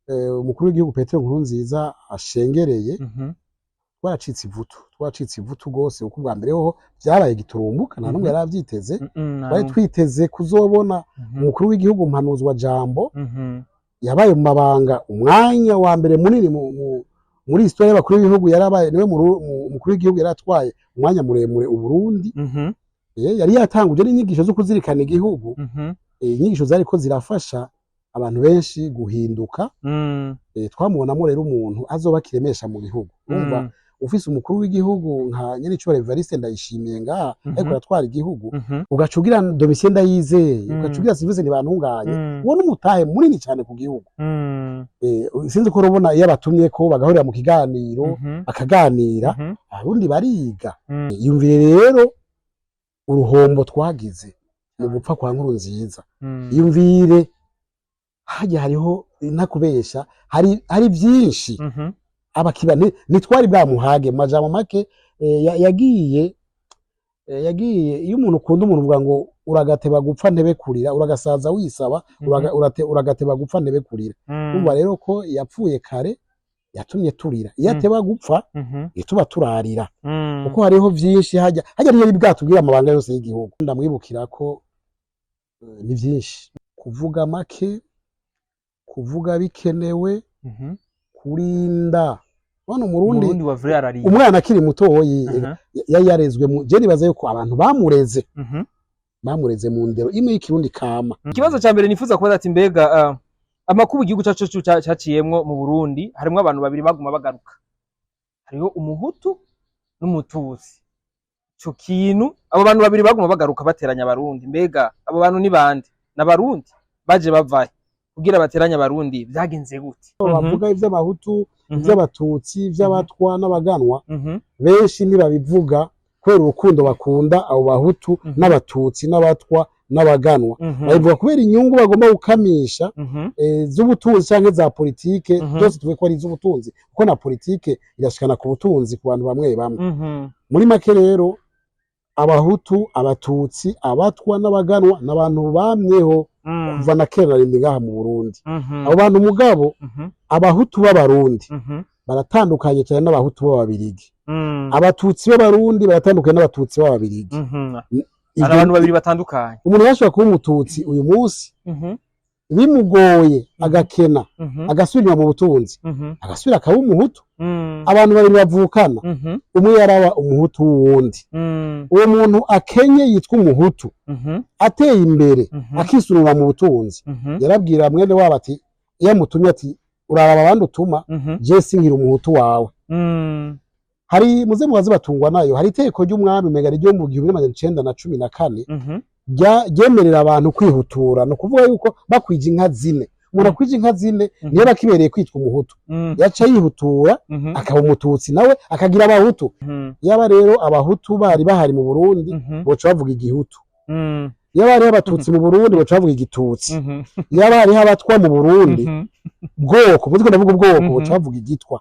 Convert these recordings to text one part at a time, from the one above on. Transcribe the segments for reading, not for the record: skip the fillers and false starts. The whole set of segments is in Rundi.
Umukuru w'igihugu Petero Nkurunziza ashengereye, twaracitse ivutu, twaracitse ivutu rwose, kuko ubwa mbere hoho vyabaye giturumbuka, nta n'umwe yari avyiteze. Twari twiteze kuzobona umukuru w'igihugu mpanuzwa jambo yabaye mu mabanga umwanya wa mbere munini muri histoire y'abakuru b'ibihugu. Yarabaye niwe umukuru w'igihugu yaratwaye umwanya muremure Uburundi. Yari yatanguje n'inyigisho zo kuzirikana igihugu, inyigisho zariko zirafasha abantu benshi guhinduka. Twamubonamo rero umuntu azoba kiremesha mu gihugu. Urumva, ufise umukuru w'igihugu nka nyenicubahiro Evariste Ndayishimiye ngaha, ariko aratwara igihugu, ugaca ugira Domitien Ndayizeye, ugaca ugira Sylvestre Ntibantunganye, uwo n'umutahe munini cyane ku gihugu. Sinzi ko urabona iyo abatumye ko bagahurira mu kiganiro, bakaganira, abarundi bariga. Yumvire rero uruhombo twagize mu gupfa kwa Nkurunziza. Yumvire hajya hariho, ntakubesha, hari byinshi abakiba ntitwari bwamuhage. Mu majambo make, yagiye. Iyo umuntu ukunda umuntu, uvuga ngo uragateba gupfa ntebe kurira, uragasaza wisaba, uragateba gupfa ntebe kurira. Urumva rero ko yapfuye kare, yatumye turira. Iyo ateba gupfa, ntituba turarira, kuko hariho vyinshi hajya ntiyari bwatubwira amabanga yose y'igihugu. Ndamwibukira ko ni vyinshi: kuvuga make, kuvuga bikenewe, kurinda. None Umurundi, Umurundi wa vrai ararinda. Umwana akiri mutoyi yari yarezwe mu, je nibaza yuko abantu bamureze, bamureze mu ndero imwe y'Ikirundi kama. Ikibazo ca mbere nifuza kubaza ati: mbega amakuba igihugu cacu caciyemwo mu Burundi, harimwo abantu babiri baguma bagaruka, hariho Umuhutu n'Umututsi. Ico kintu, abo bantu babiri baguma bagaruka bateranya Abarundi, mbega abo bantu ni bande? N'Abarundi baje bavahe kugira bateranye Abarundi? Vyagenze gute? Bavuga ivy'Abahutu, ivy'Abatutsi, ivy'Abatwa n'Abaganwa, benshi ntibabivuga kubera urukundo bakunda abo Bahutu n'Abatutsi n'Abatwa n'Abaganwa. Babivuga kubera inyungu bagomba gukamisha z'ubutunzi canke za politike. Byose tuvuge ko ari iz'ubutunzi, kuko na politike irashikana ku butunzi ku bantu bamwe bamwe. Muri make rero, Abahutu, Abatutsi, Abatwa n'Abaganwa n'abantu bamyeho kuva na kera narindi ngaha mu Burundi. Abo bantu mugabo, Abahutu b'Abarundi baratandukanye cyane n'Abahutu b'Ababirigi. Abatutsi b'Abarundi baratandukanye n'Abatutsi b'Ababirigi. Hari abantu babiri batandukanye. Umuntu yashobora kuba Umututsi uyu munsi, bimugoye agakena, agasubira inyuma mu butunzi, agasubira akaba Umuhutu. Abantu babiri bavukana, umwe yaraba Umuhutu w'uwundi. Uwo muntu akenye yitwa Umuhutu, ateye imbere, akisunura mu butunzi, yarabwira mwene wabo ati, iyo amutumye ati: "Uraraba abandi utuma, je sinkiri Umuhutu wawe." Hari muze mubaze batungwa nayo, hari itegeko ry'umwami mega ryo mu 1914 ryemerera abantu kwihutura. Ni ukuvuga yuko bakwije inka zine, umuntu akwije inka zine, niyo bakibereye kwitwa Umuhutu, yaca yihutura, akaba Umututsi, nawe akagira Abahutu. Yaba rero Abahutu bari bahari mu Burundi, boca bavuga Igihutu. Yaba hariho Abatutsi mu Burundi, boca bavuga Igitutsi. Yaba hariho Abatwa mu Burundi, bwoko mutwe, ndavuga ubwoko, boca bavuga Igitwa.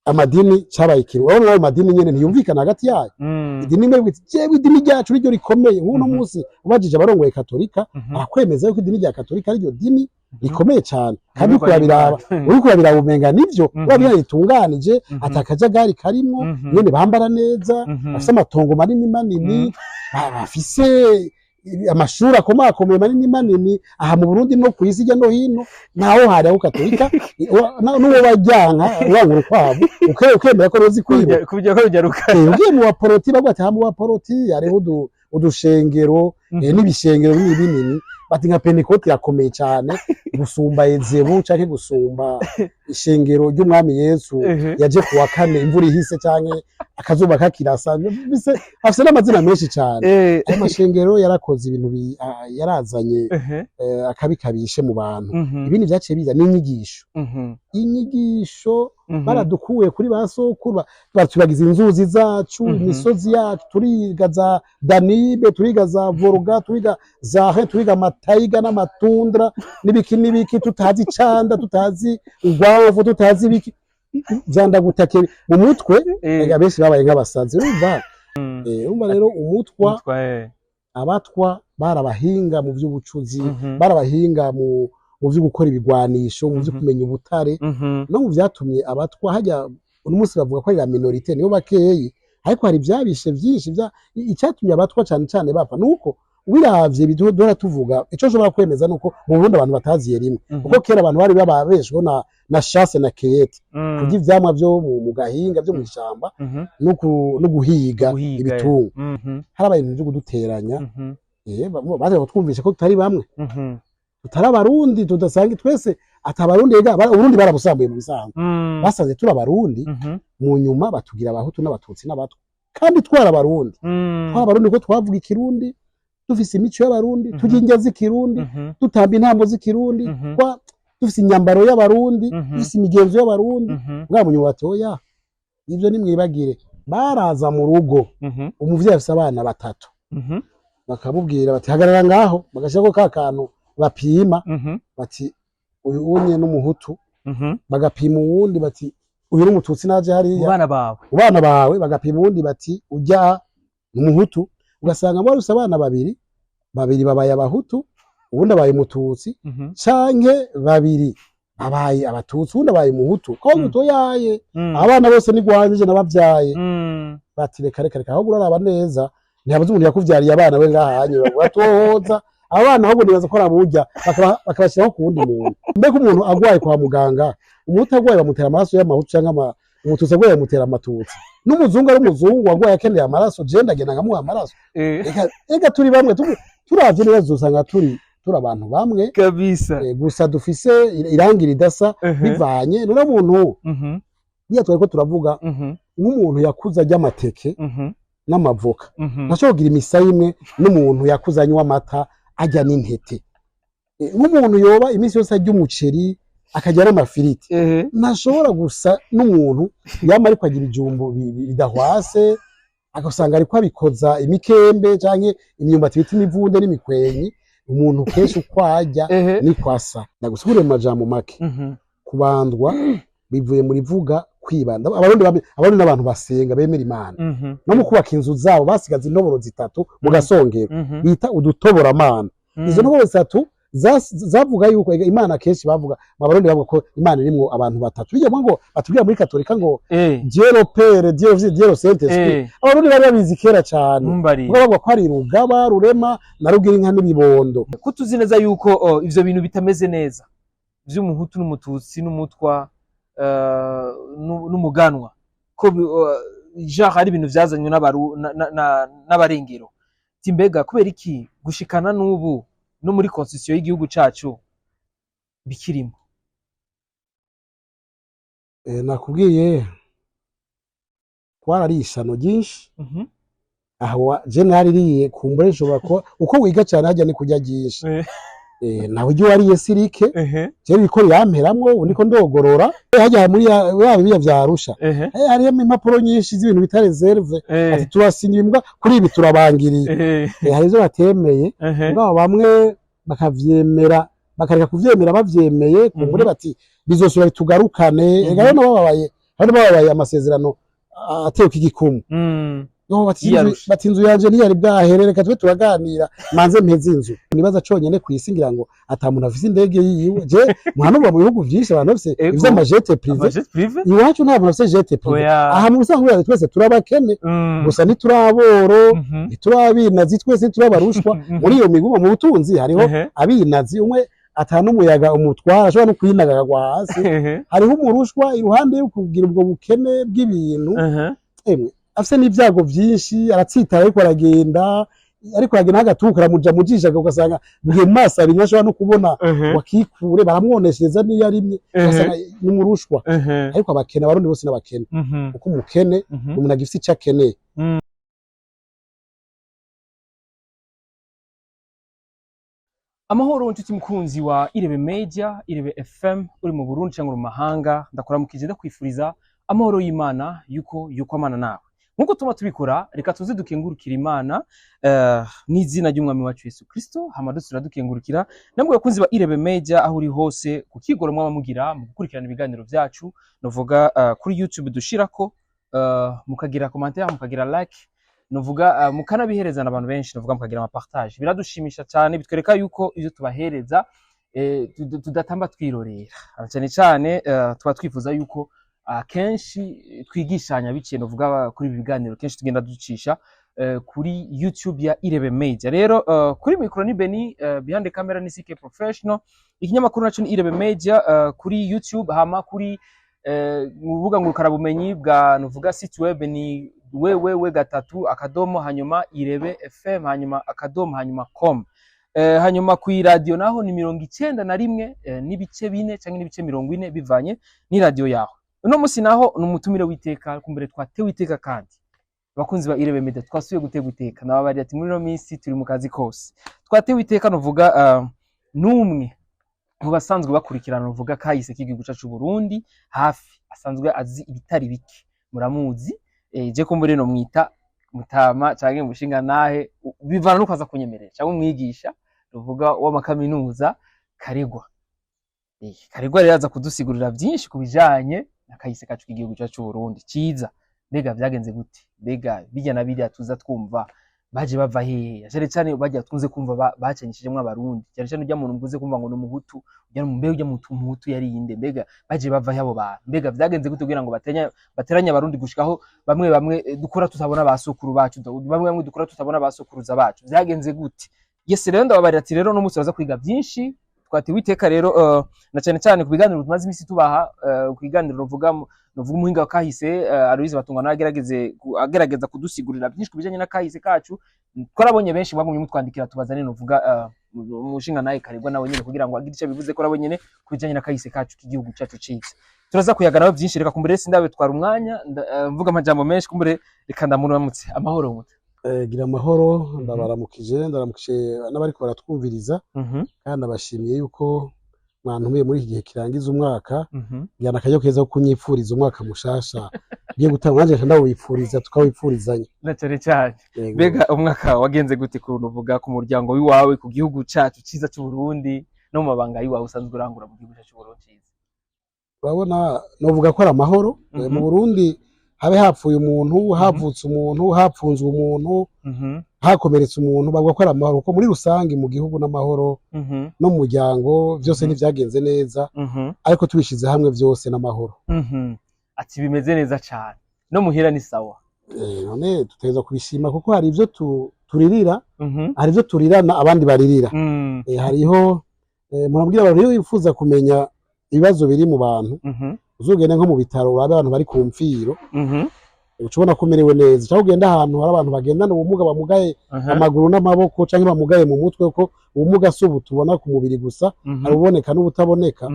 Amadini cyabaye ikintu, urabona ayo madini nyene ntiyumvikana hagati yayo. Idini imwe ivuga iti: "Jewe idini ryacu niryo rikomeye." Nk'uno munsi ubajije abarongoye Katolika, arakwemeza yuko idini rya Katolika ariryo dini rikomeye cyane, kandi uriko urabiraba, uriko urabiraba umenga nivyo. Urabona ritunganije, ata kajagari karimwo, nyene bambara neza, bafise amatongo manini manini, bafise amashuri akomakomeye manini manini aha mu Burundi no ku isi hirya no hino. Ntaho hari aho Katolika n'uwo bajyanka uranga urukwavu, ukemera ko ruzi kwiba. Kubyo ko bijaruka. Ugiye mu Baporoti, bavuga ati aha mu Baporoti hariho udushengero, n'ibishengero binini binini, bati nka Pentekote irakomeye cyane gusumba Ezebu canke gusumba ishengero ry'Umwami Yesu yaje kuwa kane imvura ihise canke akazuba kakirasa. Bise afise n'amazina menshi cyane. Ayo mashengero yarakoze ibintu yarazanye akabi kabishe mu bantu. Ibindi vyaciye biza n'inyigisho, inyigisho baradukuye kuri ba sokuru, batubagiza inzuzi zacu, imisozi yacu. Turiga za Danube, turiga za Volga, turiga za Rhin, turiga amatayiga n'amatundra n'ibiki n'ibiki, tutazi icanda, tutazi urwavu, tutazi ibiki vyandagutake mu mutwe. Ega benshi babaye nk'abasazi, urumva. Urumva rero Umutwa, Umutwa. Abatwa barabahinga mu vy'ubucuzi, barabahinga mu mu vyo gukora ibigwanisho, mu vyo kumenya ubutare, no mu vyatumye abatwa hajya. Uno munsi bavuga ko ari la minorité, nibo bakeyi, ariko hari ivyabishe vyinshi. Icyatumye abatwa cane cane bapfa nuko ubiravye duhora tuvuga. Ico nshobora kwemeza nuko mu Burundi abantu bataziye rimwe, kuko kera abantu bari bababeshweho na chasse na cueillette, kurya ivyamwa vyo mu gahinga, vyo mw'ishamba, no guhiga Guhiga, ibitungwa. Harabaye ibintu vyo kuduteranya. Baza kutwumvisha ko tutari bamwe, tutari abarundi, tudasanga twese ati abarundi. Ega Uburundi barabusambuye mu bisanzwe. Basanze turi abarundi, mu nyuma batugira abahutu n'abatutsi n'abatwa, kandi twari abarundi. Twari abarundi ko twavuga ikirundi, dufise imico y'abarundi, turya indya z'ikirundi, dutamba intambo z'ikirundi, dufise imyambaro y'abarundi, dufise imigenzo y'abarundi. Bwa munyuma bati: "Oya, ivyo nimwibagire." Baraza mu rugo, umuvyeyi afise abana batatu, bakamubwira bati: "Hagarara ngaho." Bagashirako ka kantu bapima, bati: "Uyu unye n'umuhutu." Bagapima uwundi bati: "Uyu n'umututsi, naje Mu hariya." bana bawe. Mu bana bawe. Bagapima uwundi bati: "Urya n'umuhutu." Ugasanga waruse abana babiri, babiri babaye abahutu, uwundi abaye umututsi, canke babiri abaye abatutsi, uwundi abaye umuhutu. Ko mutoyaye, abana bose ni gwanje, nabavyaye. Bati: "Reka, reka, reka, ahubwo uraraba neza, ntihabuze umuntu yakuvyariye abana we ngaha hanyura uratohoza abana, ahubwo nibaza ko ari aburya." Bakabashyiraho ku wundi muntu. Mbega umuntu agwaye kwa muganga, umuhutu agwaye bamutera amaraso y'amahutu, canke umututsi agwaye bamutera amatutsi? N'umuzungu ari umuzungu agwaye akeneye amaraso, je ndagenda nkamuha amaraso. Reka, turi bamwe. Turavye neza usanga turi abantu bamwe. Kabisa. Gusa dufise irangi ridasa, bivanye none umuntu iyo twariko turavuga, nk'umuntu yakuze arya amateke n'amavoka, ntashobora kugira imisaya imwe n'umuntu yakuze anywa amata, arya n'intete. Nk'umuntu yoba iminsi yose arya umuceri, akarya n'amafiriti, ntashobora gusa n'umuntu yama ariko agira ibijumbu bidahwase, agasanga ariko abikoza imikembe canke imyumbati bita imivunde n'imikwenyi. Umuntu kenshi uko arya niko asa. Ndagusigurire mu majambo make. Kubandwa bivuye muri vuga kwibanda. Abarundi n'abantu basenga, bemera Imana. No mu kubaka inzu zabo basigaza intoboro zitatu mu gasongero, bita udutoboramana. Izo ntoboro zitatu zavuga yuko Imana, kenshi bavuga mu Barundi, bavuga ko Imana irimwo abantu batatu. Bijya ngo batubwira muri Katolika ngo Dieu le Père, Dieu le Fils, Dieu le Saint Esprit. Abarundi bari babizi kera cane. Ntumbariye. Kuko bavuga ko ari Rugaba, Rurema na Rugira n'Ibibondo. Ko tuzi neza yuko ivyo bintu bitameze neza vy'umuhutu n'umututsi n'umutwa n'umuganwa, ko genre ari ibintu vyazanywe n'abarengero, ti mbega kubera iki gushikana n'ubu no muri constitution y'igihugu cacu bikirimo? Nakubwiye twarariye ishano ryinshi. Aho je naririye, kumbure nshobora kuba uko wiga cyane hajya ni kurya ryinshi. Nawe ujya wariye sirike. Je biriko riramperamwo, ubu ndiko ndogorora. Hajya muri ya biya vya Arusha, harimo impapuro nyinshi z'ibintu bita réserve, ati turasinye imbwa kuri ibi, turabangiriye. Hari ivyo batemeye, mugabo bamwe bakavyemera, bakareka kuvyemera bavyemeye, kumbure bati bizosubira bitugarukane. Ega rero bababaye, hari bababaye amasezerano ateweko igikumu. No, bati Yiyarusha. Bati inzu yanje ntiyari bwahere, reka tube turaganira, manze mpeze inzu. Nibaza conyene kw'isi ngira ngo ata muntu afise indege yiwe. Je muhanurwa mu bihugu vyinshi abantu bafise ivy'ama jet privé. Ama jet privé. Iwacu nta muntu afise jet privé. Oya. Aha mu busanzwe twese turabakene, gusa ntituraboro, ntiturabinazi, twese ntiturabarushwa. Muri iyo miguma mu butunzi hariho abinazi, umwe ata n'umuyaga umutwara, ashobora no kwinaga akagwa hasi. Hariho umurushwa iruhande yo kugira ubwo bukene bw'ibintu, emwe afise n'ibyago vyinshi, aratsitara ariko aragenda, ariko aragenda agatuka karamuja mu jisho, ugasanga bugiye mu maso abiri, ntashobora no kubona wakikure, baramwoneshereza n'iyo arimye, ugasanga ni umurushwa. Ariko abakene, abarundi bose n'abakene, kuko umukene ni umuntu agifise ico akeneye. Amahoro nshuti mukunzi wa Irebe Media, Irebe FM, uri mu Burundi cyangwa mu mahanga, ndakuramukije, ndakwifuriza amahoro y'Imana, yuko amana nawe. Nkuko tuma tubikora, reka tuze dukengurukira Imana n'izina ry'Umwami wacu Yesu Kristo, hama dusubira dukengurukira namwe bakunzi ba Irebe Media aho uri hose, ku kigoro mwaba mugira mu gukurikirana ibiganiro byacu, novuga kuri YouTube dushirako, mukagira commentaire, mukagira like, nuvuga mukanabihereza n'abantu benshi, nuvuga mukagira ama partage, biradushimisha cyane, bitwereka yuko ivyo tubahereza Tudatamba twirorera. Cyane cyane tuba twifuza yuko akenshi twigishanya biciye novuga kuri ibi biganiro kenshi tugenda ducisha kuri YouTube ya Irebe Media. Rero kuri micro ni Beni, behind the camera ni CK Professional. Ikinyamakuru naco ni Irebe Media kuri YouTube, hama kuri mu rubuga ngurukanabumenyi bwa nuvuga site web ni www gatatu akadomo hanyuma Irebe FM hanyuma akadomo hanyuma com. Hanyuma ku radio naho ni 91 n'ibice 4 canke n'ibice 40 bivanye n'iradiyo yawe. Uno musi naho ni umutumire w'iteka, kumbere twatewe iteka, kandi abakunzi ba Irebe Media twasubiye gutegwa iteka nababari ati muri ino minsi turi mu kazi kose. Twatewe iteka nuvuga n'umwe mu basanzwe bakurikirana nuvuga kahise k'igihugu cacu Burundi hafi, asanzwe azi ibitari bike, muramuzi. Je kumbure no mwita mutama canke mushinga nahe bivana nuko aza kunyemerera, canke umwigisha ruvuga w'amakaminuza Karegwa. Karegwa rero aza kudusigurira byinshi ku bijanye na kahise kacu k'igihugu cacu Burundi ciza. Mbega vyagenze gute? Mbega bijya na biriya tuza twumva baje bava hehe? Cyane cyane bajya twunze kumva bacanyishijemwo Abarundi, cyane cyane ujya muntu mvuze kumva ngo ni Umuhutu, ujya mu mbega ujya mu Umuhutu yari inde? Mbega baje bava he abo bantu? Mbega vyagenze gute kugira ngo bateranye Abarundi gushikaho bamwe bamwe dukura tutabona basukuru bacu, bamwe bamwe dukura tutabona basokuruza bacu? Vyagenze gute? Yes, rero ndababarira ati rero no munsi turaza kwiga byinshi. Twatewe iteka rero na cyane cyane ku biganiro tumaze iminsi tubaha, ku biganiro nuvuga umuhinga wa kahise Aloise Batungwa nawe agerageza kudusigurira byinshi ku bijanye na kahise kacu. Twarabonye benshi bagumye mutwandikira tubazane nuvuga umushinga nawe Karegwa nawe nyene kugira ngo agire icyo bivuze ko nawe nyene ku bijanye na kahise kacu k'igihugu cacu ciza. Turaza kuyaga nawe byinshi. Reka kumbure sindabe twara umwanya mvuga amajambo menshi, kumbure reka ndamuramutse. Amahoro muta? Gira amahoro, ndabaramukije, ndaramukije n'abariko baratwumviriza, kandi ndabashimiye yuko mwantumiye muri iki gihe kirangiza umwaka. Ngira akaryo keza ko kunyipfuriza umwaka mushasha ugiye gutanga, nanjye ndawipfuriza, tukawipfurizanya. Na cyane cyane. Yego. Mbega umwaka wagenze gute ku nuvuga ku muryango w'iwawe, ku gihugu cacu ciza c'u Burundi, no mu mabanga y'iwawe usanzwe urangura mu gihugu cacu c'u Burundi ciza? Urabona, novuga ko ari amahoro. Mu Burundi habe hapfuye umuntu, havutse umuntu, hapfunzwe umuntu, hakomeretse umuntu, bavuga ko ari amahoro, kuko muri rusange mu gihugu n'amahoro, no mu muryango byose ntivyagenze neza, ariko tubishize hamwe byose n'amahoro. Ati bimeze neza cane, no muhira ni sawa. None dutegerezwa kubishima, kuko hari ibyo turirira, hari ibyo turirana abandi baririra. Hariho murabwira abantu, iyo wifuza kumenya ibibazo biri mu bantu, uzugende nko mu bitaro urabe abantu bari ku mfiro, uca ubona ko umerewe neza, cyangwa ugende ahantu hari abantu bagendana ubumuga, bamugaye amaguru n'amaboko, cyangwa bamugaye mu mutwe, kuko ubumuga si ubu tubona ku mubiri gusa, hari ububoneka n'ubutaboneka.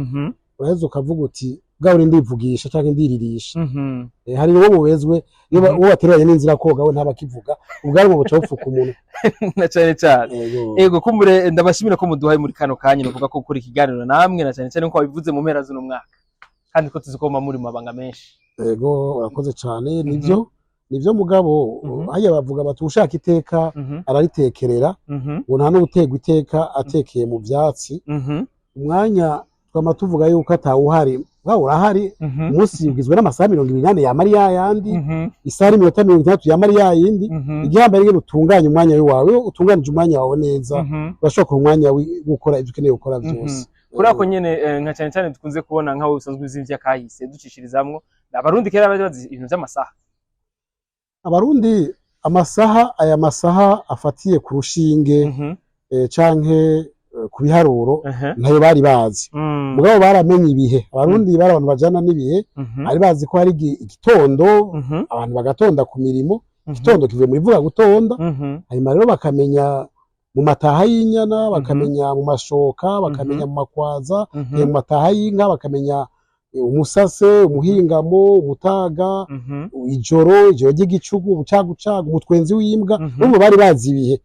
Uraheza ukavuga uti bwa buri ndivugisha cyangwa ndiririsha. Hari uwo bubezwe iyo uwo bateruranye n'inzira koga, we ntabakivuga, ubwanwa buca bupfuka umunwa. Na cane cane. Yego. Ego, kumbure ndabashimira ko muduhaye muri kano kanya nuvuga ko gukora ikiganiro namwe, na cane cane nkuko wabivuze mu mpera z'uno mwaka, kandi ko tuzi ko muba muri mu mabanga menshi. Yego, urakoze cyane, nivyo nivyo, mugabo hajya bavuga bati ushaka iteka araritekerera, ngo nta n'uterwa iteka atekeye mu vyatsi. Umwanya twama tuvuga yuko atawuhari, bwa urahari. Umunsi ugizwe n'amasaha 24, yama ari yayandi, isaha n'iminota 60 yama ari yayindi. Igihambaye ingene utunganya umwanya wawe. Iyo utunganije umwanya wawe neza, urashobora kuronka umwanya wo gukora ivyo ukeneye gukora vyose. Kuri ako nyene, nka cane cane dukunze kubona nk'aho usanzwe uzi ivy'akahise ducishirizamwo, Abarundi kera bari bazi ibintu vy'amasaha? Abarundi amasaha, aya masaha afatiye ku rushinge canke ku biharuro, ntayo bari bazi. Mugabo baramenye ibihe. Abarundi bari abantu bajana n'ibihe. Bari bazi ko hari igitondo, abantu bagatonda ku mirimo. Igitondo kivuye mu ivuga gutonda. Hanyuma rero bakamenya mu mataha y'inyana, bakamenya mu mashoka, bakamenya mu makwaza, mu mataha y'inka, bakamenya umusase, umuhingamo, umutaga, ijoro, ijoro ry'igicugu, ubucagucagu, umutwenzi w'imbwa. Urumva bari bazi ibihe.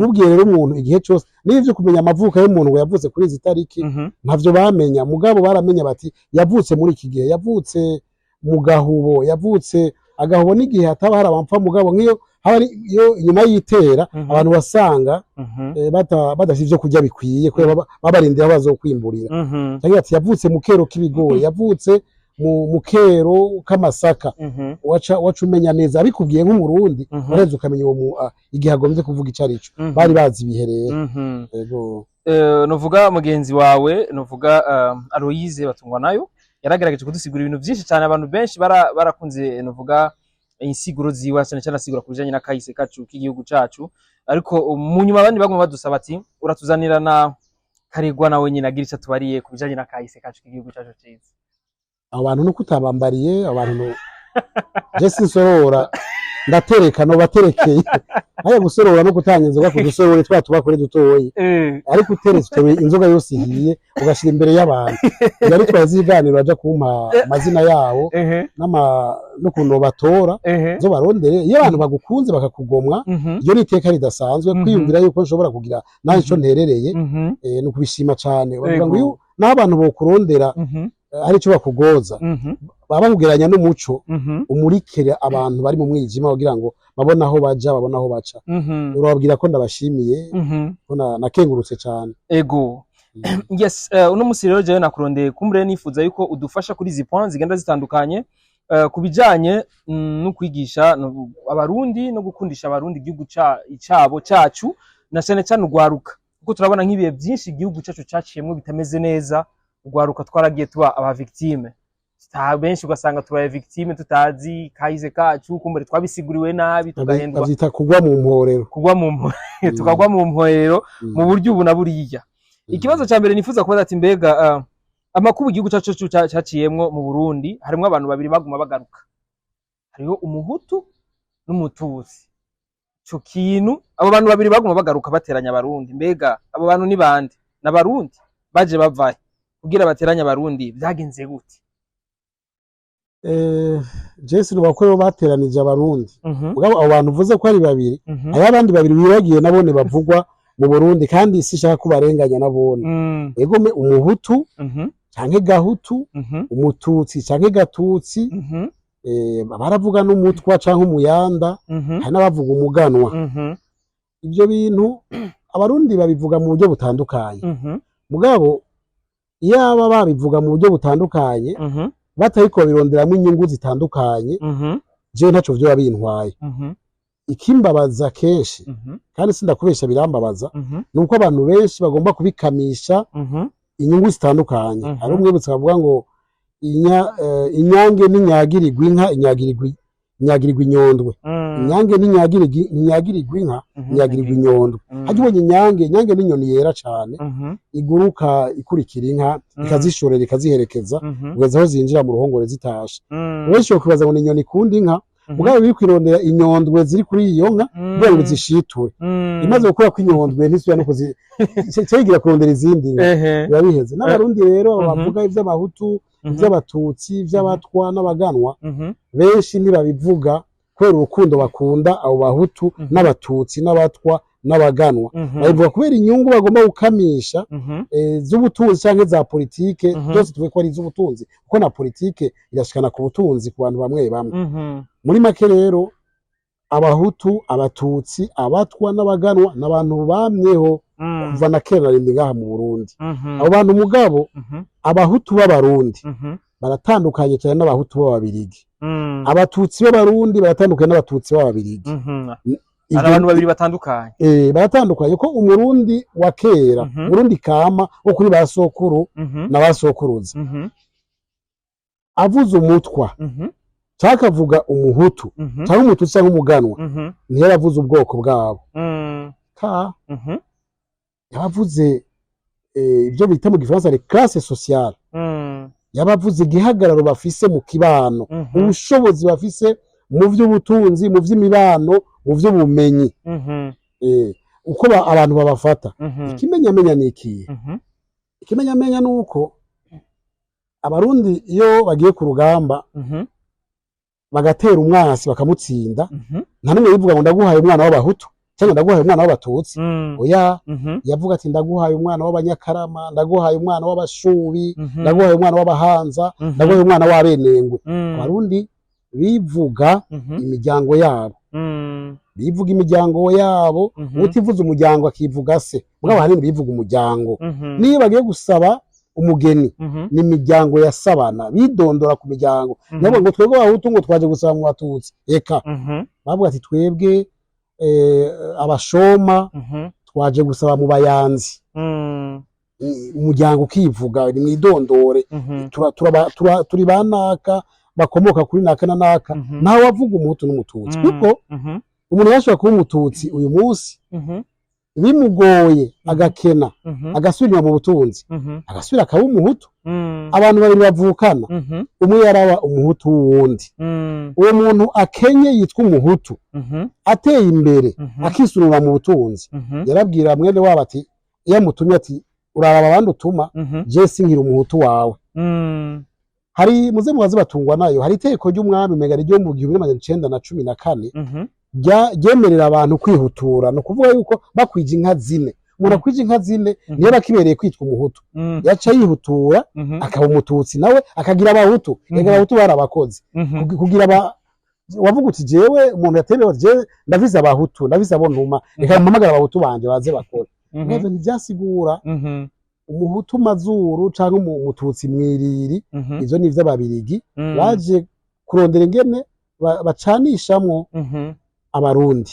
Ubwiye rero umuntu igihe cyose n'ivyo kumenya amavuko y'umuntu ngo yavutse kuri izi tariki, ntavyo bamenya. Mugabo baramenya bati yavutse muri iki gihe, yavutse mu gahubo. Yavutse agahubo n'igihe hataba hari abapfa, mugabo nk'iyo haba ari iyo inyuma y'itera, abantu wasanga badafite ivyo kurya bikwiye, kubera babarindira aho bazokwimburira. Cyangwa ati yavutse mu kero k'ibigori, yavutse mu kero k'amasaka. Waca umenya neza abikubwiye nk'Umurundi, uraheza ukamenya uwo igihe agombye kuvuga ico arico. Bari bazi ibihe rero. Yego. Novuga mugenzi wawe, novuga Aloise Batungwa nayo, yaragerageje kudusigura ibintu byinshi cyane. Abantu benshi barakunze novuga insiguro ziwe, cyane cyane asigura ku bijanye n'akahise kacu k'igihugu cacu. Ariko mu nyuma abandi baguma badusaba ati uratuzanira na Karegwa, nawe nyine agira icyo atubariye ku bijanye n'akahise kacu k'igihugu cacu ciza. Abo bantu nuko utabambariye abantu je sinsorora, ndatereka, no baterekeye haya gusorora no gutanga inzoga ku dusorori twa tubakore dutoyi. Ariko uteretse utewe inzoga yose ihiye ugashyira imbere y'abantu, yari twazi ibiganiro baja kumpa amazina yabo n'ama n'ukuntu batora, zo barondere. Iyo abantu bagukunze bakakugomwa, iyo ni iteka ridasanzwe. Kwiyumvira yuko nshobora kugira naho ico nterereye, ni ukubishima cane. Bavuga ngo iyo naho abantu bokurondera, hari ico bakugoza, baba bakugereranya n'umuco umurikira abantu bari mu mwijima kugira ngo babone aho baja, babone aho baca. Urababwira ko ndabashimiye, ko nakengurutse cane. Ego, yes. Uno musi rero jewe nakurondeye kumbure nifuza yuko udufasha kuri izi points zigenda zitandukanye, ku bijanye no kwigisha abarundi no gukundisha abarundi igihugu cabo cacu, na cyane cyane urwaruka, kuko turabona nk'ibihe byinshi igihugu cacu caciyemwo bitameze neza. Urwaruka twaragiye tuba aba victime. Benshi ugasanga tubaye victime tutazi kahise kacu, kumbure twabisiguriwe nabi, tugahendwa. Bavyita kugwa mu mporero. Kugwa mu tukagwa mu mporero mu buryo ubu na buriya. Ikibazo cya mbere nifuza kubaza ati mbega amakuba igihugu cyacu caciyemwo mu Burundi, harimwo abantu babiri baguma bagaruka, hariho umuhutu n'umututsi. Ico kintu, abo bantu babiri baguma bagaruka bateranya abarundi, mbega abo bantu ni bande? N'abarundi baje bavahe kugira bateranye abarundi? Vyagenze gute? Je sinuba ko bateranije abarundi. Mugabo abo bantu uvuze ko ari babiri, hariho abandi babiri wibagiye nabone bavugwa mu Burundi, kandi sishaka kubarenganya nabone. Egome umuhutu canke gahutu, umututsi canke gatutsi, baravuga n'umutwa canke umuyanda, hari n'abavuga umuganwa. Ivyo bintu abarundi babivuga mu buryo butandukanye. Mugabo iyaba babivuga mu buryo butandukanye, batariko babironderamwo inyungu zitandukanye, jewe ntaco vyoba bintwaye. Ikimbabaza kenshi, kandi sindakubesha birambabaza, nuko abantu benshi bagomba kubikamisha inyungu zitandukanye. Hari umwibutsa bavuga ngo inyange n'inyagirirwa inka, inyagirirwa inyondwe. Inyange n'inyagirirwa inka, inyagirirwa inyondwe. Hajya ubonye inyange, inyange n'inyoni yera cane, iguruka ikurikira inka, ikazishorera, ikaziherekeza kugeza aho zinjira mu ruhongore zitashe. Benshi bakwibaza ngo ni inyoni ikunda inka, mugabo biri kwirondera inyondwe ziri kuri iyo nka kugira ngo zishiture. Imaze gukura kw'inyondwe ntisubira no kuzi cyigira kurondera izindi nka, biba biheze. N'abarundi rero bavuga ivy'abahutu, ivy'abatutsi, ivy'abatwa n'abaganwa, benshi ntibabivuga kubera urukundo bakunda abo bahutu n'abatutsi n'abatwa n'abaganwa. Babivuga kubera inyungu bagomba gukamisha, z'ubutunzi canke za politike. Byose tuvuge ko ari iz'ubutunzi, kuko na politike irashikana ku butunzi ku bantu bamwe bamwe. Muri make rero, abahutu, abatutsi, abatwa n'abaganwa n'abantu bamyeho kuva na kera na rindi ngaha mu Burundi. Abo bantu mugabo, abahutu b'abarundi baratandukanye cyane n'abahutu b'ababirigi. Abatutsi b'abarundi baratandukanye n'abatutsi b'ababirigi. Hari abantu babiri batandukanye. Baratandukanye ko umurundi wa kera, umurundi kama wo kuri ba sokuru na ba sokuruza, avuze umutwa canke akavuga umuhutu canke umututsi canke umuganwa, ntiyaravuze ubwoko bwabo. Ka yabavuze ibyo bita mu gifaransa les classes sociales. Yabavuze igihagararo bafise mu kibano, ubushobozi bafise mu by'ubutunzi, mu by'imibano, mu by'ubumenyi, uko abantu babafata. Ikimenyamenya ni ikihe? Ikimenyamenya ni uko abarundi iyo bagiye ku rugamba bagatera umwasi bakamutsinda, nta n'umwe yivuga ngo ndaguhaye umwana w'abahutu cyangwa ndaguhaye umwana w'abatutsi. Oya, yavuga ati ndaguhaye umwana w'abanyakarama, ndaguhaye umwana w'abashubi, ndaguhaye umwana w'abahanza, ndaguhaye umwana w'abenengwe. Abarundi bivuga imiryango yabo, bivuga imiryango yabo. Utivuze umuryango akivuga se, mugabo ahanini bivuga umuryango. Niyo bagiye gusaba umugeni, ni imiryango yasabana, bidondora ku miryango. Nabo ngo twebwe abahutu ngo twaje gusaba mu batutsi, eka, bavuga ati twebwe abashoma. Twaje gusaba mu bayanzi. Umuryango ukivuga, nimwidondore. Turi ba naka, bakomoka kuri naka na naka. Ntawe wavuga umuhutu n'umututsi, kuko umuntu yashobora kuba umututsi uyu munsi, bimugoye, agakena, agasubira inyuma mu butunzi, agasubira akaba umuhutu. Abantu babiri bavukana, umwe yaraba umuhutu w'uwundi. Uwo muntu akenye yitwa umuhutu, ateye imbere, akisunura mu butunzi, yarabwira mwene wabo ati, iyo amutumye ati: "Uraraba abandi utuma, je sinkiri umuhutu wawe." Hari muze mubaze batungwa nayo, hari itegeko ry'umwami mega ryo mu 1914 ryemerera abantu kwihutura. Ni ukuvuga yuko bakwije inka zine, umuntu akwije inka zine, niyo bakibereye kwitwa umuhutu, yaca yihutura, akaba umututsi, nawe akagira abahutu. Ega abahutu bari abakozi. Kugira wavuga uti: "Jewe," umuntu yatemewe ati: "Jewe ndafise abahutu, ndafise abo ntuma, reka mpamagara abahutu banje baze bakore." Ivyo ntivyasigura umuhutu mazuru canke umututsi mwiriri. Ivyo ni ivy'ababirigi baje kurondera ingene bacanishamwo abarundi.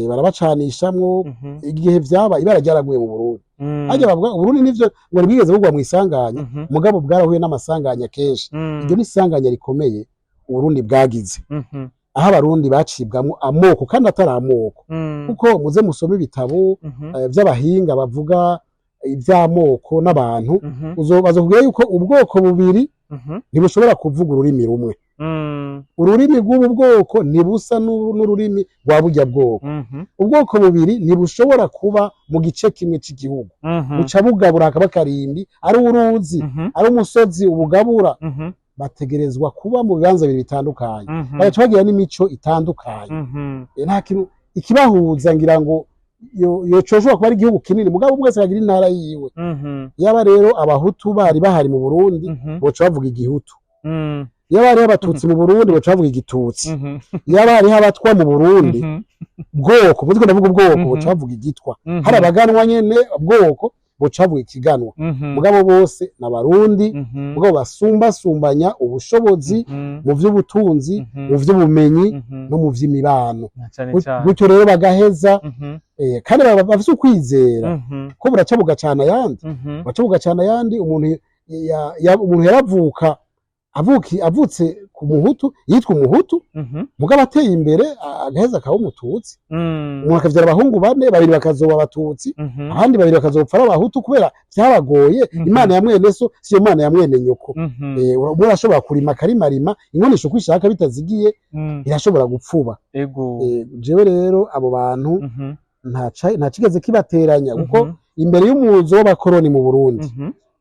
Barabacanishamwo. Igihe vyaba ibara ryaraguye mu Burundi, harya bavuga Uburundi nivyo ngo ntibwigeze bugwa mu isanganya, mugabo bwarahuye n'amasanganya kenshi. Iryo ni isanganya rikomeye Uburundi bwagize, aho abarundi bacibwamwo amoko kandi atari amoko, kuko muze musome ibitabo vy'abahinga bavuga ivy'amoko n'abantu, bazokubwira yuko ubwoko bubiri ntibushobora kuvuga ururimi rumwe. Ururimi rw'ubu bwoko ntibusa n'ururimi rwa burya bwoko. Ubwoko bubiri ntibushobora kuba mu gice kimwe cy'igihugu. Buca bugabura, hakaba karimbi, ari uruzi, ari umusozi ubugabura. Bategerezwa kuba mu bibanza bibiri bitandukanye, bagaca bagira n'imico itandukanye. Nta kintu ikibahuza, ngira ngo yocoshobora kuba ari igihugu kinini, mugabo umwe wese akagira intara yiwe. Yaba rero abahutu bari bahari mu Burundi, boca bavuga igihutu. Yaba hariho abatutsi mu Burundi, boca bavuga igitutsi. Yaba hariho abatwa mu Burundi, bwoko muziko ndavuga ubwoko, boca bavuga igitwa. Hari abaganwa nyene, ubwoko, boca bavuga ikiganwa. Mugabo bose n'abarundi, mugabo basumbasumbanya ubushobozi mu vy'ubutunzi, mu vy'ubumenyi no mu vy'imibano. Na cane cane. Gutyo rero bagaheza, kandi bafise ukwizera ko buraca bugacana ayandi. Buraca bugacana ayandi. Umuntu umuntu yaravuka, avutse ku muhutu yitwa umuhutu, mugabo ateye imbere agaheza akaba umututsi. Umuntu akavyara abahungu bane, babiri bakazoba abatutsi, abandi babiri bakazopfa ari abahutu kubera vyabagoye. Imana ya mwene so siyo mana ya mwene nyoko. Umwe arashobora kurima akarimarima, inkonesho uko ishaka bitazigiye, irashobora gupfuba. Jewe rero abo bantu nta kigeze kibateranya, kuko imbere y'umuzo w'abakoroni mu Burundi,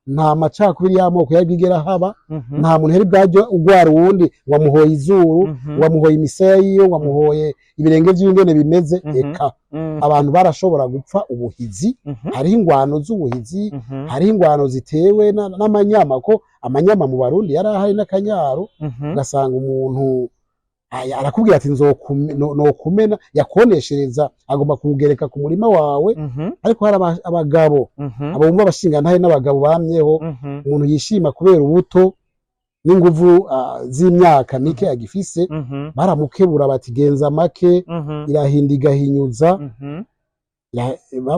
nta macakubiri y'amoko yari bwigera haba. Nta muntu yari bwajya ugwara uwundi ngo amuhoye izuru, ngo amuhoye imisaya yiwe, ngo amuhoye ibirenge vy'ingene bimeze. Eka, abantu barashobora gupfa ubuhizi. Hariho ingwano z'ubuhizi, hariho ingwano zitewe n'amanyama, ko amanyama mu Barundi yari ahari n'akanyaro. Ugasanga umuntu arakubwira ati: "Nokumena," yakoneshereza agomba kuwugereka ku murima wawe. Ariko hari abagabo, abo bumva abashingantahe n'abagabo bamyeho. Umuntu yishima kubera ubuto n'inguvu z'imyaka mike agifise, baramukebura bati: "Genza make." Irahinda igahinyuza.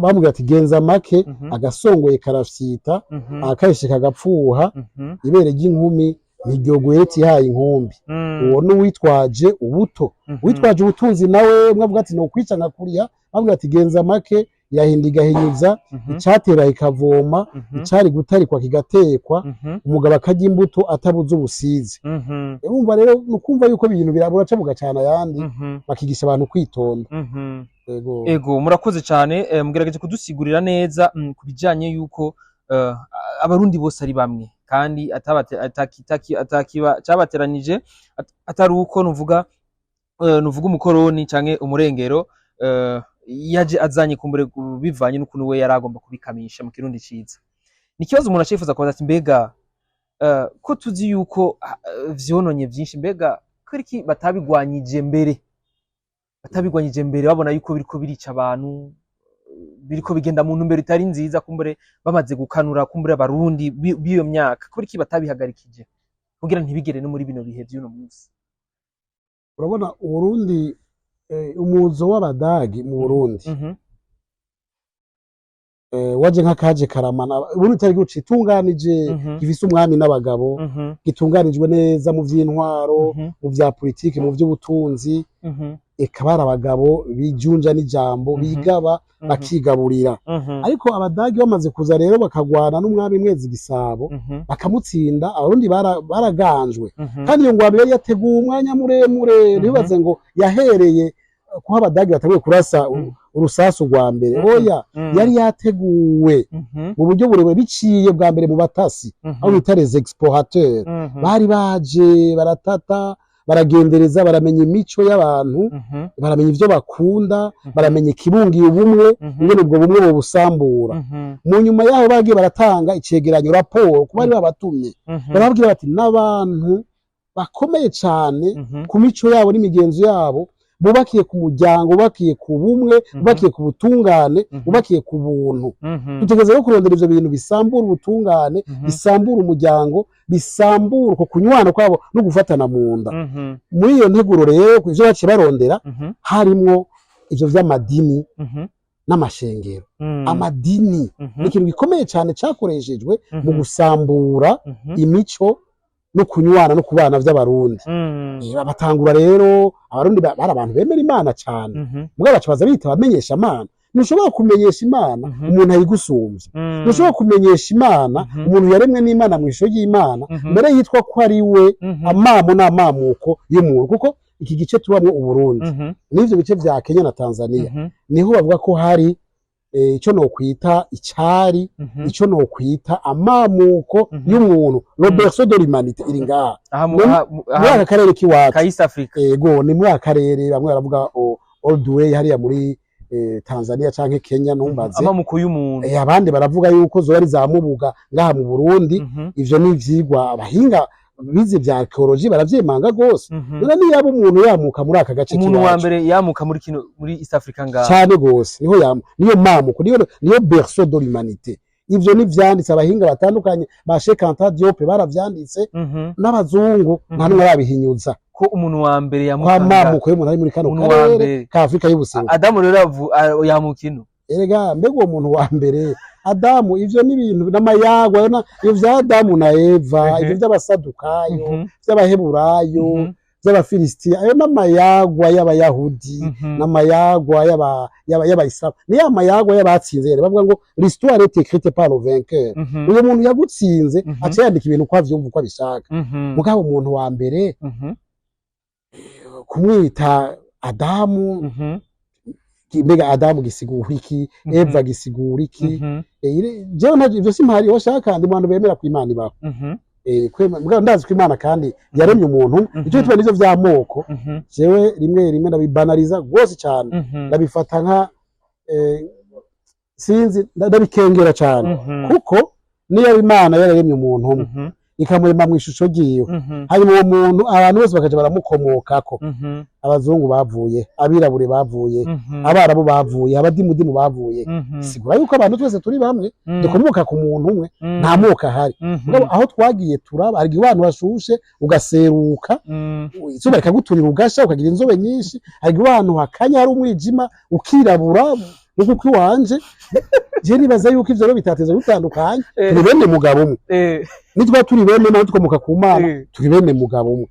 Bamubwira ati: "Genza make." Agasongoye karafyita, akaheshe kagapfuha. Ibere ry'inkumi ntiryoguye ritihaye inkumbi. Uwo n'uwitwaje ubuto. Witwaje ubutunzi nawe, umwe avuga ati: "Nokwica nkakuriha," bamubwira ati: "Genza make." Irahinda igahinyuza. Icatera ikavoma, icari gutarikwa kigatekwa. Umugabo akarya imbuto atabuze ubusizi. Urumva rero ni ukumva yuko ibintu buraca bugacana ayandi, bakigisha abantu kwitonda. Yego. Ego, murakoze cyane. Mugerageje kudusigurira neza ku bijanye yuko abarundi bose ari bamwe, kandi atakiba cyabateranije atari uko nuvuga umukoroni canke umurengero yaje azanye, kumbure bivanye n'ukuntu we yari agomba kubikamisha mu kirundi ciza. Ni ikibazo umuntu acifuza kubaza ati: mbega ko tuzi yuko vyononye vyinshi, mbega kubera iki batabigwanyije mbere? Batabigwanyije mbere babona yuko biriko birica abantu, biriko bigenda mu ntumbero itari nziza, kumbure bamaze gukanura, kumbure abarundi b'iyo myaka, kubera iki batabihagarikije kugira ntibigere no muri bino bihe vy'uno munsi? Urabona uburundi, umuzo w'abadagi mu Burundi. Waje nk'akaje karamana. Uburundi cari igihugu citunganije, gifise umwami n'abagabo, gitunganijwe neza mu vy'intwaro, mu vya politiki, mu vy'ubutunzi. Eka, bari abagabo bijunja n'ijambo, bigaba, bakigaburira. Ariko Abadagi bamaze kuza rero, bakagwana n'umwami Mwezi Gisabo, bakamutsinda, Abarundi baraganjwe. Kandi iyo ngwano yari yateguwe umwanya muremure. Ntibaze ngo yahereye kuho Abadagi batanguye kurasa urusasu rwa mbere. Oya, yari yateguwe mu buryo burebure, biciye bwa mbere mu batasi, aho bita les explorateurs. Bari baje baratata, baragendereza, baramenya imico y'abantu, baramenya ivyo bakunda, baramenya ikibungiye ubumwe, ingene ubwo bumwe bobusambura. Mu nyuma yaho bagiye baratanga icegeranyo, raporo, ku bari babatumye. Barababwira bati: "N'abantu bakomeye cane ku mico yabo n'imigenzo yabo, bubakiye ku muryango, bubakiye ku bumwe, bubakiye ku butungane, bubakiye ku buntu. Dutegereza rero kurondera ivyo bintu bisambura ubutungane, bisambura umuryango, bisambura uko kunywana kwabo no gufatana mu nda." Muri iyo nteguro rero, ivyo baciye barondera harimwo ivyo vy'amadini n'amashengero. Amadini ni ikintu gikomeye cyane cakoreshejwe mu gusambura imico no kunywana no kubana vy'Abarundi. Batangura rero, Abarundi bari abantu bemera Imana cyane, mugabo baca baza bita abamenyesha Imana. Ntushobora kumenyesha Imana umuntu ayigusumvye. Ntushobora kumenyesha Imana umuntu yaremwe n'Imana mu ishusho ry'Imana, mbere yitwa ko ari we amamo n'amamuko y'umuntu, kuko iki gice tubamwo, Uburundi n'ivyo bice vya Kenya na Tanzania, niho bavuga ko hari ico nokwita icari, ico nokwita amamuko y'umuntu, le berceau de l'humanité iri ngaha aha muri aha aka karere k'iwacu. Ka East Africa. Ego, ni muri aka karere. Bamwe baravuga all the way hariya muri Tanzania canke Kenya, ntumbaze. Amamuko y'umuntu. Abandi baravuga yuko zoba ari za Mubuga ngaha mu Burundi. Ivyo ni ivyigwa abahinga bize vya archéologie baravyemanga gose. None niyaba umuntu yamuka muri aka gace Umuntu wa k'iwacu, mbere yamuka muri kino, muri East Africa ngaha. Cyane gose, niho niyo mamuko, niyo berceau de l'humanité. Ivyo ni vyanditse abahinga batandukanye ba Cheikh Anta Diop baravyanditse, n'abazungu nta n'umwe arabihinyuza. Ko umuntu wa mbere Kwa yamuka ngaha. mamuko y'umuntu ari muri kano Umuntu wa karere mbere. ka Afrika y'ubuseruko. Adamu rero yamuka ino. Erega mbega uwo muntu wa mbere Adamu, ivyo ni ibintu n'amayagwa ivyo vya Adamu na Eva, ivyo vy'Abasadukayo, vy'Abaheburayo, vy'Abafilisitiya, ayo n'amayagwa y'Abayahudi, n'amayagwa y'Abayisilamu, ni ya mayagwa y'abatsinze. Rero bavuga ngo "l'histoire est écrite par le vainqueur". Uyo muntu yagutsinze aca yandika ibintu uko avyumva, uko abishaka. Mugabo umuntu wa mbere kumwita Adamu, mbega Adamu gisigura iki? Eva gisigura iki? Jewe ntavyo, ivyo simpari washaka. Ndi mu bantu bemera ko Imana ibaho. Mugabo ndazi ko Imana kandi yaremye umuntu. Ico gituma nivyo vy'amoko, jewe rimwe rimwe ndabibanaliza rwose cyane. Ndabifata nka sinzi, ndabikengera cyane, kuko niyo Imana yararemye umuntu umwe, ikamurema mu ishusho ryiwe, hanyuma uwo muntu abantu bose bakaja baramukomokako, abazungu bavuye, abirabure bavuye, abarabu bavuye, abadimudimu bavuye, sigura yuko abantu twese turi bamwe, dukomoka ku muntu umwe, nta moko ahari. Mugabo aho twagiye turaba, hari igihe abantu bashushe ugaseruka, izuba rikaguturira, ugasha, ukagira inzobe nyinshi. Hari igihe ahantu hakanya hari umwijima, ukirabura nk'uko iwanje. Je nibaza yuko ivyo rero bitateza bitandukanye. Turi bene mugabo umwe. Nitwa turi bene nawe dukomoka ku Mana, turi bene mugabo umwe.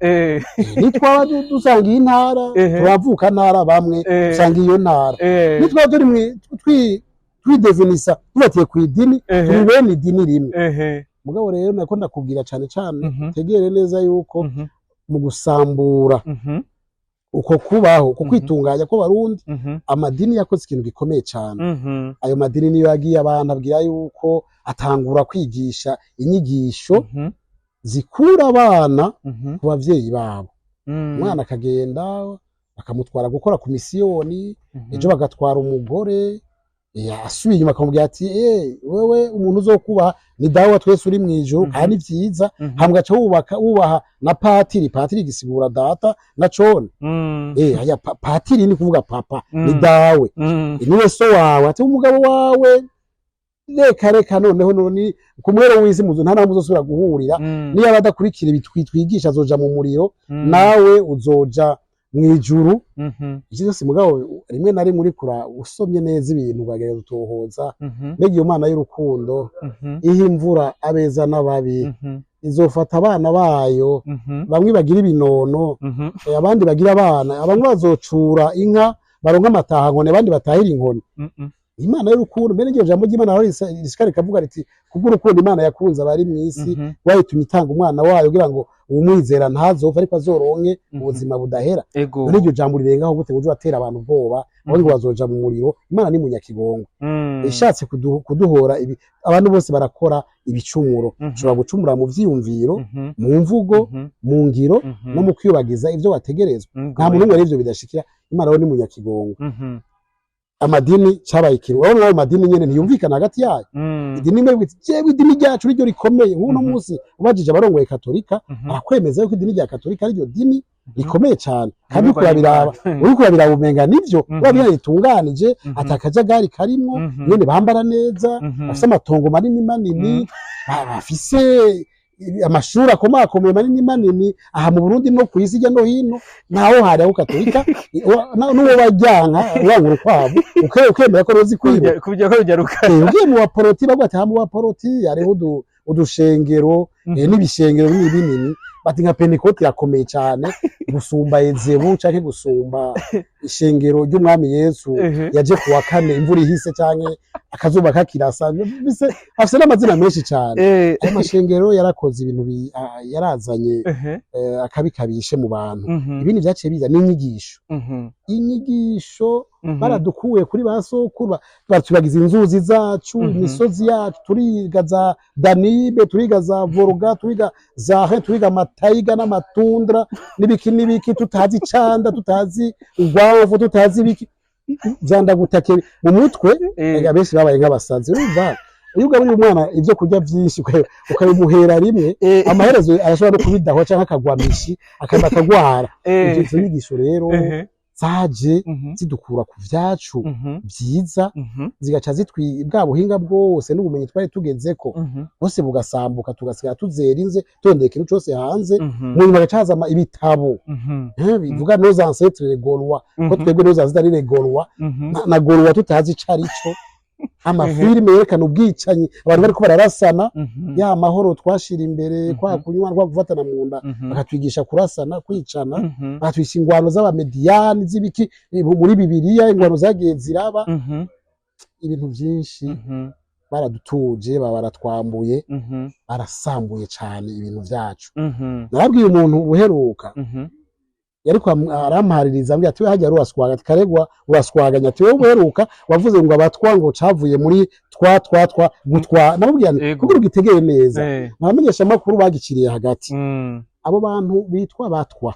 Nitwaba dusanga iyi ntara, turavuka ntara bamwe, dusanga iyo ntara. Nitwaba turi twidefinisa tubatiye ku idini, turi bene idini rimwe. Mugabo rero nako ndakubwira cane cane, tegere neza yuko mu gusambura uko kubaho, uko kwitunganya kw'Abarundi, amadini yakoze ikintu gikomeye cane. Ayo madini niyo yagiye abantu abwira yuko atangura kwigisha inyigisho zikura abana ku bavyeyi babo. Umwana akagenda bakamutwara gukora ku misiyoni, ejo bagatwara umugore. Asubiye inyuma akamubwira ati: "Wewe umuntu uzokubaha ni Dawe wa twese uri mw'ijuru." Kandi ni vyiza. Hama ugaca wubaka wubaha na patiri. Patiri gisigura data na cone. Haya patiri ni kuvuga papa, ni dawe, niwe so wawe. Ati umugabo wawe reka reka, noneho none ku mwero w'isi muzo nta naho muzosubira guhurira. Niyo aba adakurikira ibi twigisha, azoja mu muriro, nawe uzoja. Mw'ijuru. Ivyo vyose, mugabo rimwe na rimwe uriko usomye neza ibintu, ukagerageza utohoza, mbega iyo Mana y'urukundo iha imvura abeza n'ababi, izofata abana bayo, bamwe bagira ibinono, abandi bagira abana, bamwe bazocura inka baronka amatahankoni, abandi batahira inkoni. Imana y'urukundo, mbere iryo jambo ry'Imana aho rishika rikavuga riti: "Kubw'urukundo Imana yakunze abari mw'isi, wayitumye itanga umwana wayo kugira ngo uwumwizera ntazopfa, ariko azoronke ubuzima budahera." None iryo jambo rirengaho gute ngo uje uratera abantu ubwoba, aho ngo bazoja mu muriro? Imana ni munyakigongo, ishatse kuduhora ibi. Abantu bose barakora ibicumuro. Ushobora gucumura mu vyiyumviro, mu mvugo, mu ngiro, no mu kwibagiza ivyo wategerezwa. Nta muntu n'umwe rero ivyo bidashikira. Imana rero ni munyakigongo. Amadini cabaye ikintu, urabona nayo madini nyene ntiyumvikana hagati yayo. Idini imwe rivuga iti: "Jewe idini ryacu niryo rikomeye." Nk'uno munsi ubajije abarongoye Katolika, arakwemeza yuko idini rya Katolika ariryo dini rikomeye cyane, kandi uriko urabiraba, uriko urabiraba umenga nivyo. Urabona ritunganije, atakajagari karimwo, nyene bambara neza, bafise amatongo manini manini, bafise amashuri akomakomeye manini manini aha mu Burundi no ku isi hirya no hino. Ntaho hari aho Katolika n'uwo bajyanka uranga urukwavu, ukemera ko ruzi kwiba. Kubyo ko bijaruka. Ugiye mu baporoti, bavuga ati: "Aha mu baporoti hariho udushengero, n'ibishengero binini binini." Bati nka Pentekote irakomeye cyane gusumba Ezebu canke gusumba ishengero ry'Umwami Yesu yaje kuwa kane imvura ihise canke akazuba kakirasa. Bise afise n'amazina menshi cyane. Ayo mashengero yarakoze ibintu yarazanye akabi kabishe mu bantu. Ibindi vyaciye biza n'inyigisho, inyigisho baradukuye kuri ba sokuru, batubagiza inzuzi zacu, imisozi yacu. Turiga za Danube, turiga za Volga, turiga za Rhin, turiga amatayiga n'amatundra n'ibiki n'ibiki, tutazi icanda, tutazi urwavu, tutazi ibiki vyandagutake mu mutwe. Ega benshi babaye nk'abasazi. Urumva, iyo ugaburiye umwana ivyo kurya vyinshi, ukabimuhera rimwe, amaherezo arashobora no kubidahwa canke akagwa mishi, akaza akagwara. Izo nyigisho rero zaje zidukura ku vyacu vyiza, zigaca zitwi bwa buhinga bwose n'ubumenyi twari tugezeko bwose bugasambuka, tugasigara tuzera inze, turondera ikintu cose hanze. Mu nyuma hagaca haza ibitabo bivuga nos ancêtres les Gaulois, ko twebwe nos ancêtres ari les Gaulois, na Gaulois tutazi ico ari co. Amafilime yerekana ubwicanyi, abantu bariko bararasana, ya mahoro twashira imbere, kwa kunywa, kwa gufatana mu nda, bakatwigisha kurasana, kwicana, bakatwigisha ingwano z'abamediyani, z'ibiki muri Bibiliya, ingwano zagiye ziraba, ibintu vyinshi. Baradutuje, baratwambuye, barasambuye cane ibintu vyacu. Narabwiye umuntu uheruka, yariko arampaririza, ambwira ati: "We hajya uraswaga." Ati: "Karegwa, uraswaganya." Ati: "Wowe uheruka wavuze ngo abatwa ngo cavuye muri twa twa twa gutwa." Namubwira nti: "Kugira ugitegere neza, abamenyesha amakuru bagiciriye hagati. Abo bantu bitwa batwa,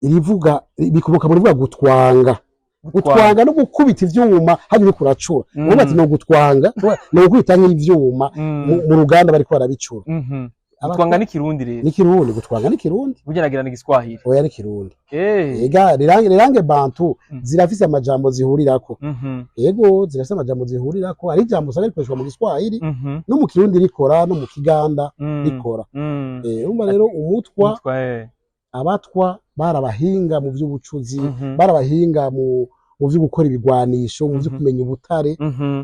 irivuga bikomoka muri vuga gutwanga." Gutwanga no gukubita ivyuma hajya uriko uracura. Uvuga ati: "No gutwanga no gukubita nk'ivyuma mu ruganda bariko barabicura." Gutwanga n'ikirundi rero? N'ikirundi, gutwanga n'ikirundi. Burya nagira n'igiswahili. Oya, n'ikirundi. Ega rirange bantu zirafise amajambo zihurirako. Yego, zirafise amajambo zihurirako. Hari ijambo usanga rikoreshwa mu Giswahili, no mu Kirundi rikora, no mu Kiganda rikora. Urumva rero umutwa, Umutwa. abatwa barabahinga mu vy'ubucuzi, barabahinga mu vyo gukora ibigwanisho, mu vyo kumenya ubutare,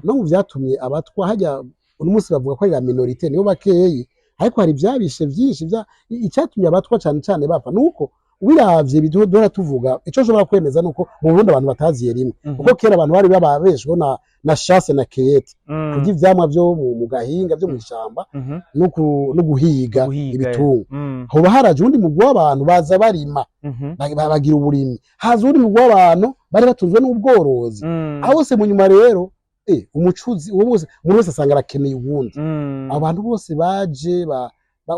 no mu vyatumye abatwa hajya uno munsi bavuga ko ari la minorité, nibo bakeyi, ariko hari ivyabishe vyinshi. Icyatumye abatwa cane cane bapfa nuko ubiravye duhora tuvuga. Ico nshobora kwemeza nuko mu Burundi abantu bataziye rimwe, kuko kera abantu bari bababeshweho na chasse na cueillette, kurya ivyamwa vyo mu gahinga, vyo mw'ishamba, no guhiga Guhiga, ibitungwa. Hoba haraje uwundi mugwi w'abantu baza barima, bagira uburimyi. Haza uwundi mugwi w'abantu bari batunzwe n'ubworozi. Aho hose mu nyuma rero, umucuzi uwo wese, umuntu wese asanga arakeneye uwundi. Abantu bose baje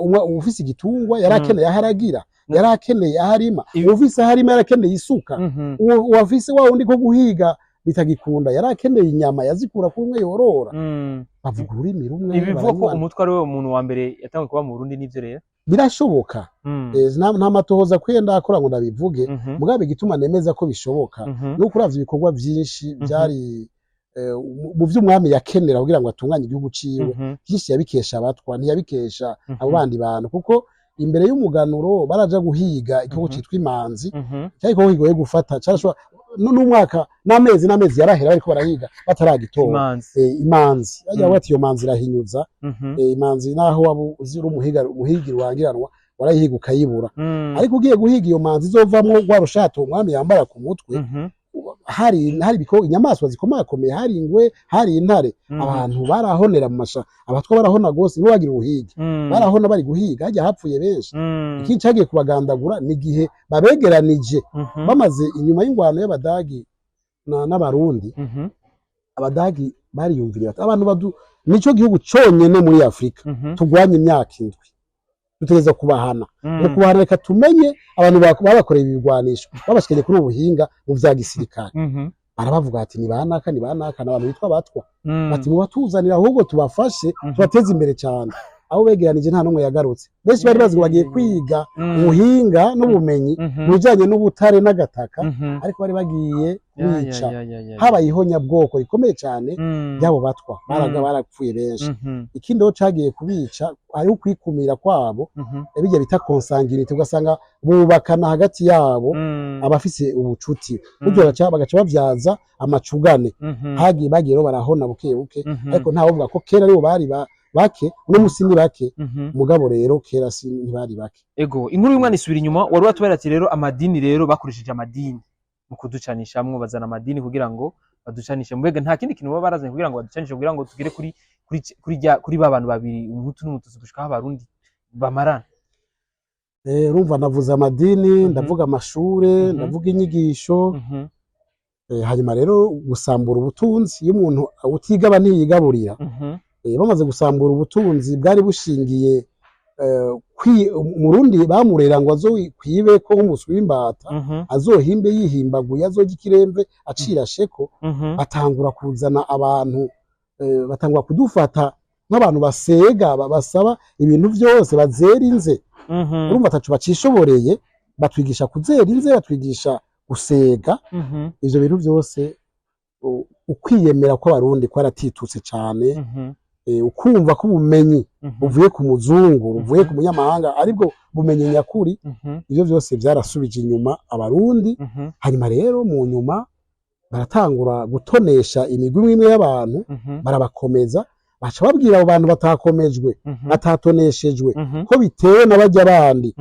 umwe ufise igitungwa yari akeneye aho aragira, yari akeneye aho arima. Uwufise aho arima yari akeneye isuka. Uwafise wa wundi ko guhiga bitagikunda yari akeneye inyama, yazikura kuri umwe yorora. Bavuga ururimi rumwe, Ibi bivuga ko baranywana. umutwe ari we muntu wa mbere yatanguye kuba mu Burundi, nivyo rero? Birashoboka. Nta matohoza akwiye ndakora ngo ndabivuge, mugabo igituma nemeza ko bishoboka nuko uravye ibikorwa vyinshi byari mu vy'umwami yakenera kugira ngo atunganye igihugu ciwe, byinshi yabikesha abatwa, ntiyabikesha abo bandi bantu, kuko Imbere y'umuganuro baraja guhiga igikoko citwa imanzi. Cyari igikoko kigoye gufata, carashobora n'umwaka n'amezi n'amezi yarahera bariko barahiga bataragitora. Imanzi. Imanzi bagira bati iyo manzi irahinyuza. Imanzi naho waba uzi uri umuhiga, umuhigi rurangiranwa, warayihiga ukayibura. Ariko ugiye guhiga iyo manzi izovamwo rwa rushato umwami yambara ku mutwe, hari inyamaswa zikomakomeye, hari ingwe, hari intare. Abantu barahonera mu masha, abatwa barahona gose, nibo bagira ubuhigi. Barahona bari guhiga, hajya hapfuye benshi. Ikindi cagiye kubagandagura ni igihe babegeranije, bamaze inyuma y'ingwano y'Abadagi n'Abarundi. Abadagi bariyumviriye bati abantu badu nico gihugu conyene muri Afrika tugwanye imyaka 7, dutegereza kubahana. Mu kubahana, reka tumenye abantu babakoreye ibigwanisho, babashikanye kuri ubu buhinga mu vya gisirikare. Barabavuga ati ni banaka, ni banaka, ni abantu bitwa Batwa. Bati mubatuzanira ahubwo tubafashe, tubateze imbere cyane. Abo begeranije nta n'umwe yagarutse. Benshi bari bazi ngo bagiye kwiga ubuhinga n'ubumenyi mu bijanye n'ubutare n'agataka, ariko bari bagiye kwica. Habaye ihonyabwoko rikomeye cyane ry'abo Batwa, baraga barapfuye benshi. Ikindi rero cagiye kubica, hariho ukwikumira kwabo, bijya bita consanguinité, ugasanga bubakana hagati yabo, abafise ubucuti buryo bagaca bavyaza amacugane. Hagiye bagiye rero barahona buke buke. Ariko ntawovuga ko kera aribo bari bake, uno musi ni bake. Mugabo rero kera si ntibari bake. Ego, inkuru y'umwana isubira inyuma. Wari watubwira ati rero amadini, rero bakoresheje amadini mu kuducanishamwo, bazana amadini kugira ngo baducanishe. Mbega nta kindi kintu baba barazanye kugira ngo baducanishe, kugira ngo tugere kuri ba bantu babiri, Umuhutu n'Umututsi, gushika aho Abarundi bamarana? Urumva navuze amadini, ndavuga amashure, ndavuga inyigisho. Hanyuma rero gusambura ubutunzi, iyo umuntu utigaba ntiyigaburira. Bamaze gusambura ubutunzi bwari bushingiye Umurundi bamurera ngo azokwibe ko nk'umuswi w'imbata, azohimbe yihimbaguye, azorya ikiremve acirasheko. Batangura kuzana abantu, batangura kudufata nk'abantu basega, basaba ibintu byose, bazera inze. Urumva atacu bacishoboreye, batwigisha kuzera inze, batwigisha gusega. Ivyo bintu byose, ukwiyemera kw'Abarundi kwaratitutse cane. Ukumva ko ubumenyi buvuye ku muzungu, buvuye ku munyamahanga, aribwo bumenyi nyakuri. Ivyo byose vyarasubije inyuma Abarundi. Hanyuma rero mu nyuma baratangura gutonesha imigwi imwe imwe y'abantu, barabakomeza, baca babwira abo bantu batakomejwe, batatoneshejwe, ko bitewe na barya bandi.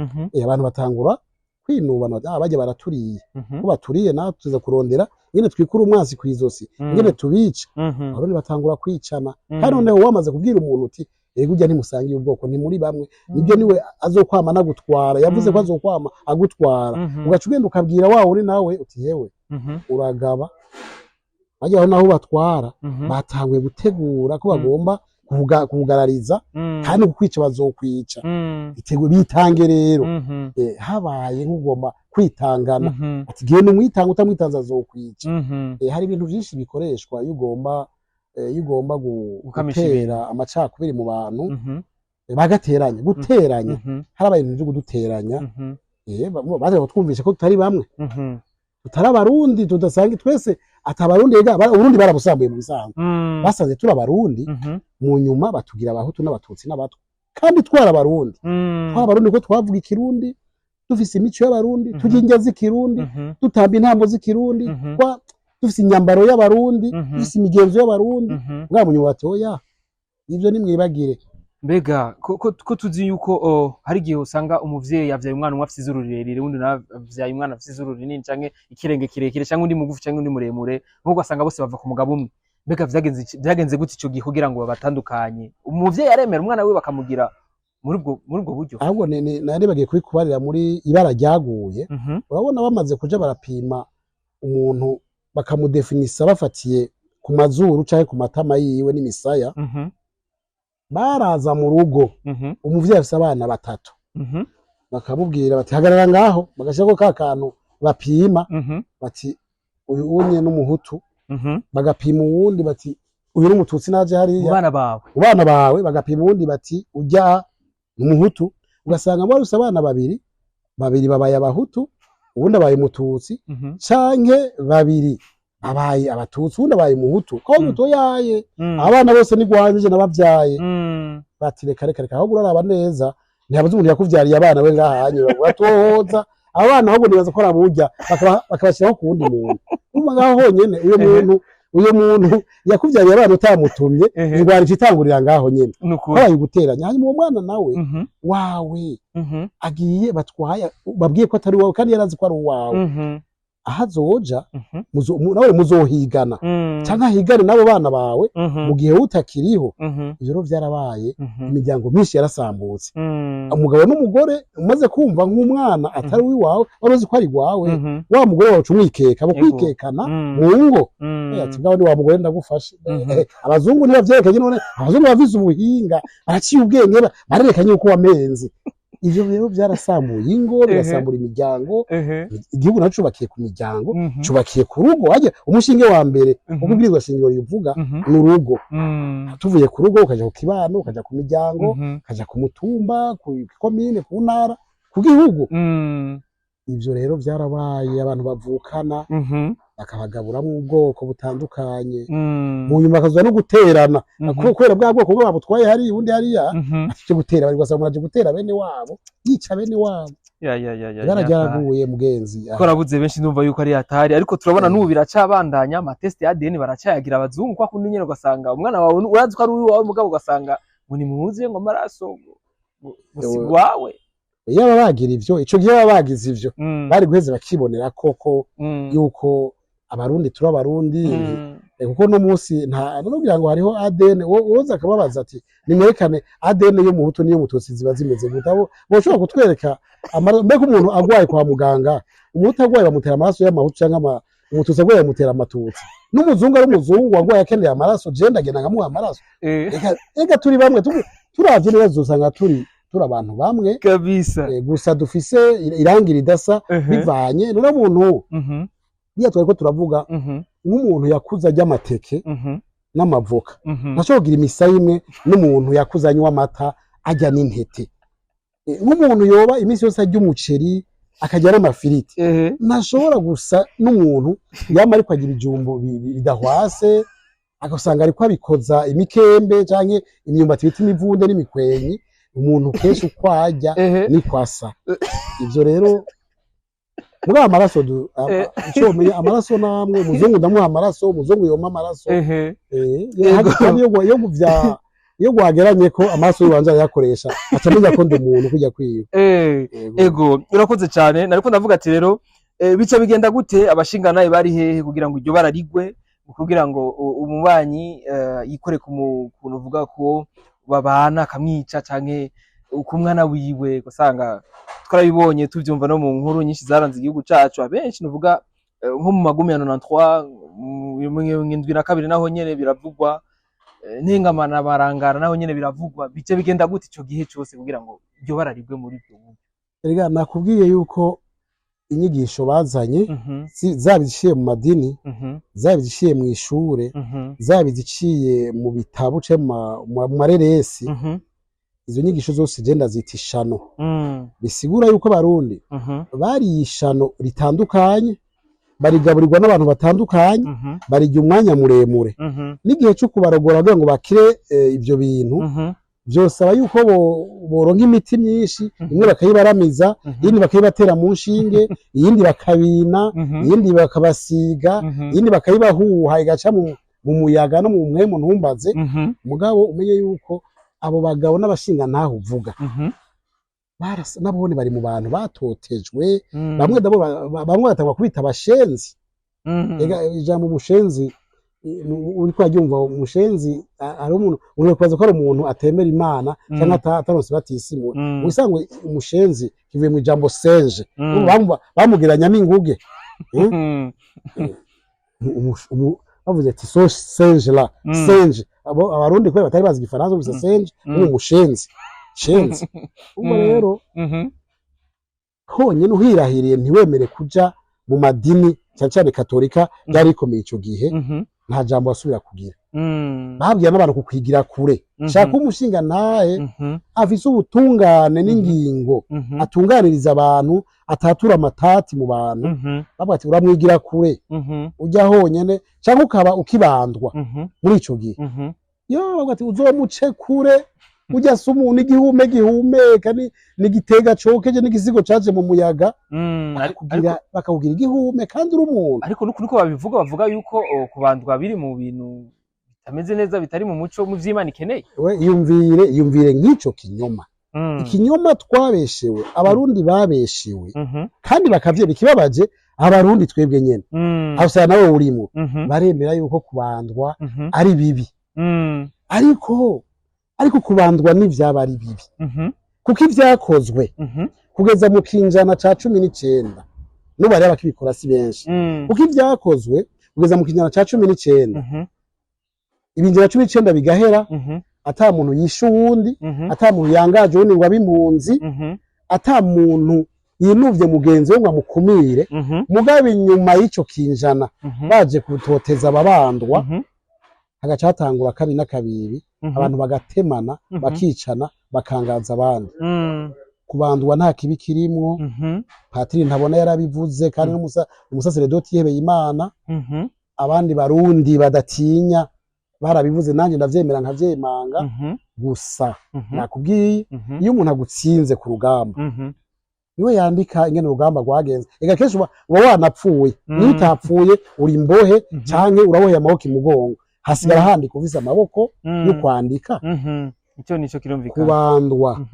Abantu batangura kwinubana bati, ah, barya baraturiye, ko baturiye natwe tuza kurondera ingene twikura umwansi kw'izosi, ingene tubica. Abarundi batangura kwicana. Kandi noneho wamaze kubwira umuntu uti ego urya ntimusangiye ubwoko, ntimuri bamwe, nibyo niwe azokwama anagutwara, yavuze ko azokwama agutwara. Ugaca ugenda ukabwira wa uri nawe uti hewe, uragaba bajya aho naho batwara. Batanguye gutegura ko bagomba kubugarariza, kandi kukwica bazokwica. Iteguye bitange rero. Habaye nk'ugomba kwitangana, ati genda umwitange, utamwitanze azokwica. Hari ibintu byinshi bikoreshwa iyo ugomba Gukamisha. gutera amacakubiri mu bantu, bagateranya, guteranya. Harabaye ibintu byo kuduteranya. Baje batwumvisha ko tutari bamwe, tutari Abarundi, tudasanga twese ati Abarundi. Ega Uburundi barabusambuye mu bisanzwe. Basanze turi Abarundi, mu nyuma batugira Abahutu n'Abatutsi n'Abatwa, kandi twari Abarundi. Twari Abarundi kuko twavuga Ikirundi, dufise imico y'Abarundi, turya indya z'Ikirundi, dutamba intambo z'Ikirundi, dufise imyambaro y'Abarundi, dufise imigenzo y'Abarundi. Bwa munyuma bati oya, ivyo nimwibagire. Mbega ko tuzi yuko hari igihe usanga umuvyeyi avyaye umwana umwe afise izuru rirerire, uwundi nawe avyaye umwana afise izuru rinini canke ikirenge kirekire, canke undi mugufi canke undi muremure, nk'uko ugasanga bose bava ku mugabo umwe, mbega vyagenze gute ico gihe kugira ngo babatandukanye? Umuvyeyi aremera umwana wiwe bakamugira muri ubwo buryo? Ahubwo nari bagiye kubikubarira muri ibara ryaguye. Urabona bamaze kuja barapima umuntu, bakamudefinisa bafatiye ku mazuru canke ku matama yiwe n'imisaya. Baraza mu rugo, umuvyeyi afise abana batatu, bakamubwira bati hagarara ngaho, bagashirako ka kantu bapima, bati uyu unye n'Umuhutu. Bagapima uwundi bati uyu n'Umututsi, naje mu hariya. bana bawe. Mu bana bawe. Bagapima uwundi bati urya n'Umuhutu. Ugasanga muri abana babiri, babiri babaye Abahutu, uwundi abaye Umututsi, canke babiri abaye Abatutsi, uwundi abaye Umuhutu, ko mutoyaye, abana bose ni gwanje nabavyaye. Bati reka reka reka, ahubwo uraraba neza. Ntihabuze umuntu yakuvyariye abana we ngaha hanye batohoza abana, ahubwo nibaza ko araburya bakabashyiraho ku wundi muntu. Urumva ngaho honyene uyo muntu, uyo muntu yakuvyariye abana utamutumye, ingwara ica itangurira ngaho nyene. Nukuri. Habaye guteranya, hanyuma uwo mwana nawe wawe agiye batwaye, babwiye ko atari uwawe kandi yarazi ko ari uwawe, aho azoja nawe muzohigana canke ahigane n'abo bana bawe mu gihe utakiriho. Ivyo rero vyarabaye, imiryango myinshi yarasambutse. Umugabo n'umugore umaze kumva nk'umwana atari uwiwawe, wari uzi ko ari iwawe, wa mugore wawe uca umwikeka, mu kwikekana mu ngo. Ati ngaho ni wa mugore ndagufashe. Abazungu ntibavyerekanye. None abazungu bafise ubuhinga, baraciye ubwenge, barerekanye yuko wamenze. Ivyo rero byarasambuye ingo, birasambura imiryango. Igihugu naco cubakiye ku miryango, cubakiye ku rugo. Harya umushinge wa mbere uko ibwirizwa shingiro rivuga ni urugo. Tuvuye ku rugo ukaja ku kibano, ukaja ku miryango, ukaja ku mutumba, ku komine, ku ntara, ku gihugu. Ivyo rero vyarabaye, abantu bavukana bakabagaburamwo ubwoko butandukanye, mu nyuma bakaza no guterana kubera bwa bwoko bwo babutwaye hariya, ubundi hariya ati icyo gutera, bari ugasanga umuntu aje gutera bene wabo, yica bene wabo. Ya ya ya ya Ibara ya. ryaraguye, mugenzi. Ko arabuze benshi, ndumva yuko ari hatari, ariko turabona n'ubu biracabandanya, ama tests ya ADN baracayagira abazungu kwa kundi nyene, ugasanga umwana wawe urazi ko ari uwawe, mugabo ugasanga ngo nimuhuze ngo amaraso, ngo si gwawe. Iyo bagira ivyo, ico gihe baba bagize ivyo, bari guheza bakibonera koko yuko Abarundi turi Abarundi. Kuko no munsi nta nugira ngo hariho ADN, woza akababaza ati nimwerekane ADN y'umuhutu n'iyo mututsi ziba zimeze gute. Abo boshobora kutwereka mbega umuntu agwaye kwa muganga, umuhutu agwaye bamutera amaraso y'amahutu, canke umututsi agwaye bamutera amatutsi, n'umuzungu ari umuzungu agwaye akeneye amaraso, je ndagenda nkamuha amaraso. Reka turi bamwe, turavye neza usanga turi abantu bamwe. Kabisa. Gusa dufise irangi ridasa bivanye none umuntu iyo twariko turavuga nk'umuntu yakuze arya amateke n'amavoka, ntashobora kugira imisaya imwe n'umuntu yakuze anywa amata, arya n'intete. Nk'umuntu yoba iminsi yose arya umuceri, akarya n'amafiriti, ntashobora gusa n'umuntu yama ariko agira ibijumbu bidahwase, agasanga ariko abikoza imikembe canke imyumbati bita imivunde n'imikwenyi. Umuntu kenshi uko arya niko asa. Ivyo rero muri aya maraso ico womenya, amaraso namwe umuzungu ndamuha amaraso, umuzungu yompa amaraso. Kandi iyo gwageranye ko amaraso y'ubanza arayakoresha, aca amenya ko ndi umuntu kujya kwiwe. Yego. Ego, urakoze cyane. Nariko ndavuga ati rero bica bigenda gute? Abashinganaye bari hehe kugira ngo iryo bararigwe, kugira ngo umubanyi yikore ku kuntu uvuga ko babana akamwica, canke ku mwana wiwe? Ugasanga twarabibonye, tuvyumva no mu nkuru nyinshi zaranze igihugu cacu. Abenshi nuvuga nko mu magumi ya 93, mu 72 naho nyene biravugwa, Ntengamana barangara naho nyene biravugwa. Bice bigenda gute ico gihe cose kugira ngo iryo bararigwe muri ibyo buryo? Erega nakubwiye yuko inyigisho bazanye, zaba iziciye mu madini, zaba iziciye mu ishure, zaba iziciye mu bitabo canke mu mareresi, izo nyigisho zose je ndazita ishano. Bisigura yuko Abarundi bariye ishano ritandukanye, barigaburirwa n'abantu batandukanye, barirya umwanya muremure. N'igihe cyo kubarogora kugira ngo bakire ivyo bintu, vyosaba yuko boronka imiti myinshi, imwe bakayibaramiza, iyindi bakayibatera mu nshinge, iyindi bakabina, iyindi bakabasiga, iyindi bakayibahuha igaca mu muyaga no mu mwemu, ntumbaze. Mugabo umenye yuko abo bagabo n'abashinga ntaho uvuga nabone bari mu bantu batotejwe. Bamwe nabo bamwe batangwa kubita abashenzi. Ega ijambo umushenzi, uriko uraryumva, umushenzi ari umuntu uri kubaza ko ari umuntu atemera Imana cyangwa ataronse batisimu. Mu bisanzwe umushenzi kivuye mu ijambo singe. Bamugereranya n'inguge. Bavuze ati ce singe là, singe. Abarundi kubera batari bazi igifaransa bavuze singe, ubu umushenzi shenzi ubwo rero honyine uhirahiriye ntiwemere kuja mu madini, cyane cyane katolika ryari rikomeye ico gihe, nta jambo wasubira kugira. Babwira n'abantu kukwigira kure. Shaka umushinga ntahe afise ubutungane n'ingingo, atunganiriza abantu, atatura amatati mu bantu. Bavuga ati uramwigira kure, ujya honyene cyangwa ukaba ukibandwa muri ico gihe. Yo bavuga ati uzomuce kure. Ujya se umuntu igihume gihumeka ni igitega cokeje n'igisigo caje mu muyaga. Bakakubwira igihume kandi uri umuntu. Ariko nuko niko babivuga, bavuga yuko kubandwa biri mu bintu bitameze neza, bitari mu muco, mu vy'Imana ikeneye. We yumvire nk'ico kinyoma. Ikinyoma twabeshewe, Abarundi babeshewe, kandi bakavyera. Ikibabaje, Abarundi twebwe nyene, aho usanga nawe urimwo, baremera yuko kubandwa ari bibi. Ariko kubandwa n'ivyaba ari bibi, kuko ivyakozwe kugeza mu kinjana ca 19, n'ubu hariho abakibikora, si benshi, kuko ivyakozwe kugeza mu kinjana ca 19, ibinjana 19 bigahera, ata muntu yishe uwundi, ata muntu yangaje uwundi ngo abe impunzi, ata muntu yinuvye mugenzi we ngo amukumire. Mugabo inyuma y'ico kinjana, baje kutoteza ababandwa, hagaca hatangura kabi n'akabibi, abantu bagatemana, bakicana, bakangaza abandi. Kubandwa nta kibi kirimwo. Patiri Ntabona yarabivuze, kandi n'umusaseredoti yihebeye Imana. Abandi Barundi badatinya barabivuze, nanjye ndavyemera nkavyemanga. Gusa nakubwiye, iyo umuntu agutsinze ku rugamba, niwe yandika ingene urugamba rwagenze. Ega kenshi uba wanapfuye. Niyo utapfuye, uri imbohe, canke uraboheye amaboko imugongo, hasigara handika ufise amaboko yo kwandika. Ico nico kirumvikana. Kubandwa,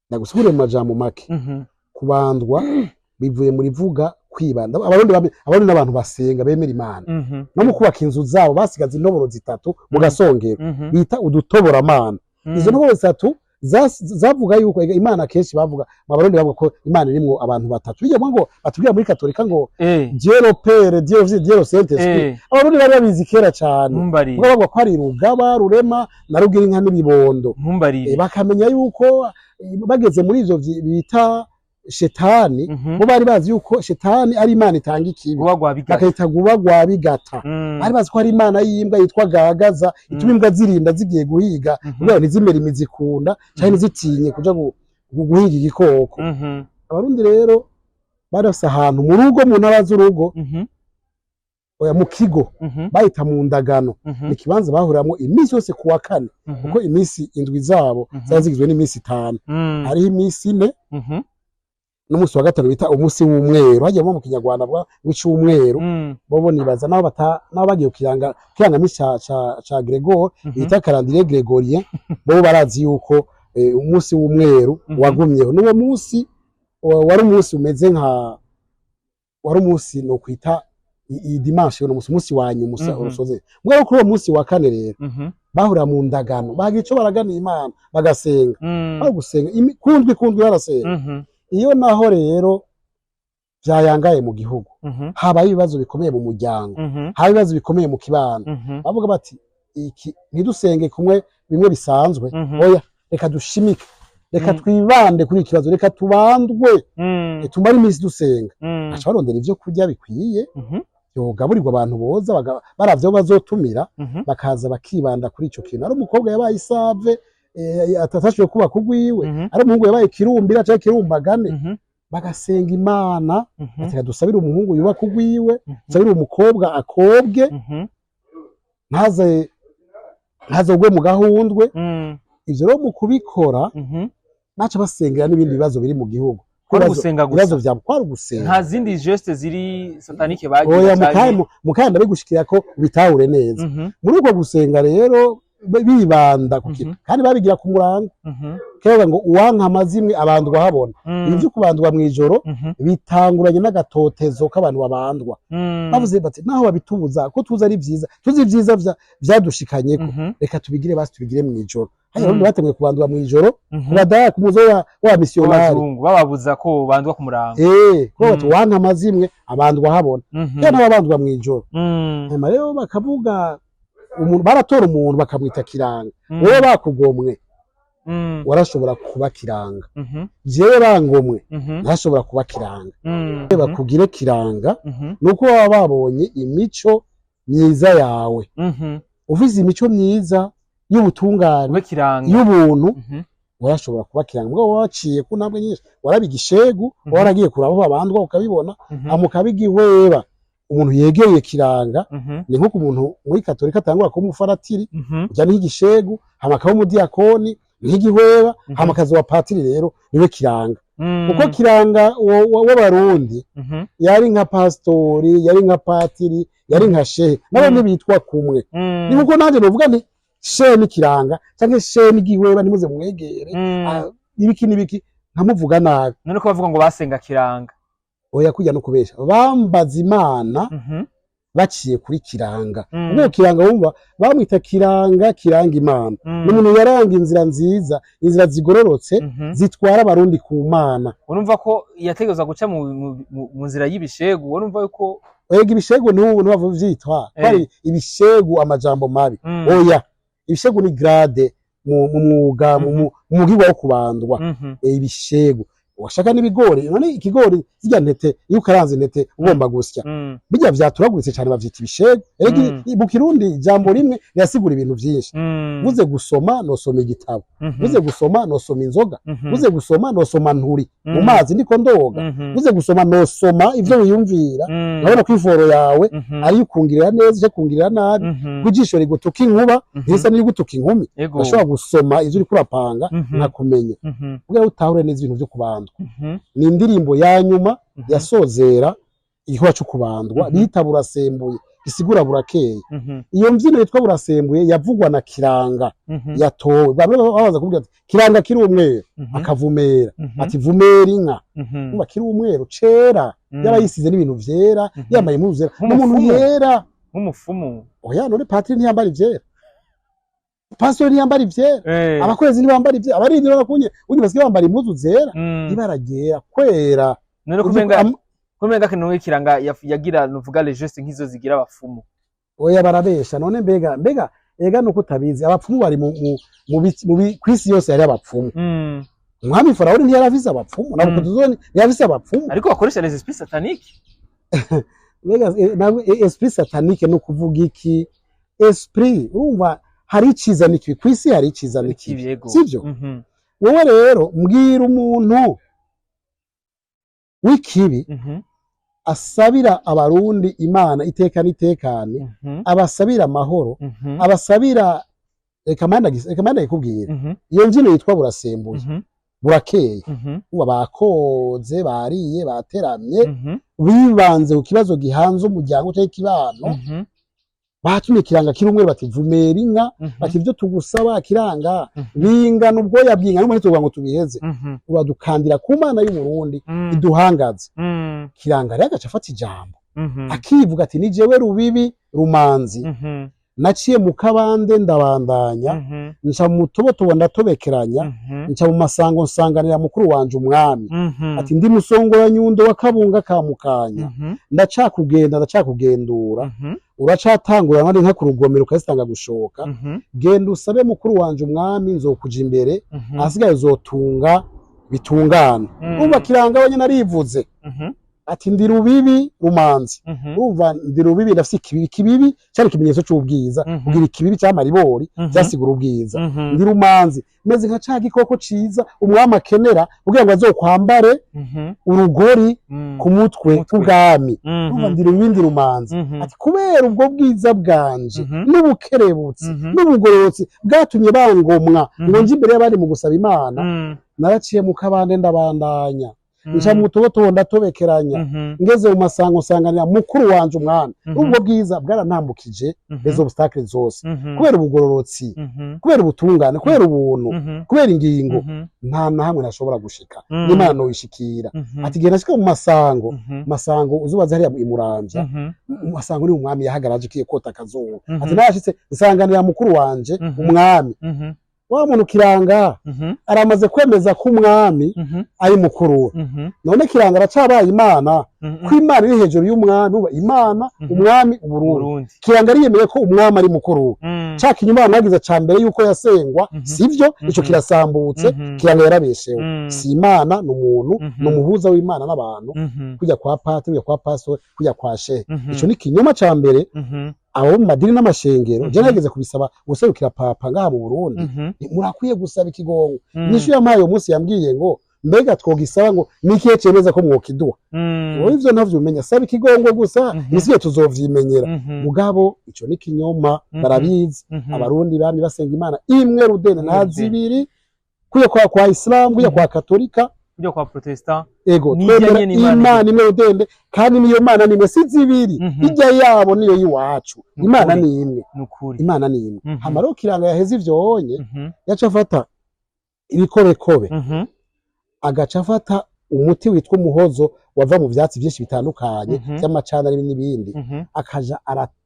ndagusigurire mu majambo make, kubandwa bivuye muri vuga kwibanda. Abarundi n'abantu basenga, bemera Imana. No mu kubaka inzu zabo basigaza intoboro zitatu mu gasongero, bita udutoboramana. Izo ntoboro zitatu zavuga yuko Imana, kenshi bavuga mu Barundi, bavuga ko Imana irimwo abantu batatu. Bijya ngo batubwira muri Katolika ngo Dieu le Père, Dieu le Fils, Dieu le Saint Esprit. Abarundi bari babizi kera cane. Ntumbarire. Kuko bavuga ko ari Rugaba, Rurema na Rugira inka n'ibibondo. Ntumbarire. Bakamenya yuko bageze muri ivyo bita shetani, bo bari bazi yuko shetani ari Imana itanga ikibi. Guba gwa bigata. Bakayita guba gwa bigata. Bari bazi ko ari Imana y'imbwa yitwa Gagaza, ituma imbwa zirinda zigiye guhiga, kugira ngo ntizimere imizi kunda canke ntizitinye kuja guhiga igikoko. Abarundi rero bari bafise ahantu mu rugo, mu ntara z'urugo, oya, mu kigo, bayita mu ndagano. Ni ikibanza bahuriramwo iminsi yose ku wa kane, kuko iminsi indwi zabo zari zigizwe n'iminsi itanu. Hariho iminsi ine n'umunsi wa gatanu bita umunsi w'umweru. Hagiye mu Kinyarwanda w'icumweru. Bobo nibaza naho bata naho bagiye kiranga kirangamisi ca Gregor, bita calendrier grégorien, bo barazi yuko umunsi w'umweru wagumyeho. N'uwo munsi wari umunsi umeze nka, wari umunsi no kwita iyi dimanche, uno munsi wa nyuma usoze. Mugabo kuri uwo munsi wa kane rero, bahurira mu ndagano, bagira ico baraganiye Imana, bagasenga. Bari gusenga kundwi kundwi barasenga. Iyo naho rero vyayangaye mu gihugu, habaye ibibazo bikomeye mu muryango, haba ibibazo bikomeye mu kibano, bavuga bati iki ntidusenge kumwe bimwe bisanzwe, oya, reka dushimike, reka twibande kuri iki kibazo, reka tubandwe, tumare iminsi dusenga. Baca barondera ivyo kurya bikwiye yogaburirwa abantu boza, baravye aho bazotumira, bakaza bakibanda kuri ico kintu. Ari umukobwa yabaye isave, atashoboye kubaka urwiwe, ari umuhungu yabaye kirumbira canke kirumbagane, bagasenga Imana, ati dusabire umuhungu yubaka urwiwe, dusabire umukobwa akobwe, ntaze ntazogwe mu gahundwe. Ivyo rero mu kubikora, baca basengera n'ibindi bibazo biri mu gihugu. Kwari ugusenga gusa. Ibibazo vya kwari ugusenga. Nta zindi geste ziri satanique bagira? Oya, mukanya ndabigushikira ko ubitahure neza. Muri uko gusenga rero bibanda ku kintu, kandi babigira ku murango. Kera ngo uwanka amazimwe abandwa habona. Ibi vyo kubandwa mw'ijoro bitanguranye n'agatotezo k'abantu babandwa. Bavuze bati naho babitubuza, ko tuzi ari vyiza, tuzi ivyiza vyadushikanyeko, reka tubigire, basi tubigire mw'ijoro. Hanyuma abarundi bateguye kubandwa mw'ijoro, kubadaya ku muzo wa misiyonari. B'abazungu bababuza ko bandwa ku murango. Kuko bati uwanka amazimwe abandwa habona, kera n'ababandwa mw'ijoro. Hanyuma rero bakavuga umuntu, baratora umuntu bakamwita kiranga. Wowe bakugomwe, warashobora kuba kiranga. Jewe bangomwe, ntashobora kuba kiranga. Bakugire kiranga, nuko baba babonye imico myiza yawe. Ufise imico myiza y'ubutungane, ube kiranga, y'ubuntu, warashobora kuba kiranga. Mugabo waciye ku ntambwe nyinshi, waraba igishegu, waragiye kuraba aho babandwa ukabibona, hama ukaba igihweba. Umuntu yegereye kiranga, ni nk'uko umuntu muri Katolika atangura kuba umufaratiri, ujya n'igishegu, hama akaba umudiyakoni. Nk'igihweba. Hama akazi wa patiri rero niwe Kiranga, kuko Kiranga w'Abarundi yari nka pastori, yari nka patiri, yari nka shehe, nabo ntibitwa kumwe. Ni kuko nanjye novuga nti shehe ni Kiranga canke shehe ni Gihweba, ntimuze mwegere. Ah, ibiki n'ibiki, nkamuvuga nabi. None ko bavuga ngo basenga Kiranga? Oya, kujya no kubesha. Bambaza Imana baciye kuri Kiranga. Ubwo Kiranga wumva bamwita Kiranga, Kiranga Imana. Ni umuntu yaranga inzira nziza, inzira zigororotse zitwara Abarundi ku Mana. Urumva ko yategerezwa guca mu nzira y'ibishegu, urumva yuko Ega ibishegu n'ubu ntibavuga vyitwa ko ari ibishegu, amajambo mabi. Oya, ibishegu ni grade mu mwuga, mu mugirwa wo kubandwa. Ibishegu washaka n'ibigori. None ikigori, zirya ntete, iyo ukaranze intete ugomba gusya, bijya vyaturaguritse cyane bavyita ibishegu. Erega mu Kirundi ijambo rimwe rirasigura ibintu vyinshi. Buze gusoma nosoma igitabo, buze gusoma nosoma inzoga, buze gusoma nosoma nturi mu mazi ndiko ndoga, buze gusoma nosoma ivyo wiyumvira, urabona ko ivoro yawe ari ukungirira neza ije kungirira nabi, ko ijisho rigutuka inkuba ntisa n'irigutuka inkumi. Urashobora gusoma ivyo uriko urapanga nkakumenya kugira utahure neza ibintu vyo kubandwa. Ni indirimbo ya nyuma yasozera igikorwa co kubandwa, bita Burasembuye, isigura burakeye. Iyo mvyino yitwa Burasembuye yavugwa na Kiranga yatowe. Bamwe babaza kuvuga ati Kiranga kiri umweru, akavumera ati vumera inka. Umva, kiri umweru cera, yarayisize n'ibintu vyera, yambaye impuzu zera, n'umuntu Nk'umupfumu. yera. Nk'umupfumu. Oya, none patiri ntiyambara ivyera? Pastori ntiyambara ivyera? Abakwezi ntibambara ivyera? Abarindi barakunye ubundi basigaye bambara impuzu zera. Ibara ryera, kwera. None kumenga kino Kiranga yagira nuvuga les gestes nk'izo zigira abapfumu. Oya, barabesha. None mbega ega nuko utabizi, abapfumu bari mu kw'isi yose yari abapfumu. Umwami Farawoni ntiyari afise abapfumu? Nabukuduzoni ntiyari afise abapfumu? Ariko bakoresha les esprits sataniques. Mbega nawe, esprit satanique no kuvuga iki? Esprit, urumva hari iciza n'ikibi kw'isi, hari iciza n'ikibi. Yego. Sivyo? Mhm. Wowe rero mbwira umuntu w'ikibi asabira Abarundi Imana iteka n'itekane, abasabira amahoro, abasabira, reka manda ikubwira. Iyo mbyino yitwa Burasembuye, burakeye. Uba bakoze, bariye, bateramye, bibanze ku kibazo gihanze umuryango cyangwa ikibano, batumye Kiranga kiri umwe bati vumera inka, bati ibyo tugusaba Kiranga bingana ubwoya bw'inka n'umwe tuvuga ngo tubiheze, uradukandira ku Mana y'u Burundi iduhangaze. Kiranga rero agaca afata ijambo, akivuga ati ni jewe Rubibi Rumanzi, naciye mu kabande ndabandanya, nca mu mutobotobo ndatobekeranya, nca mu masango nsanganira mukuru wanje umwami, ati ndi musongora nyundo wa Kabunga ka Mukanya, ndacakugenda, ndacakugendura, uracatangura nari nka ku rugomero ukazitanga gushoka, genda usabe mukuru wanje umwami, nzokuja imbere, ahasigaye uzotunga bitungane. Urumva Kiranga we nyene arivuze ati ndi Rubibi Rumanzi. Urumva ndi Rubibi, ndafise ikibibi. Ikibibi cyari ikimenyetso c'ubwiza. Kugira ikibibi cy'amaribori vyasigura ubwiza. Ndi Rumanzi, meze nka ca gikoko ciza umwami akenera kugira ngo azokwambare urugori ku mutwe Mutwe. w'ubwami. Urumva ndi Rubibi, ndi Rumanzi. Ati kubera ubwo bwiza bwanje n'ubukerebutsi n'ubugororotsi bwatumye bangomwa ngo nje imbere y'abandi mu gusaba Imana, naraciye mu kabande ndabandanya, nca mu tubotobo ndatobekeranya, ngeze mu masango nsanganira mukuru wanje umwami. Ubwo bwiza bwarantambukije les obstacles zose, kubera ubugororotsi, kubera ubutungane, kubera ubuntu, kubera ingingo, nta na hamwe nashobora gushika n'Imana noyishikira. Ati genda nashika mu masango, masango uzubaze hariya i Muramvya, mu masango ni umwami yahagaraje kiye kota akazuba. Ati nashitse nsanganira mukuru wanje umwami. Wa muntu Kiranga aramaze kwemeza ko umwami ari mukuru we. None Kiranga aracabaye Imana? Ko Imana iri hejuru y'umwami, uba Imana, umwami, Uburundi. Burundi. Kiranga ariyemeye ko umwami ari mukuru we. Ca kinyuma bamwagiza ca mbere yuko yasengwa, sivyo ico kirasambutse. Kiranga yarabeshewe, si Imana, ni umuntu, ni umuhuza w'Imana n'abantu, kujya kwa pati, kujya kwa pastor, kujya kwa shehe. Ico ni kinyoma ca mbere. Abo mu madini n'amashengero, je nageze kubisaba guserukira papa ngaha mu Burundi, murakwiye gusaba ikigongo. Inyishu yampaye uwo munsi yambwiye ngo mbega twogisaba ngo nikihe cemeza ko mwokiduha? Wowe ivyo ntavyo umenya, saba ikigongo gusa, ibisigaye tuzovyimenyera. Mugabo ico ni kinyoma, barabizi. Abarundi bamye basenga Imana imwe rudene, nta Rudene. zibiri. Kuya kwa Islam, kuya kwa Katolika, Kujya kwa Protestant. Ego. Nijya Twemera nyene Imana. Imana imwe rudende, kandi niyo Mana nimwe, si zibiri. Ijya yabo niyo y'iwacu. Nukuri. Imana ni imwe. Nukuri. Imana ni imwe. Hama rero Kiranga yaheze ivyonye, yaca afata ibikobekobe, agaca afata umuti witwa umuhozo wava mu vyatsi vyinshi bitandukanye vy'amacana n'ibindi, akaja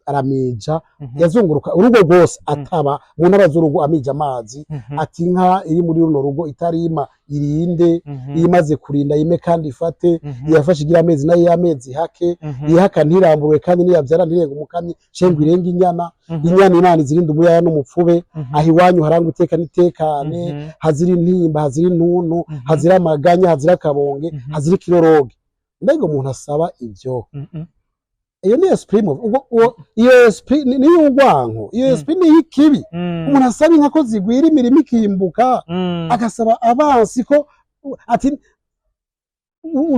aramija, yazunguruka urugo rwose, ataba mu ntara z'urugo, amija amazi, ati: "Inka iri muri runo rugo itarima irinde, imaze kurinda yime kandi ifate, iyafashe igira amezi nayo y'amezi hake, ihaka ntiramburwe, kandi niyavyara ntirenga umukamyi shengwe irenga inyana, inyana Imana izirinde umuyaya n'umupfube, aho iwanyu harangwa iteka n'itekane, hazira intimba, hazira intuntu, hazira amaganya, hazira akabonge, hazira ikiroroge." Mbega umuntu asaba ivyo, iyo ni esprit iyo esprit ni y'urwanko, iyo esprit ni y'ikibi. Umuntu asaba inka ko zigwira, imirima ikimbuka, agasaba abansi ko ati: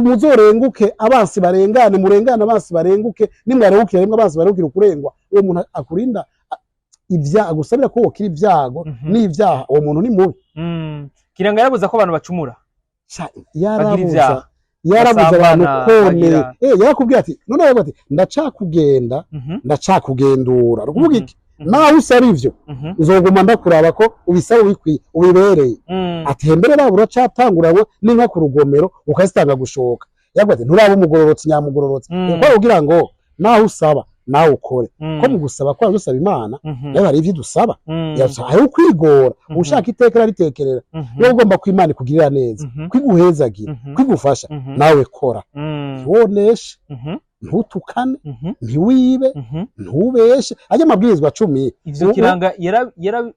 "Muzorenguke, abansi barengane, murengane abansi barenguke, nimwarengukira rimwe abansi barengukira ukurengwa." Uwo muntu akurinda ibya agusabira ko wokira ibyago n'ibyaha, uwo muntu ni mubi. Kiranga yarabuza ko abantu bacumura. Sha, Bagira yarabuza ivyaha. yarabuza abantu Basambana, komeye. Yarakubwiye ati none, yaravuga ati: "Ndacakugenda, ndacakugendura." Ni ukuvuga iki? Nawe usaba ivyo, nzoguma ndakuraba ko ubisaba ubikwiye, ubibereye. Atembere rabo uracatanguranywe n'inka ku rugomero ukazitanga gushoka. Yavuga ati: "Nturaba umugororotsi nyamugororotsi." Kuko kugira ngo nawe usaba nawe ukore, ko mu gusaba kwa dusaba Imana, nayo hari ivyo idusaba. Hariho ukwigora. Ushaka iteka araritekerera. Niba ugomba ko Imana ikugirira neza, kwiguhezagira, kwigufasha, nawe kora. Ntiwoneshe, ntutukane, ntiwibe, ntubeshe, ajya amabwirizwa 10. Ivyo Kiranga yara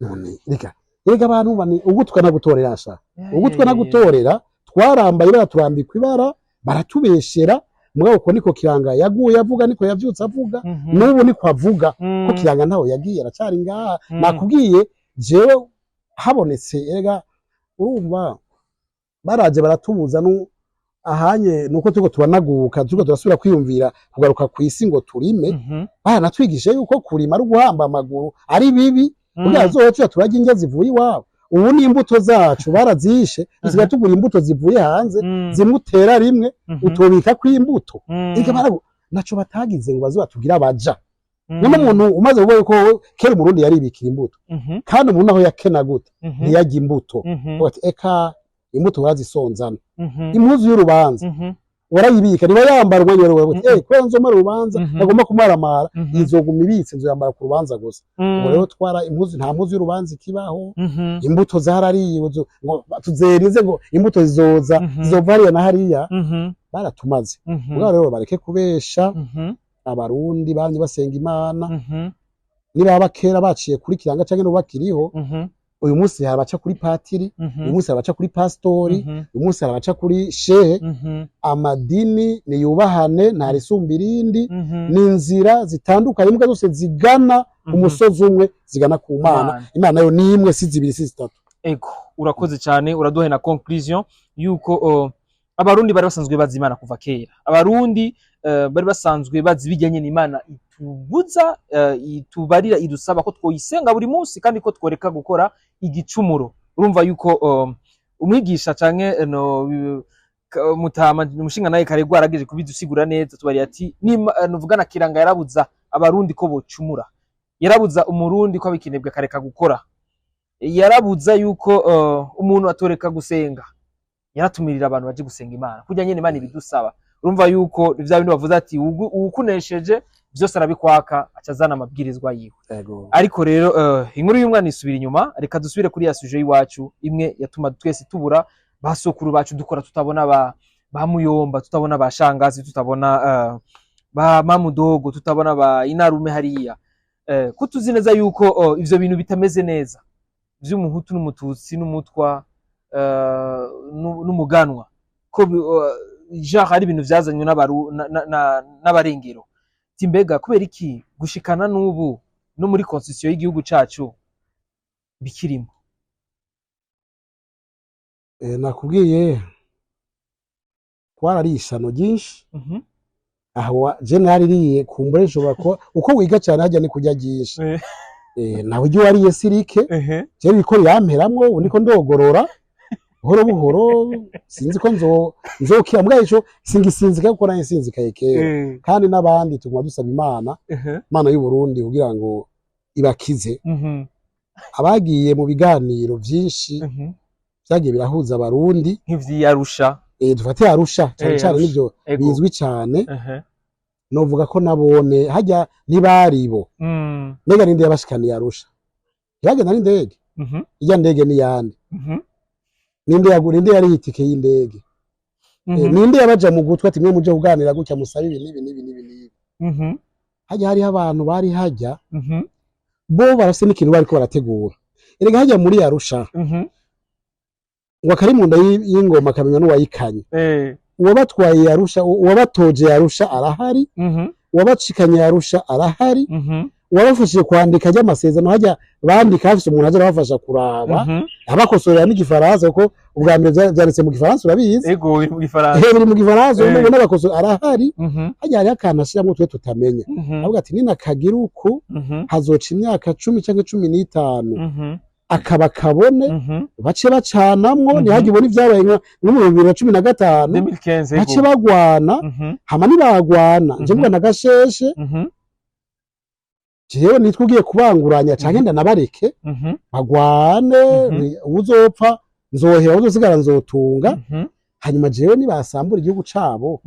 None reka reka, abantu bani ugutwa nagutorera sha, ugutwa nagutorera. Twarambaye ibara, turambikwa ibara, baratubeshera. Mugabo uko niko Kiranga yaguye avuga, niko yavyutse avuga, n'ubu niko avuga, ko Kiranga ntaho yagiye, aracari ngaha. Nakubwiye jewe habonetse, erega urumva baraje baratubuza nu ahanye nuko turiko turanaguka, turiko turasubira kwiyumvira kugaruka kw'isi ngo turime. Baranatwigishije yuko kurima ari uguhamba amaguru, ari bibi, kugira tuzoca turarya indya zivuye iwabo. Ubu n'imbuto zacu barazishe, dusigaye tugura imbuto zivuye hanze, zimwe utera rimwe, utobikako imbuto. Eka, barabu naco batagize ngo baze batugire abaja. Nyuma umuntu umaze kuvuga yuko wowe kera Umurundi yaribikira imbuto, kandi umuntu aho yakena gute ntiyarya imbuto. Uvuga ati: "Eka, imbuto barazisonzana." Impuzu y'urubanza warayibika, niba yambara umwanya wari wawe, kubera nzomara urubanza, nagomba kumaramara, izoguma ibitse, nzoyambara ku rubanza gusa. Ubu rero twara impuzu, nta mpuzu y'urubanza ikibaho. Imbuto zarariwe, ngo tuzerize ngo imbuto zizoza, zizova hariya na hariya. Baratumaze. Ubwo rero bareke kubesha. Abarundi bamye basenga Imana. Niba kera baciye kuri Kiranga canke n'ubu bakiriho, uyu munsi hari abaca kuri patiri, uyu munsi hari abaca kuri pastori, uyu munsi hari abaca kuri shehe. Amadini niyubahane, ntarisumba irindi. Ni inzira zitandukanye, imbwa zose zigana umusozi umwe, zigana ku Mana. Imana. Imana yo ni imwe, si zibiri, si zitatu. Ego, urakoze cyane, uraduhaye na conclusion yuko Abarundi bari basanzwe bazi Imana kuva kera. Abarundi bari basanzwe bazi bijyanye n'Imana itubuza, itubarira, idusaba ko twoyisenga buri munsi kandi ko tworeka gukora igicumuro. Urumva yuko umwigisha canke no mutama umushinga nawe Karegwa arageje kubidusigura neza, tubariye ati nuvugana Kiranga yarabuza Abarundi ko bocumura, yarabuza Umurundi ko abikinebwe akareka gukora, yarabuza yuko umuntu atoreka gusenga, yaratumirira abantu baje gusenga Imana kurya nyene Imana ibidusaba. Urumva yuko vya bintu bavuze ati uwukunesheje vyose arabikwaka, aca azana amabwirizwa yiwe. Ego. Ariko rero inkuru y'umwana isubira inyuma. Reka dusubire kuri ya sujet y'iwacu imwe yatuma twese tubura basokuru bacu, dukora tutabona ba muyomba, tutabona ba shangazi, tutabona ba mamudogo, tutabona ba inarume hariya, ko tuzi neza yuko ivyo bintu bitameze neza vy'Umuhutu n'Umututsi n'Umutwa n'Umuganwa, ko genre ari ibintu vyazanywe n'abarengero. Ati mbega kubera iki gushikana n'ubu no muri constitution y'igihugu cacu bikirimo? Nakubwiye twarariye ishano ryinshi. Aho je naririye kumbure, nshobora kuba uko wiga cyane hajya ni kurya ryinshi. Nawe ujya wariye sirike. Je biriko biramperamwo, ubu ndiko ndogorora buhoro buhoro, sinzi ko nzokira, mbwa ico singisinzika kuko nari nsinzikaye kera. Kandi n'abandi tuguma dusaba Imana, Imana y'u Burundi, kugira ngo ibakize. Abagiye mu biganiro vyinshi vyagiye birahuza Abarundi, nk'ivyiyarusha. Dufate Arusha cane cane. Arusha. Nivyo bizwi cane. Novuga ko nabone hajya ntibaribo. Mbega ninde yabashikaniye Arusha? Ntibagenda n'indege? Irya ndege ni yande? Ninde yagura? Ninde yariye itike y'indege? Ninde yabaja mu gutwi ati: "Mwe muje kuganira gutya, musabe ibi n'ibi n'ibi n'ibi n'ibi"? Hajya hariho abantu bari hajya, bo barafise n'ikintu bariko barategura. Erega hajya muri Arusha, ngo akari mu nda y'ingoma akamenya n'uwayikanye. Uwabatwaye Arusha, uwabatoje Arusha arahari, uwabacikanye Arusha arahari, uwabafashije kwandika ajya amasezerano. Hajya bandika hafise umuntu aza arabafasha kuraba, abakosorera n'igifaransa, kuko ubwa mbere vyanditse mu gifaransa, urabizi. Ego, biri mu gifaransa. Biri mu gifaransa. Ubu n'abakoso arahari. Hajya hariho akantu ashiramwo twe tutamenya. Avuga ati: "Ninakagira uku, hazoca imyaka 10 canke 15, akaba kabone, bace bacanamwo, ntihagire ubona ivyabaye nko mu 2015, 2015, ego. bace bagwana. Hama nibagwana, nje mvuga na gasheshe, jewe nitwe ugiye kubanguranya, canke ndanabareke bagwane. Uzopfa nzohera, uzosigara nzotunga. Hanyuma jewe nibasambura igihugu cabo,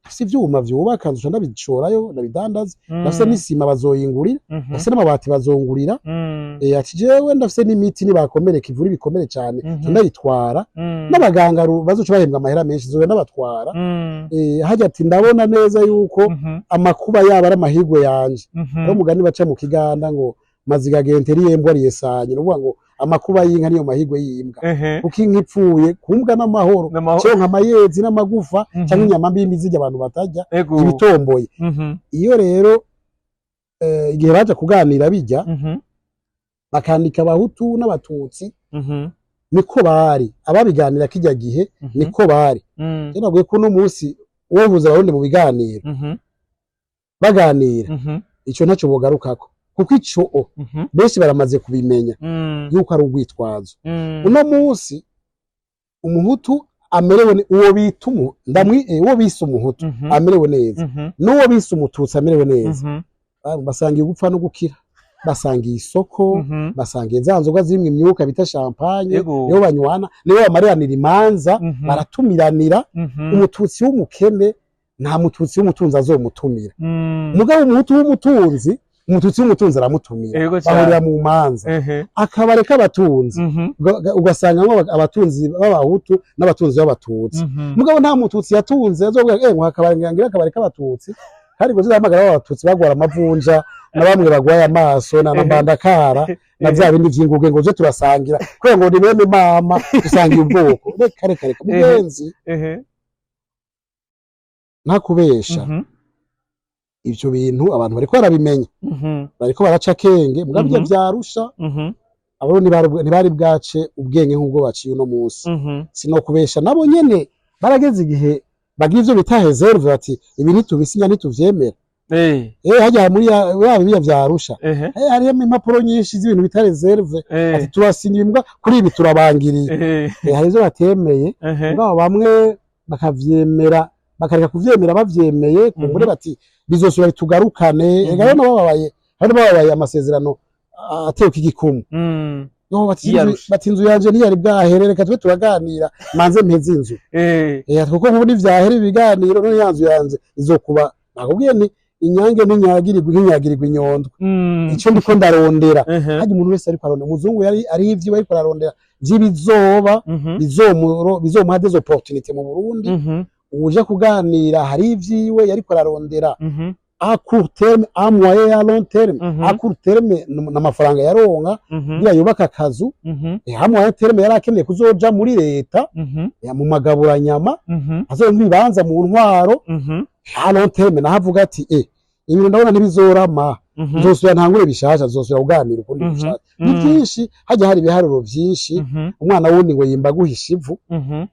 ndafise ivyuma vyubaka, nzoca ndabishorayo ndabidandaza. Ndafise n'isima, bazoyingurira. Ndafise n'amabati, bazongurira." Ati: "Jewe ndafise n'imiti, nibakomereka ivura ibikomere cane, nca ndayitwara. N'abaganga bazoca bahembwa amahera menshi, nzoba ndabatwara." Hajya ati: "Ndabona neza yuko amakuba yaba ari amahirwe yanje." Ari umugani baca mu Kiganda ngo maziga genteri yembwa riyesanye, ni ukuvuga ngo amakuba y'inka niyo mahirwe y'imbwa, kuko inka ipfuye kumbwa n'amahoro, cyangwa amayezi n'amagufa, cyangwa inyama mbimbi zirya abantu batarya, ibitomboye. Iyo rero igihe baja kuganira bijya, bakandika Abahutu n'Abatutsi, niko bari ababiganira kijya gihe, niko bari. Rero nabwiye ko uno munsi uwohuza Abarundi mu biganiro, baganira, ico ntacyo bogarukako, kuko ico benshi baramaze kubimenya yuko ari urwitwazo. Uno munsi Umuhutu amerewe uwo bita uwo bise Umuhutu amerewe neza, n'uwo bise Umututsi amerewe neza. Basangiye gupfa no gukira, basangiye isoko, basangiye za nzoga zirimwo imyuka bita champagne. Nibo banywana, nibo bamariranira imanza, baratumiranira. Umututsi w'umukene, nta mututsi w'umutunzi azomutumira. Mugabo Umuhutu w'umutunzi, Umututsi w'umutunzi aramutumira, bahurira mu manza. Akabare k'abatunzi, ugasangamwo abatunzi b'Abahutu n'abatunzi b'Abatutsi. Mugabo nta mututsi yatunze azovuga ngo akabare, ngira akabare k'Abatutsi, kandi ngo zihamagara b'Abatutsi bagwara amavunja na bamwe bagwaye amaso na mbandakara na bya bindi vy'inguge, ngo je turasangira kubera ngo ni bene mama, dusangiye ubwoko. Reka, reka, reka, mugenzi, ntakubesha. Ivyo bintu abantu bariko barabimenya, bariko baraca akenge, mugabo ivyo vyarusha, Abarundi ntibari bwace ubwenge nk'ubwo baciye uno munsi. Sinokubesha, nabo nyene barageze igihe bagira ivyo bita réserve, bati: "Ibi ntitubisinya, ntituvyemera." Hajya muri ya biya vyarusha, harimo impapuro nyinshi z'ibintu bita réserve, ati: "Turasinya imbwa kuri ibi, turabangiriye." Hari ivyo batemeye, mugabo bamwe bakavyemera, bakareka kuvyemera bavyemeye, kumbure bati: "Bizosubira bitugarukane." Ega rero bababaye, hari bababaye amasezerano ateweko igikumu. Yo, bati: Yiyarusha. Bati: "Inzu yanje ntiyari bwahere, reka tube turaganira manze mpeze inzu." Kuko nk'ubu ntivyahera ibiganiro, none ya nzu yanje izokuba. Nakubwiye nti inyange ntinyagirirwa ntinyagirirwa inyondwe. Ico ndiko ndarondera, harya umuntu wese ariko arondera, umuzungu yari ari ivyiwe ariko ararondera vy'ibizoba, bizomuha des opportunités mu Burundi. Uje kuganira hari ivyiwe yariko ararondera, à court terme, à moyen et à long terme. À court terme n'amafaranga yaronka kugira yubake akazu. À moyen terme yari akeneye kuzoja muri leta, mu magaburanyama, azoronka ibibanza mu ntwaro. À long terme naho avuga ati: "Ibintu ndabona ntibizorama." Nzosubira ntangure bishasha, nzosubira kuganira ukundi gushasha. Ni byinshi, hajya hari ibiharuro byinshi. Umwana wundi ngo yimba guhisha ivu.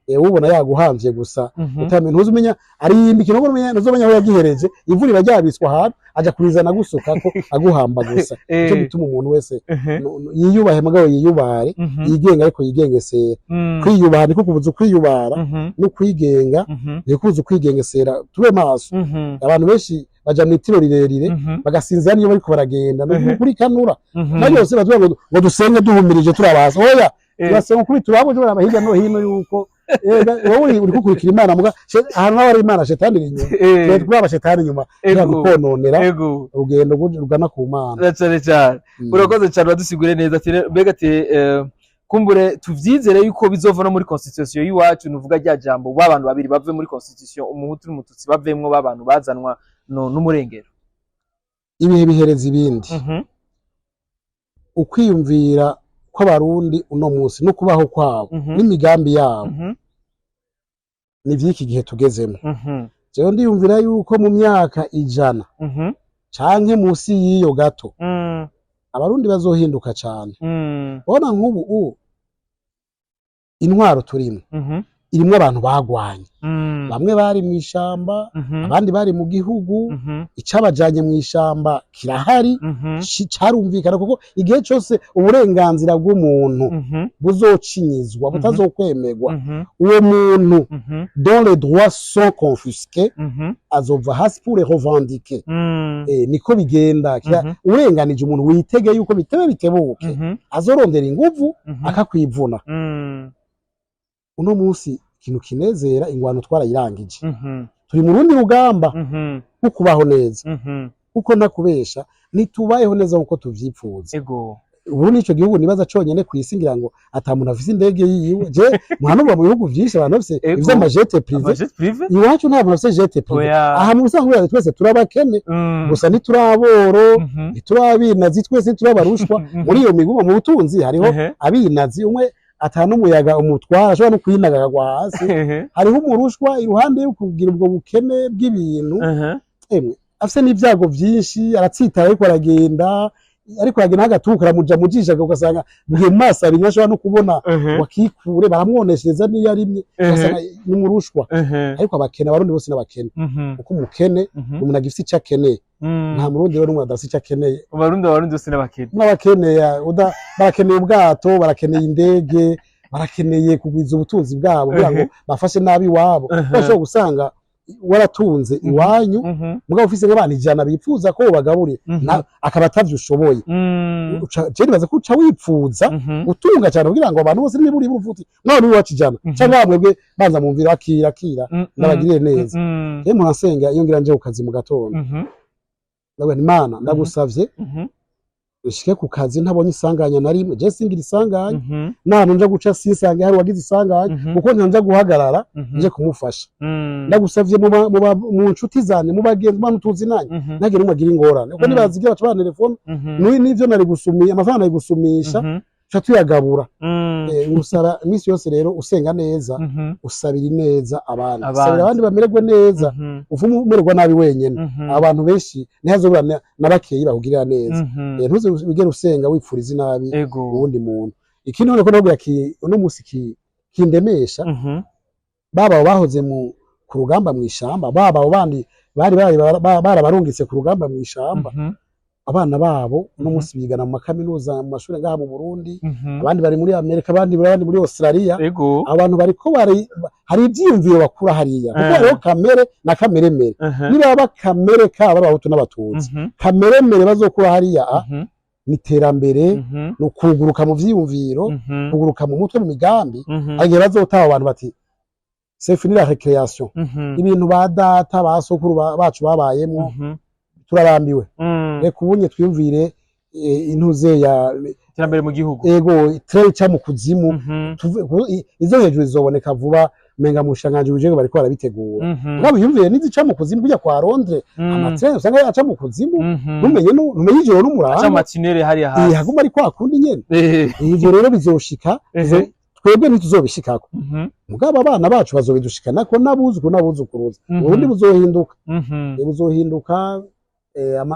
Ubona yaguhamvye gusa, utamenya, ntuzi umenya arimba ikinogo, umenya ntuzomenya aho yagihereje. Ivu riba ryabitswe ahantu, aja kurizana agusukako, aguhamba gusa. Nico gituma umuntu wese yiyubahe mugabo yiyubare, yigenga ariko yigengesera. Kwiyubaha niko kubuza ukwiyubara, no kwigenga niko kubuza ukwigengesera. Tube maso. Abantu benshi baja mw'itiro rirerire, bagasinzira niyo bariko baragenda no kuri kanura na yose bavuga ngo dusenge duhumirije turabaza. Oya, turasenga ukuri turabo, turaba hirya no hino yuko wowe uri gukurikira Imana muga ahantu haba hari Imana, shetani iri inyuma. Twe kuraba shetani inyuma kukononera urugendo rugana ku Mana. Na cane cane. Urakoze cyane, uradusigure neza. Ati mbega ati kumbure tuvyizere yuko bizova no muri constitution y'iwacu, nuvuga rya jambo b'abantu babiri bave muri constitution, umuhutu n'umututsi bavemwo, b'abantu bazanwa n'umurengero. Ibihe bihereza ibindi. Ukwiyumvira kw'Abarundi uno munsi no kubaho kwabo n'imigambi yabo ni vy'iki gihe tugezemo. Jewe ndiyumvira yuko mu myaka 100 canke musi y'iyo gato, Abarundi bazohinduka cane. Bona nk'ubu intwaro turimwo irimwo abantu bagwanye. Bamwe bari mw'ishamba, abandi bari mu gihugu. Icabajanye mw'ishamba kirahari, carumvikana, kuko igihe cose uburenganzira bw'umuntu buzocinyizwa, butazokwemerwa, uwo muntu dont les droits sont confisqués azova hasi pour les revendiquer. Niko bigenda. Urenganije umuntu, witege yuko bitebe bitebuke azorondera inguvu akakwivuna. Uno munsi ikintu kinezera, ingwano twarayirangije. Turi mu rundi rugamba rwo kubaho neza, kuko ntakubesha, ntitubayeho neza nkuko tuvyipfuza. Ubu nico gihugu nibaza conyene kw'isi ngira ngo ata muntu afise indege yiwe. Je muhanurwa mu bihugu vyinshi abantu bafise ivy'ama jet privé. Ama jet privé. Iwacu nta muntu afise jet privé. Oya. Aha mu bisanzwe twese turabakene, gusa ntituraboro, ntiturabinazi, twese ntiturabarushwa muri iyo migumo mu butunzi. Hariho abinazi, umwe ata n'umuyaga umutwara, ashobora no kwinaga akagwa hasi. Hariho umurushwa iruhande yo kugira ubwo bukene bw'ibintu, emwe afise n'ibyago vyinshi, aratsitara ariko aragenda, ariko aragenda agatuka karamuja mu jisho, ugasanga bugiye mu maso abiri, ntashobora no kubona wakikure, baramwoneshereza n'iyo arimye, ugasanga ni umurushwa. Ariko abakene, Abarundi bose n'abakene, kuko umukene umuntu agifise ico akeneye. Nta Murundi rero n'umwe adafise ico akeneye. Abarundi bose n'abakene. N'abakeneye barakeneye ubwato, barakeneye indege, barakeneye kugwiza ubutunzi bwabo kugira ngo bafashe nabi iwabo. Bashobora gusanga waratunze iwanyu, mugabo ufise nk'abantu 100 bipfuza ko ubagaburira, akaba atavyo ushoboye. Je nibaza ko uca wipfuza utunga cyane kugira ngo abantu bose niburi uvuti mwana w'iwacu 100 canke bamwebwe banza mumvira, akira akira, ndabagirire neza. Rero murasenga iyo ngira nje ku kazi mu gatondo, ndavuga nti: "Imana, ndagusavye nshike ku kazi ntabonye isanganya na rimwe." Je singira isanganya n'ahantu nja guca sinsange hari uwagize isanganya, kuko nja guhagarara nje kumufasha. Ndagusavye mu nshuti zanje, mu bagenzi, mu bantu tuzinanye, ntagire umwe agira ingorane, kuko nibazigira baca bantelefona n'ivyo nari gusumisha, amafaranga nari gusumisha, tuca tuyagabura. Usaba iminsi yose rero, usenga neza, usabira ineza abandi. Abandi. Usabira abandi bamererwe neza, uvume umererwa nabi wenyene. Abantu benshi ntihazobura na bakeyi bakugirira neza. Ntuze wigere usenga wipfuriza inabi uwundi muntu. Ikindi none ko ndabwira ki uno musi kindemesha, baba abo bahoze mu ku rugamba mw'ishamba, baba abo bandi bari barabarungitse ku rugamba mw'ishamba, abana babo uno munsi bigana mu makaminuza, mu mashuri ngaha mu Burundi, abandi bari muri Amerika, abandi muri Australia. Abantu bariko bari hari ivyiyumviro bakura hariya, kuko hariho kamere na kameremere. Nibaba kamere kabo ari Abahutu n'Abatutsi, kameremere bazokura hariya ni iterambere, ni ukuguruka mu vyiyumviro, kuguruka mu mutwe, mu migambi. Hari igihe bazotaha abantu bati: "C'est fini la récréation." Ibintu ba data, ba sokuru bacu babayemwo, turarambiwe. Reka ubunye twiyumvire intuze ya iterambere mu gihugu. Ego, train ica mu kuzimu. Izo hejuru zizoboneka vuba, menga mu bushikiranganji bujejwe bariko barabitegura. Mugabo wiyumvire n'izica mu kuzimu kujya kwa Londres, amatrain usanga aca mu kuzimu, ntumenye ntumenye ijoro aca n'umurango. Amatinere hariya hasi. Haguma ari kwa kundi nyene. Ivyo rero bizoshika, twebwe ntituzobishikako, mugabo abana bacu bazobidushikanako, n'abuzukuru n'abuzukuruza. Uburundi buzohinduka. Buzohinduka.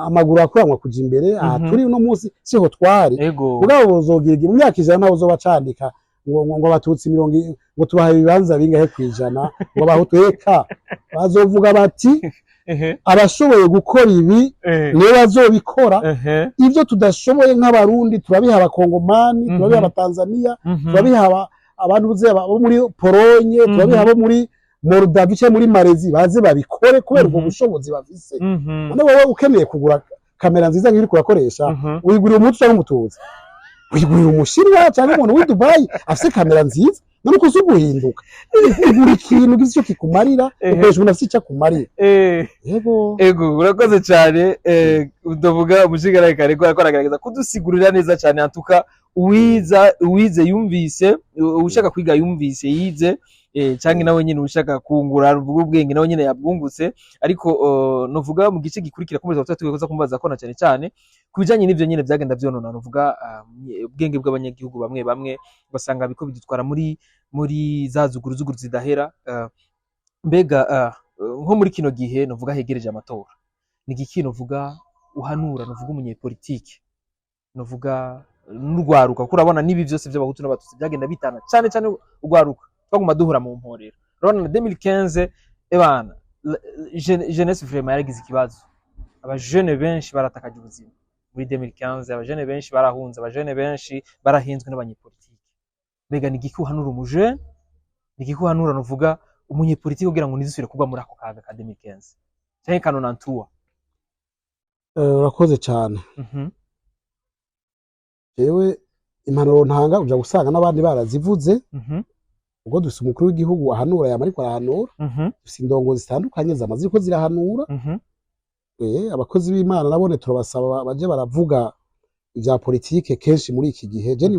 Amaguru akuranwa kuja imbere. Aha turi uno munsi siho twari. Mugabo bozogira igihe mu myaka 100 naho uzoba candika ngo abatutsi ngo tubaha ibibanza bingahe kwijana, ngo abahutu, eka bazovuga bati abashoboye gukora ibi nibo bazobikora. Ibyo tudashoboye nk'abarundi turabiha abakongomani, turabiha abatanzania, turabiha abantu bo muri Polonye, turabiha abo muri Moldavi cyangwa muri Malezi, baze babikore kubera ubwo bushobozi bafise. None wowe ukeneye kugura kamera nziza nk'iri kurakoresha, wigurira umuhutu cyangwa umututsi? Wigurira umushinwa cyangwa umuntu w'i Dubai afise kamera nziza. None uko uzi guhinduka, ugura ikintu gifise icyo kikumarira, ukoresha umuntu afise icyo akumarira. Yego. Ego, urakoze cyane. Ndavuga umushinga kare ko ariko aragerageza kudusigurira neza cyane. Antuka uwiza uwize yumvise, ushaka kwiga yumvise yize, canke nawe nyine ushaka kungura uvuga ubwenge nawe nyine yabwungutse. Ariko novuga mu gice gikurikira kumeza tugiye kuza kumubaza ko na cyane cyane ku bijanye n'ivyo nyine byagenda vyonona, novuga ubwenge bw'abanyagihugu bamwe bamwe, ugasanga biko bidutwara muri za zuguruzuguru zidahera. Mbega nko muri kino gihe novuga hegereje amatora, ni igiki novuga uhanura, novuga umunyepolitike, novuga n'urwaruka? Kuko urabona n'ibi byose by'abahutu n'abatutsi byagenda bitana cyane cyane urwaruka, twaguma duhura mu mporero. Urabona na 2015, ebana jeunesse vraiment yaragize ikibazo, abajene benshi baratakaje ubuzima muri 2015, abajene benshi barahunze, abajene benshi barahinzwe n'abanyepolitike. Mbega ni igiki uhanura umujene, ni igiki uhanura novuga umunyepolitike kugira ngo ntizisubire kugwa muri ako kaga ka 2015 canke ka 93? Urakoze cyane. Jewe impanuro ntanga uja gusanga n'abandi barazivuze. Ubwo dufise umukuru w'igihugu ahanura, yama ariko arahanura. Dufise indongo zitandukanye zamaze ziriko zirahanura. Abakozi b'Imana nabone turabasaba baje baravuga ivya politike kenshi muri iki gihe. Je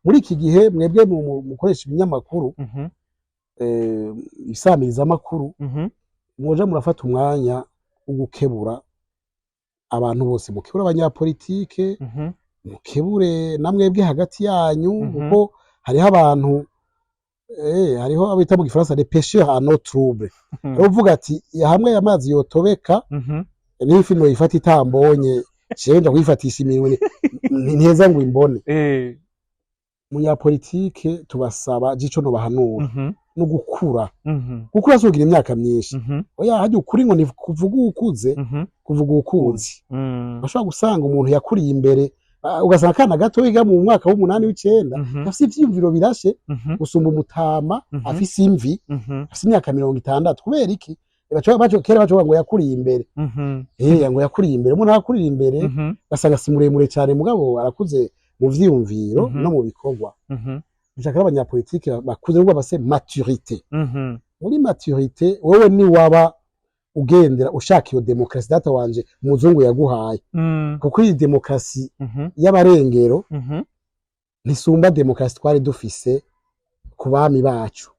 muri iki gihe mwebwe mukoresha ibinyamakuru, ibisamirizamakuru, mwoja murafata umwanya wo gukebura abantu bose, mukebure abanyapolitike, mukebure na mwebwe hagati yanyu, kuko hariho abantu, hariho abo bita mu gifaransa les pêcheurs en eau trouble. Hariho uvuga ati hamwe amazi yotobeka, n'ifi noyifata itambonye, jewe nja kuyifatisha iminwe, ntiheza ngo imbone. Munyapolitike tubasaba jico nobahanura no gukura. Gukura si kugira imyaka myinshi. Oya, harya ukuri ngo ni kuvuga ukuze, kuvuga ukuzi. Bashobora gusanga umuntu yakuriye imbere, ugasanga akana gato wiga mu mwaka w'umunani, w'icenda, gafise ivyiyumviro birashe gusumba umutama afise imvi, afise imyaka 60. Kubera iki? Kera baca ngo yakuriye imbere. Ngo yakuriye imbere. Umuntu akurira imbere, ugasanga si muremure cyane, mugabo arakuze mu vyiyumviro no mu bikorwa. Dushaka abanyapolitike bakuze nubwo bafise maturité. Muri maturité, wewe ni waba ugendera ushaka iyo demokarasi data wanje umuzungu yaguhaye, kuko iyi demokarasi y'abarengero ntisumba demokarasi twari dufise ku bami bacu.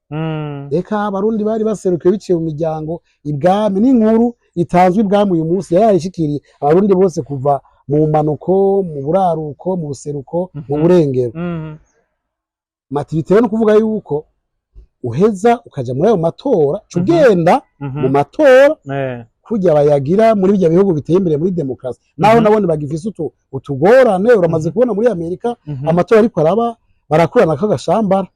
Reka, abarundi bari baserukiye biciye mu miryango ibwami, n'inkuru itanzwe ibwami uyu munsi yarayishikiriye abarundi bose, kuva mu manuko, mu buraruko, mu buseruko, mu burengero. Maturité rero ni ukuvuga yuko uheza ukaja muri ayo matora, ca ugenda mu matora kurya bayagira muri bijya bihugu biteye imbere muri demokarasi, naho nabone bagifise utugorane. Uramaze kubona muri Amerika amatora ariko araba, barakurana k'agashambara,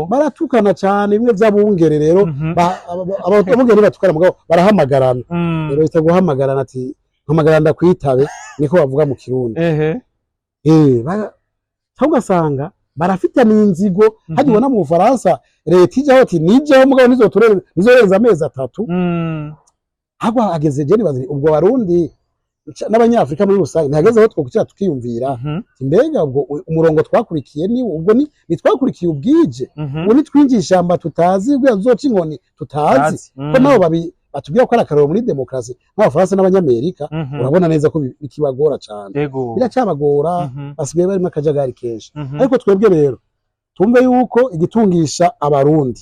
baratukana cyane, bimwe by'abungere rero. Abungere batukana, mugabo barahamagarana. Rero bita guhamagarana, ati mpamagara ndakwitabe, niko bavuga mu Kirundi. Cyangwa ugasanga barafitaniye inzigo. Hajya ubona mu Bufaransa leta ijyaho ati nijyaho, mugabo nizorenza amezi 3. Ahubwo hageze, je nibaza nti ubwo Barundi n'abanyafrika muri rusange ntihageze aho twokwicara tukiyumvira, mbega ubwo umurongo twakurikiye ni ubwo ni ntitwakurikiye ubwije, ubu nitwinjiye ishamba tutazi, ubwo tuzoca inkoni tutazi? Ko nabo batubwira ko ari akarorero muri demokarasi nk'Abafaransa n'Abanyamerika, urabona neza ko bikibagora cane. Biracyabagora, basigaye barimo akajagari kenshi. Ariko twebwe rero tumve yuko igitungisha Abarundi,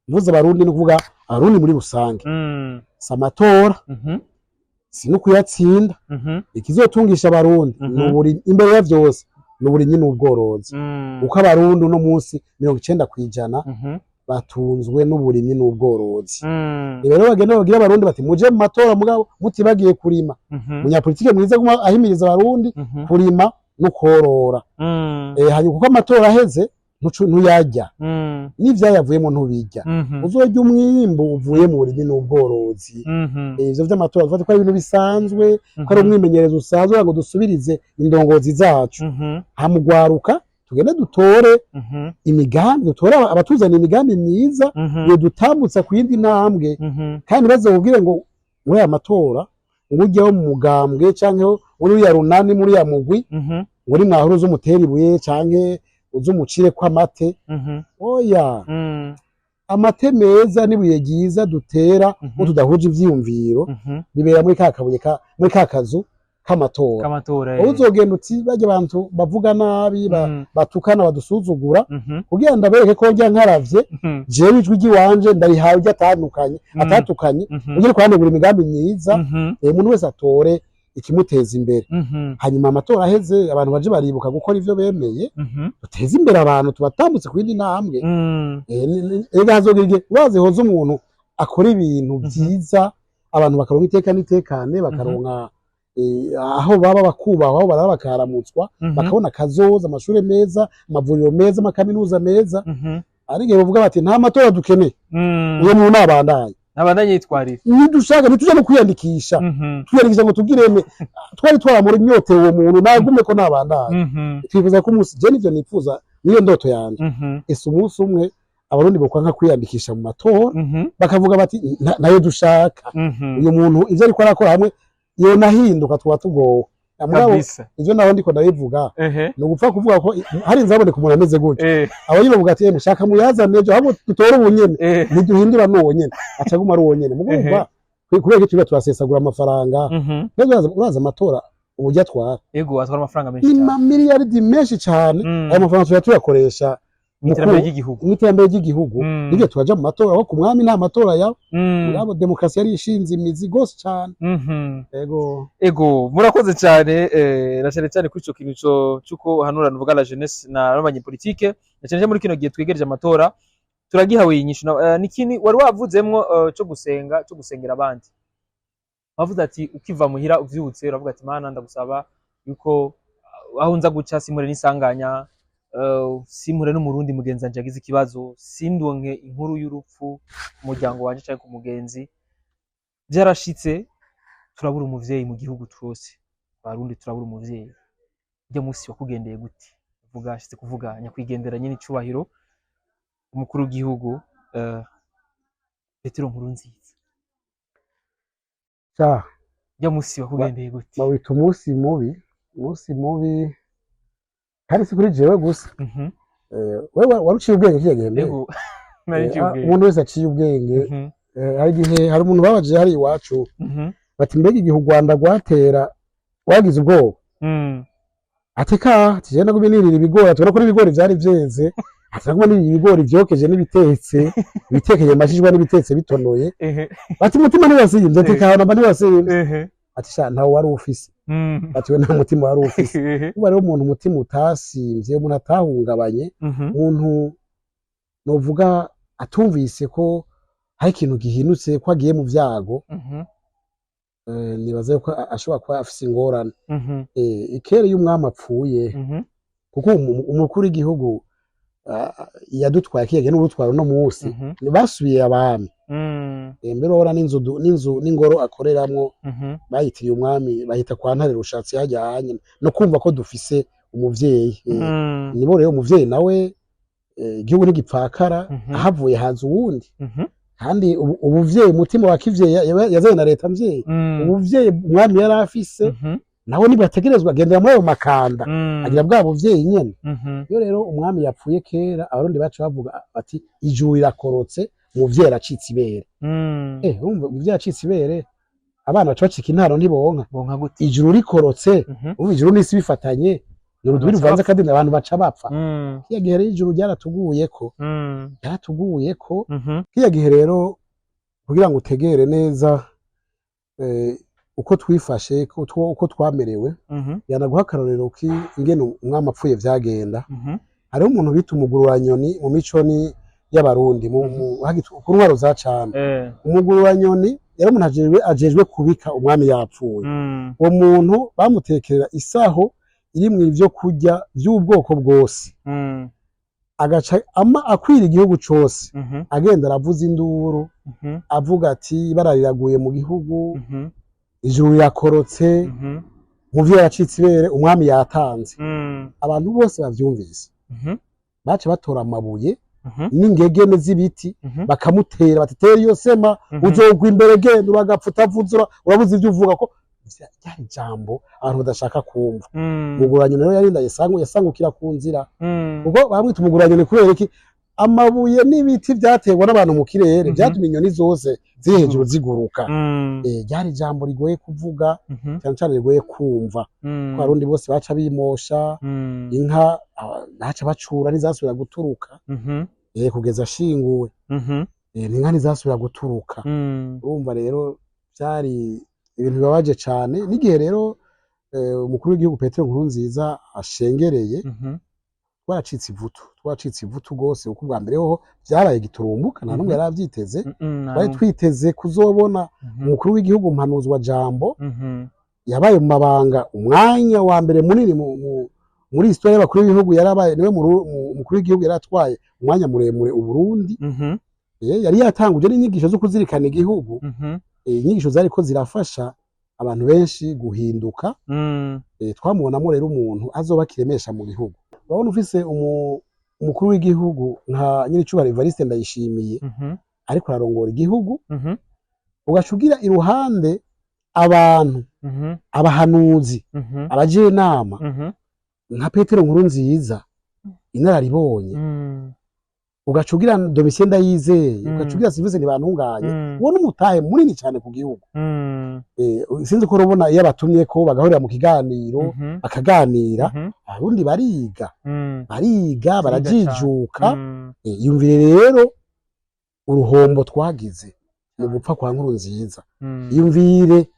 mvuze Abarundi ni ukuvuga Abarundi muri rusange, si amatora, si no kuyatsinda. Ikizotungisha Abarundi ni imbere ya vyose ni uburimyi n'ubworozi, kuko Abarundi uno munsi 90% Batunzwe n'uburimyi n'ubworozi. Rero bagenda babwira Abarundi bati: "Muje mu matora, mugabo mutibagiye kurima." Umunyapolitike mwiza guma ahimiriza Abarundi kurima no korora. Hanyuma kuko amatora aheze, ntuyarya, n'ivyayavuyemo ntubirya. Uzorya umwimbu uvuye mu burimyi n'ubworozi. Ivyo vy'amatora dufate ko ari ibintu bisanzwe, ko ari umwimenyerezo usanzwe ngo dusubirize indongozi zacu. Hamugwaruka tugende dutore imigambi, dutore abatuzana imigambi myiza yo dutambutsa ku yindi ntambwe. Kandi bazobwire ngo muri aya matora ngo ujyeho mu mugambwe canke muri uriya runani, muri uriya mugwi, ngo ni mwahora uze umutere ibuye canke uze umucire ko amate. Oya, amate meza n'ibuye ryiza dutera ngo tudahuje ivyiyumviro bibera muri ka kabuye ka muri ka kazu k'amatora. K'amatora. Wowe uzogenda uti: "Barya abantu bavuga nabi, batukana, badusuzugura, kugira ndabereke ko njya nkaravye, jewe ijwi ry'iwanje ndarihawe iryo atandukanye, atatukanye, ugire kuhanegura imigambi myiza." Umuntu wese atore ikimuteza imbere. Hanyuma amatora aheze, abantu baje baribuka gukora ivyo bemeye. Duteze imbere abantu, tubatambutse ku yindi ntambwe. Erega hazogira igihe bazihoza umuntu akora ibintu vyiza, abantu bakaronka iteka n'itekane, bakaronka aho baba, bakubahwa, aho barara bakaharamutswa, bakabona kazoza, amashure meza, amavuriro meza, amakaminuza meza. Ari igihe bavuga bati: "Nta matora dukeneye." Uyo muntu nabandanye. Ntabandanye yitwarira. Nidushaka ntituja no kwiyandikisha. Twiyandikisha ngo tubwireme twari twaramura inyotewe, uwo muntu nagume ko nabandanye. Twifuza ko umunsi, je nivyo nifuza, niyo ndoto yanje, ese umunsi umwe Abarundi bokwanka kwiyandikisha mu matora, bakavuga bati: "Nayo dushaka." Uyu muntu ivyo ariko arakora hamwe yonahinduka, tuba tugowe. Mugabo ivyo naho ndiko ndabivuga, ni ugupfa kuvuga ko hari inzaboneka umuntu ameze gutyo. Abo nyine bavuga ati: "Mushaka muyazane ejo, ahubwo dutore ubu nyene." Ntiduhindura, n'uwo nyene aca aguma ari uwo nyene. Mugumva kubera ko turiko turasesagura amafaranga. Mbega uraza amatora uburyo atwara? Ego, atwara amafaranga menshi ni cyane. Mamiliyaridi menshi cyane. Ayo mafaranga tuba tuyakoresha mu iterambere ry'igihugu. Mu iterambere ry'igihugu. Nibyo turaja mu matora, aho ku mwami nta matora yaba. Mugabo demokarasi yari ishinze imizi gose cane. Ego. Ego, murakoze cyane, na cyane cyane kuri ico kintu co cuko hanura nuvuga la jeunesse na n'abanyepolitike, na cyane cyane muri kino gihe twegereje amatora. Turagihawe inyishu nikini wari wavuzemwo, cyo gusenga, cyo gusengera abandi. Wavuze ati ukiva muhira uvyutse uravuga ati: "Mana, ndagusaba yuko aho nza guca simpure n'isanganya, simpure n'Umurundi mugenzi wanje yagize ikibazo, sindonke inkuru y'urupfu ku muryango wanje canke ku mugenzi." Byarashitse, turabura umuvyeyi mu gihugu twose Abarundi, turabura umuvyeyi. Urya munsi wakugendeye gute? Vuga ashitse kuvuga nyakwigendera nyine icubahiro umukuru w'igihugu, Petero Nkurunziza. Sha. Urya munsi wakugendeye gute? Bawita umunsi mubi, umunsi mubi, kandi si kuri jewe gusa. Wewe wari uciye ubwenge kiya gihe mbere? Ego, nari nciye ubwenge. Umuntu wese aciye ubwenge. Hari igihe hari umuntu babajije hari iwacu bati: "Mbega igihe u Rwanda rwatera wagize ubwoba?" Ati: "Ka ati je nagumye nirira ibigori." Ati: "Urabona ko n'ibigori vyari vyeze." Ati: "Nagumye nirira ibigori vyokeje n'ibitetse, ibitekeye amashishwa n'ibitetse bitonoye." Bati: "Umutima ntiwasimvye?" Ati: "Ka namba ntiwasimvye." Ati: "Sha, ntawo wari ufise." Ati: "We nta mutima wari ufise." Uba rero umuntu umutima utasimvye, umuntu atahungabanye, umuntu novuga atumvise ko hari ikintu gihindutse, ko agiye mu vyago, nibaza yuko ashobora kuba afise ingorane. Ikere iyo umwami apfuye, kuko umukuru w'igihugu yadutwaye kiyagiye n'urutwara uno munsi, basubiye abami. Mbere urabona n'inzu n'inzu n'ingoro akoreramwo bayitiriye umwami, bahita kwa Ntare Rushatsi hajya hanyene, no kumva ko dufise umuvyeyi. Nibo rero umuvyeyi nawe, igihugu ntigipfakara. Ahavuye haza uwundi. Kandi ubuvyeyi, umutima wa kivyeyi yazanye na leta mvyeyi, ubuvyeyi umwami yari afise, nawe nibwo ategerezwa agendera muri ayo makanda, agira bwa buvyeyi nyene. Iyo rero umwami yapfuye, kera Abarundi bacu bavuga bati: "Ijuru rirakorotse, umuvyeyi aracitse ibere." Urumva umuvyeyi acitse ibere, abana baca bacika intaro, ntibonka. Bonka gute? Ijuru rikorotse, urumva ijuru n'isi bifatanye, ni urudubi Baca ruvanze, bapfa. kandi abantu baca bapfa. Kiya gihe rero ijuru ryaratuguyeko, ryaratuguyeko. Kiya gihe rero, kugira ngo utegere neza uko twifashe, uko twamerewe, yanaguha akarorero k'ingene umwami apfuye vyagenda. Hariho umuntu bita umugururanyoni mu mico ni y'abarundi ku ntwaro za cami. Umugururanyoni yari umuntu ajejwe kubika umwami yapfuye. Uwo muntu bamutekerera isaho irimwo ivyo kurya vy'ubwoko bwose, agaca ama akwira igihugu cose, agenda aravuza induru, avuga ati: "Ibara riraguye mu gihugu, ijuru rirakorotse, muvyo yaracitse ibere, umwami yatanze." Abantu bose bavyumvise baca batora amabuye n'ingegene z'ibiti, bakamutera bati: "Tera iyo sema, uzogwa imbere, genda uragapfa utavuze, urabuze ivyo uvuga." Ko ryari ijambo abantu badashaka kumva. Umuguranyoni rero yarinda yasangukira ku nzira, kuko bamwita umuguranyoni kubera iki? Amabuye n'ibiti vyaterwa n'abantu mu kirere vyatumye inyoni zose ziri hejuru ziguruka. Ryari ijambo rigoye kuvuga, cyane cyane rigoye kumva, ko abarundi bose baca bimosha. Inka baca bacura, ntizasubira guturuka kugeza ashinguwe. Inka ntizasubira guturuka. Urumva rero byari ibintu bibabaje cyane. N'igihe rero umukuru w'igihugu Petero Nkurunziza ashengereye, twaracitse ivutu, twaracitse ivutu rwose, kuko ubwa mbere hoho byaraye giturumbuka, nta n'umwe yari avyiteze. Twari twiteze kuzobona umukuru w'igihugu mpanuzwa jambo yabaye mu mabanga umwanya wa mbere munini muri histoire y'abakuru b'ibihugu. Yarabaye niwe umukuru w'igihugu yari atwaye umwanya muremure Uburundi. Yari yatanguje n'inyigisho zo kuzirikana igihugu. Inyigisho zariko zirafasha abantu benshi guhinduka. Twamubonamo rero umuntu azoba kiremesha mu gihugu. Urabona ufise umukuru w'igihugu nka nyiricubahiro Evariste Ndayishimiye, ariko ararongora igihugu, ugaca ugira iruhande abantu, abahanuzi, abajenama nka Petero Nkurunziza inararibonye, ugaca ugira Domitien Ndayizeye, ugaca ugira Sylvestre Ntibantunganye, uwo n'umutahe munini cyane ku gihugu. Sinzi ko urabona iyo abatumye ko bagahurira mu kiganiro, bakaganira, abarundi bariga, bariga, barajijuka. Yumvire rero uruhombo twagize mu gupfa kwa Nkurunziza. Yumvire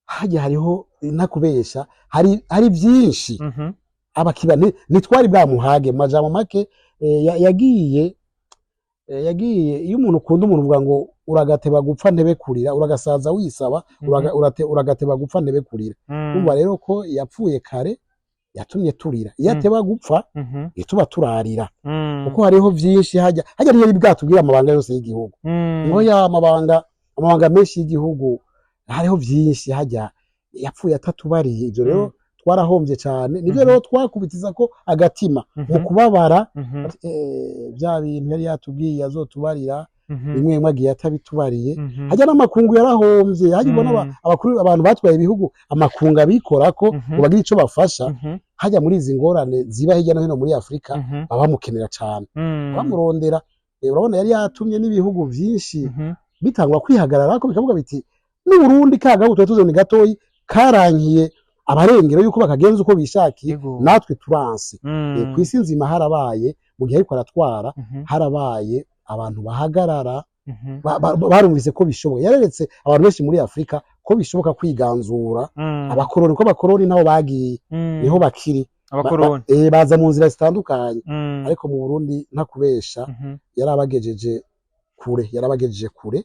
hajya hariho, ntakubesha, hari byinshi abakiba ntitwari bwamuhage. Mu majambo make, yagiye. Iyo umuntu ukunda umuntu, uvuga ngo uragateba gupfa ntebe kurira, uragasaza wisaba, uragateba gupfa ntebe kurira. Urumva rero ko yapfuye kare yatumye turira. Iyo ateba gupfa, ntituba turarira, kuko hariho vyinshi hajya ntiyari bwatubwira amabanga yose y'igihugu. Niho ya amabanga menshi y'igihugu, hariho vyinshi hajya yapfuye atatubariye. Ivyo rero twarahombye cyane. Nivyo rero twakubitiza ko agatima mu kubabara, bya bintu yari yatubwiye azotubarira, bimwe bimwe agiye atabitubariye. Hajya n'amakungu yarahombye. Hajya ubona abakuru, abantu batwaye ibihugu, amakungu abikorako ngo bagire ico bafasha. Hajya muri izi ngorane ziba hirya no hino muri Afurika, baba bamukenera cane, bamurondera. Urabona yari yatumye n'ibihugu vyinshi bitangwa kwihagarara ko bikavuga biti: "N'Uburundi ka gahugu tuba tuzoni gatoyi karankiye abarengero yuko bakagenza uko bishakiye, natwe turanse." Kw'isi nzima harabaye mu gihe ariko aratwara, harabaye abantu bahagarara, barumvise ko bishoboka. Yareretse abantu benshi muri Afurika ko bishoboka kwiganzura abakoroni, ko abakoroni nabo bagiye, niho bakiri. Abakoroni. Baza mu nzira zitandukanye, ariko mu Burundi, ntakubesha, yarabagejeje kure, yarabagejeje kure.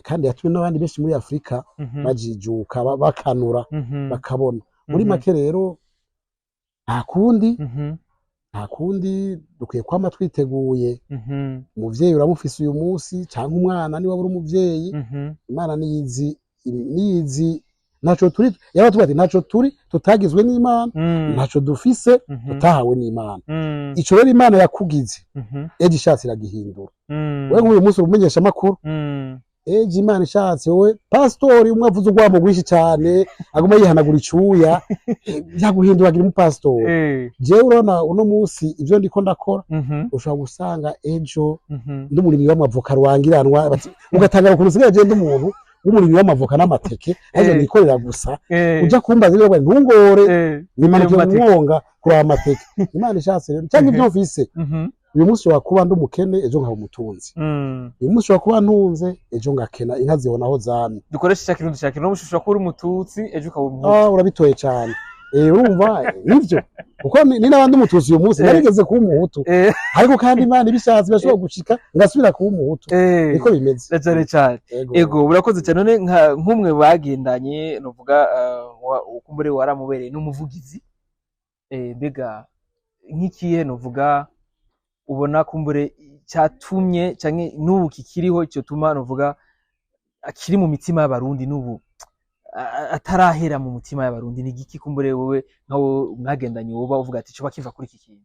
Kandi yatumye n'abandi benshi muri Afurika bajijuka, bakanura, bakabona. Muri make rero, nta kundi, nta kundi, dukwiye kwama twiteguye. Umuvyeyi uramufise uyu munsi, canke umwana niba uri umuvyeyi, Imana niyizi, niyizi. Ntaco turi, yabatubwira ati: "Ntaco turi tutagizwe n'Imana, ntaco dufise tutahawe n'Imana." Ico rero Imana yakugize, ejo ishatse iragihindura. Wewe nk'uyu munsi uri amakuru, ejo Imana ishatse wowe pasitori umwe avuze urwamo rwinshi cyane, aguma yihanagura icuya, byaguhindura agira umupasitori. Jewe urabona uno munsi ivyo ndiko ndakora, ushobora gusanga ejo ndi umurimyi w'amavoka rurangiranwa, ugatangara ukuntu usigaye je ndi umuntu w'umurimyi w'amavoka n'amateke, ariko nikorera gusa. Uja kumbaza ibyo, ntungore, nimanuke mu mateke. Mwonga kuraba amateke. Imana ishatse rero, cyangwa ibyo mfise uyu munsi, ushobora kuba ndi umukene, ejo nkaba umutunzi. Uyu munsi ushobora kuba ntunze, ejo ngakena, inka zibona aho zamye. Dukoreshe cya kirundi cya kirundi: ushobora kuba uri umututsi, ejo ukaba umuhutu. Ah, urabitoye cyane. Urumva nivyo, kuko ni n'abandi umututsi uyu munsi narigeze kuba umuhutu, ariko kandi Imana ibishatse birashobora gushika ngasubira kuba umuhutu. Niko bimeze. Na cane cane. Ego. Ego, urakoze cyane. None nk'umwe bagendanye, nuvuga kumbure waramubereye n'umuvugizi, mbega nk'ikihe nuvuga ubona kumbure cyatumye canke n'ubu kikiriho cyotuma nuvuga akiri mu mitima y'abarundi, n'ubu atarahera mu mutima y'abarundi? Ni igiki kumbure wowe nkawe mwagendanye woba uvuga ati coba kiva kuri iki kintu?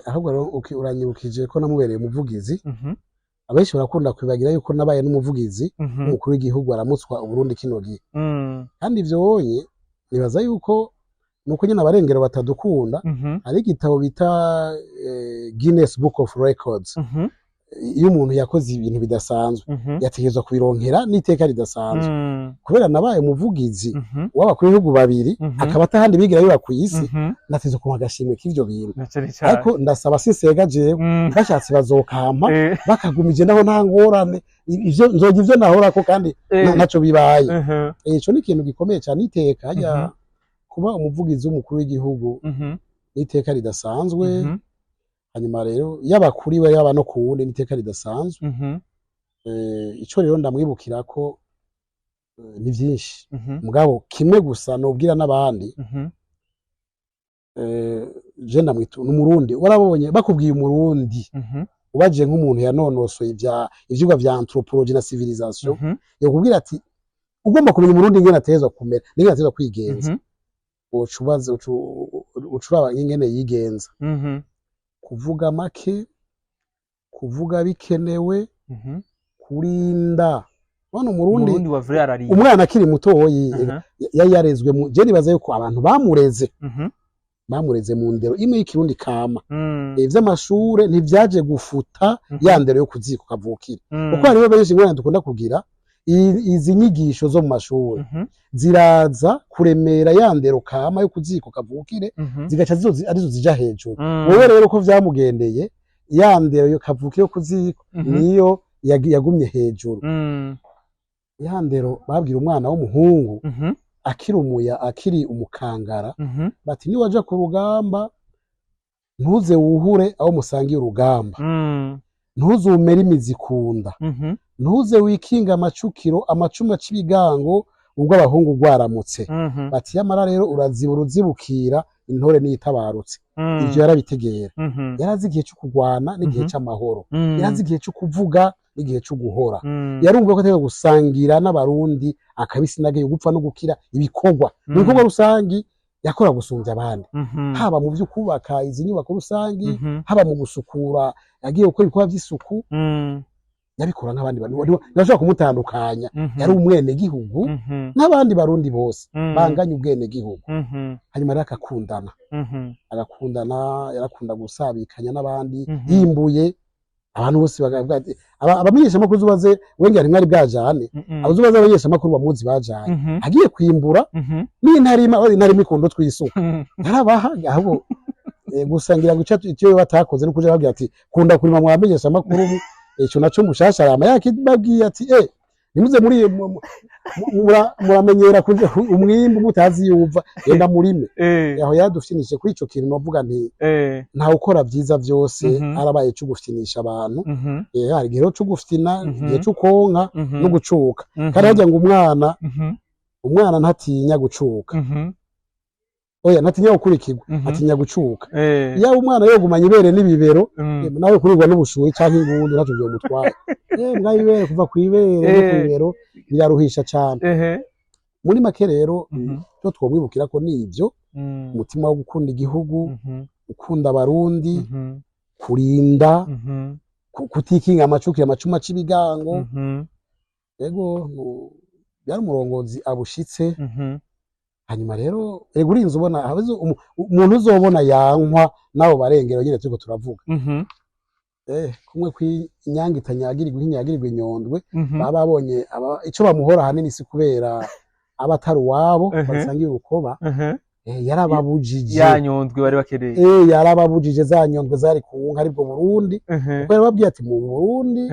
Ahubwo rero uranyibukije ko namubereye umuvugizi. Abenshi barakunda kwibagira yuko nabaye n'umuvugizi w'umukuru w'igihugu aramutswa Uburundi kino gihe. Kandi ivyo wonye nibaza yuko nuko nyene abarengero batadukunda. Hari igitabo bita Guinness Book of Records. Iyo umuntu yakoze ibintu bidasanzwe, yategerezwa kubironkera n'iteka ridasanzwe. Kubera nabaye umuvugizi w'abakuru b'ibihugu babiri, akaba atahandi bigira biba ku isi, nateze kumpa agashimwe k'ivyo bintu. Na cane cane. Ariko ndasaba, sinsega jewe, bashatse bazokampa, bakagumije naho nta ngorane. Ivyo nzoga ivyo nahorako kandi ntaco bibaye. Ico ni ikintu gikomeye cyane, iteka hajya kuba umuvugizi w'umukuru w'igihugu n'iteka ridasanzwe. Hanyuma rero yaba kuri we, yaba no ku wundi, n'iteka ridasanzwe. Ico rero ndamwibukira ko ni vyinshi, mugabo kimwe gusa nobwira n'abandi, je ndamwita n'umurundi. Warabonye bakubwiye umurundi, ubaje nk'umuntu yanonosoye ivyigwa vya anthropologie na civilisation, yokubwira ati ugomba kumenya umurundi ingene ategerezwa kumera n'ingene ategerezwa kwigenza, uca ubaza, uca uraba ingene yigenza: kuvuga make, kuvuga bikenewe, kurinda. Ubona umurundi, Umurundi wa vrai ararinda. Umwana akiri mutoyi yari yarezwe mu, je nibaza yuko abantu bamureze bamureze mu ndero imwe y'ikirundi kama. Ivy'amashure ntivyaje gufuta ya ndero yo kuziko kavukira, kuko hariho benshi ingorane dukunda kugira. Izi nyigisho zo mu mashure ziraza kuremera ya ndero kama yo kuziko kavukire, zigaca arizo zija hejuru. Wowe rero ko vyamugendeye, ya ndero yo kavukire yo kuziko niyo yagumye hejuru. Ya ndero babwira umwana w'umuhungu akiri umuya, akiri umukangara, bati niwaja ku rugamba ntuze wuhure aho musangiye urugamba, ntuzumere imizi kunda, ntuze wikinga amacukiro, amacumu aca ibigango ubwo abahungu rwaramutse. Bati yamara rero uraziba uruzibukira intore niyitabarutse. Ivyo yarabitegera. Yarazi igihe cyo kurwana n'igihe c'amahoro. Yarazi igihe cyo kuvuga n'igihe cyo guhora. Yarumva ko ategeka gusangira n'abarundi akabisi n'agahiye, gupfa no gukira, ibikorwa mu bikorwa rusangi yakora gusumvya abandi, haba mu vyo kubaka izi nyubako rusangi, haba mu gusukura, yagiye gukora ibikorwa vy'isuku, yabikora nk'abandi bantu. Ntibashobora kumutandukanya. Yari umwenegihugu n'abandi barundi bose, banganya ubwenegihugu. Hanyuma rero agakundana, agakundana, yarakunda gusabikanya n'abandi. Yimbuye abantu bose bakavuga ati abamenyeshamakuru zubaze wengera ntimwari bwajane, abazubaze abamenyeshamakuru bamuzi bajanye, agiye kwimbura n'intarima, intarima ikunda twisuka, yarabaha. Ahubwo gusa ngira ngo ico batakoze no kuja babwira ati kunda kurima mwamenyesha amakuru, ico naco mushasha arama yakibabwiye ati nimuze muri muramenyera kuja umwimbu mutazi yuva, genda murime. Aho yadufyinishe kuri ico kintu, novuga nti ntawe ukora vyiza vyose arabaye co gufyinisha abantu. Hari igihe rero co gufyina, igihe co konka no gucuka. Kandi harya ngo umwana umwana ntatinya gucuka, oya, ntatinya gukurikirwa, atinya gucuka. Iyo umwana yogumanye ibere n'ibibero, nawe kurirwa n'ubushuhi canke ingundu ntacyo vyomutwara. Mbwa ibere, kuva kw'ibere no kw'ibibero biraruhisha cane. Muri make rero, ivyo twomwibukira ko nivyo: umutima wo gukunda igihugu, gukunda abarundi, kurinda, kutikinga amacukiro, amacuma c'ibigango. Ego, yari umurongozi abushitse. Hanyuma rero ego urinze ubona umuntu uzobona yankwa n'abo barengero nyene turiko turavuga, kumwe kw'inyange itanyagirirwa, inyagirirwa inyondwe, baba babonye ico bamuhora ahanini si kubera aba atari uwabo basangiye urukoba. Yarababujije Ya nyondwe bari bakeneye. Yarababujije za nyondwe zari ku nka, aribwo Burundi, kuko yarababwiye ati mu Burundi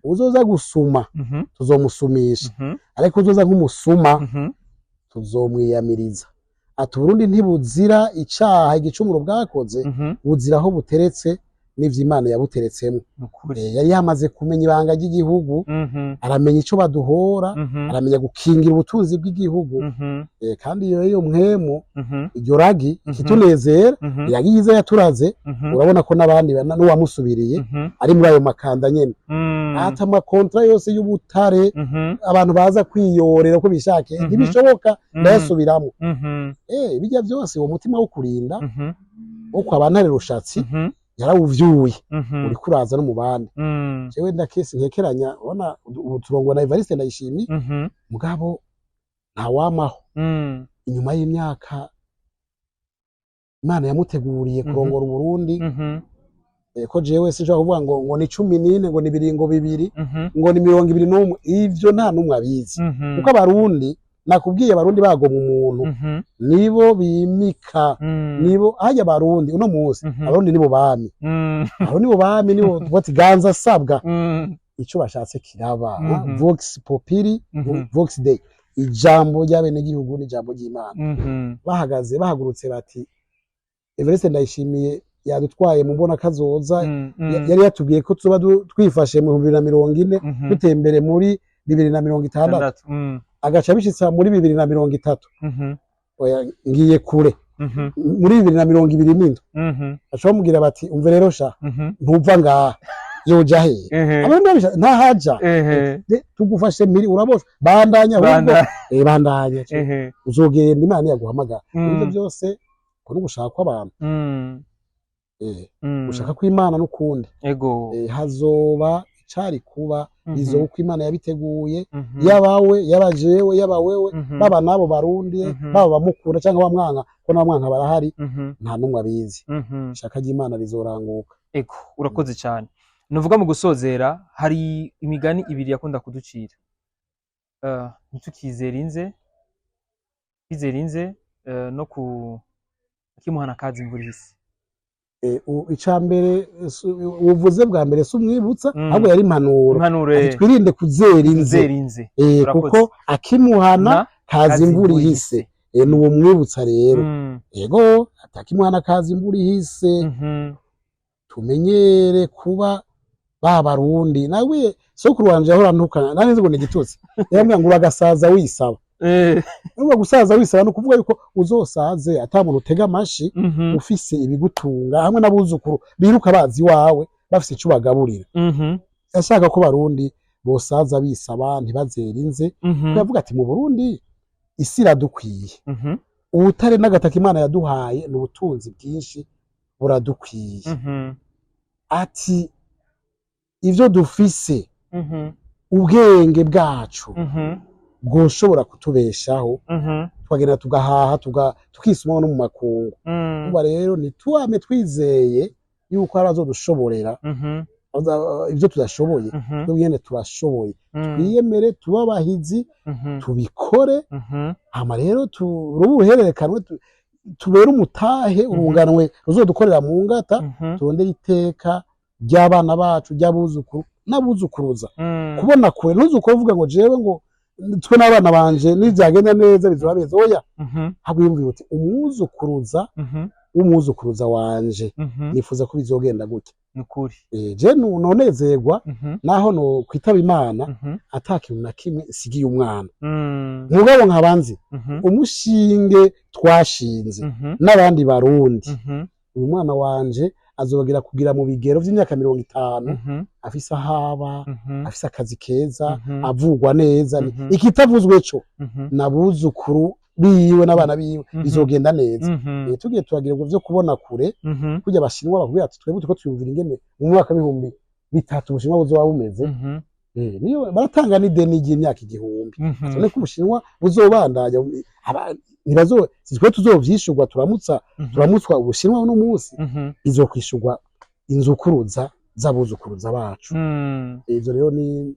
uzoza gusuma tuzomusumisha, ariko uzoza nk'umusuma tuzomwiyamiriza. Ati Uburundi ntibuzira icaha, igicumuro bwakoze, buzira aho buteretse n'ivyo Imana yabuteretsemo. Nukuri. Yari yamaze kumenya ibanga ry'igihugu, aramenya ico baduhora, aramenya gukingira ubutunzi bw'igihugu. Kandi iyo mpwemu, iryo ragi ikitunezera, iragi yiza yaturaze, urabona ko n'abandi n'uwamusubiriye ari muri ayo makanda nyene. Ati amakontra yose y'ubutare, abantu baza kwiyorera uko bishakiye, ntibishoboka, ndayasubiramo. Bijya byose, uwo mutima wo kurinda, wo kwa bantare Rushatsi, yarawuvyuye, uriko uraza no mu bandi. Jewe ndakesi nkekeranya, ubona ubu turongwa na Evariste Ndayishimiye, mugabo ntawamaho inyuma y'imyaka Imana yamuteguriye kurongora Uburundi. Ko jewe sinshobora kuvuga ngo ni 14, ngo ni biringo bibiri, ngo ni 21, ivyo nta n'umwe abizi, kuko Abarundi, nakubwiye, Abarundi bagomwa umuntu, nibo bimika, nibo hajya. Abarundi uno munsi, Abarundi nibo bami, Abarundi nibo bami, nibo tuvuga ati ganza sabwa, ico bashatse kiraba. Vox populi, vox dei, ijambo ry'abenegihugu n'ijambo ry'Imana. Bahagaze, bahagurutse bati Evariste Ndayishimiye yadutwaye mu mbona kazoza. Yari yatubwiye ko tuba twifashe mu 2040, dutembere muri 2060, Tandatu. Agaca bishitsa muri 2030. Oya, ngiye kure. Muri 2027, baca bamubwira bati umve rero sha, ntuva ngaha, yoja hehe? Abarundi babisha ntahaja. Tugufashe mpiri, urabosha, bandanya ahubwo. Bandanya, uzogenda Imana yaguhamagara. Ibyo byose ko n'ugushaka kw'abantu, gushaka kw'Imana n'ukundi. Hazoba icari kuba, bizoba uko Imana yabiteguye, yabawe, yaba jewe, yaba wewe, baba n'abo Barundi, baba bamukunda cyangwa bamwanka, ko n'abamwanka barahari, nta n'umwe abizi. Ishaka ry'Imana rizoranguka. Ego, urakoze cyane. Nuvuga mu gusozera, hari imigani ibiri yakunda kuducira. Ntitukizere inze, kwizera inze, no ku kimuhana kazi imvura ihise. Ica mbere, ubuvuze bwa mbere si umwibutsa, ahubwo yari impanuro. Impanuro. Ati twirinde kuzera inze. Kuzera inze. Urakoze. Kuko akimuhana Na kaza imvura ihise. Ni uwo mwibutsa rero. Ego, ati akimuhana kaza imvura ihise. Tumenyere kuba ba Barundi. Nawe sokuru wanje yahora ntukana, nari nzi ngo ni igitutsi, yarambwira ngo uragasaza wisaba. Urumva, gusaza wisaba ni ukuvuga yuko uzosaze ata muntu utega amashi, ufise ibigutunga hamwe n'abuzukuru biruka bazi iwawe, bafise ico bagaburira. Yashaka ko Barundi bosaza bisaba, ntibazere inze. Yavuga ati mu Burundi isi iradukwiye, ubutare n'agataka Imana yaduhaye ni ubutunzi bwinshi, buradukwiye. Ati ivyo dufise, ubwenge bwacu bwoshobora kutubeshaho, tukagenda tugahaha, tukisumaho no mu makungu. Umva rero, ntitwame twizeye yuko hari abazodushoborera ibyo tudashoboye. Twebwe nyene turashoboye. Twiyemere, tube abahizi, tubikore. Hama rero turube uruhererekanwe, tubere umutahe urunganwe ruzodukorera mu ngata, turondere iteka ry'abana bacu, ry'abuzukuru n'abuzukuruza. Kubona kure, ntuzukore uvuga ngo jewe, ngo twe n'abana banje nibyagenda neza bizoba beza, oya. Ahubwo yumvira uti umwuzukuruza w'umwuzukuruza wanje, nifuza ko bizogenda gutya. Nukuri. Je nonezerwa naho no kwitaba Imana ata kintu na kimwe nsigiye umwana, mugabo nkaba nzi umushinge twashinze n'abandi Barundi, uyu mwana wanje azobagera kugira mu bigero vy'imyaka 50 afise ahaba, afise akazi keza, avugwa neza. Ikitavuzwe co nabuzukuru biwe n'abana biwe, bizogenda neza. Tugiye turagira ngo vyo kubona kure, kurya Abashinwa bakubwira ati twebwe turiko twiyumvira ingene mu mwaka w'3000 Ubushinwa buzoba bumeze. Niyo baratanga n'ideni ry'imyaka 1000. Tubone ko Ubushinwa buzobandanya, ntibazo, si twe tuzovyishurwa, turamutsa, turamutswa Ubushinwa uno munsi, izokwishurwa inzukuruza z'abuzukuruza bacu. Ivyo rero ni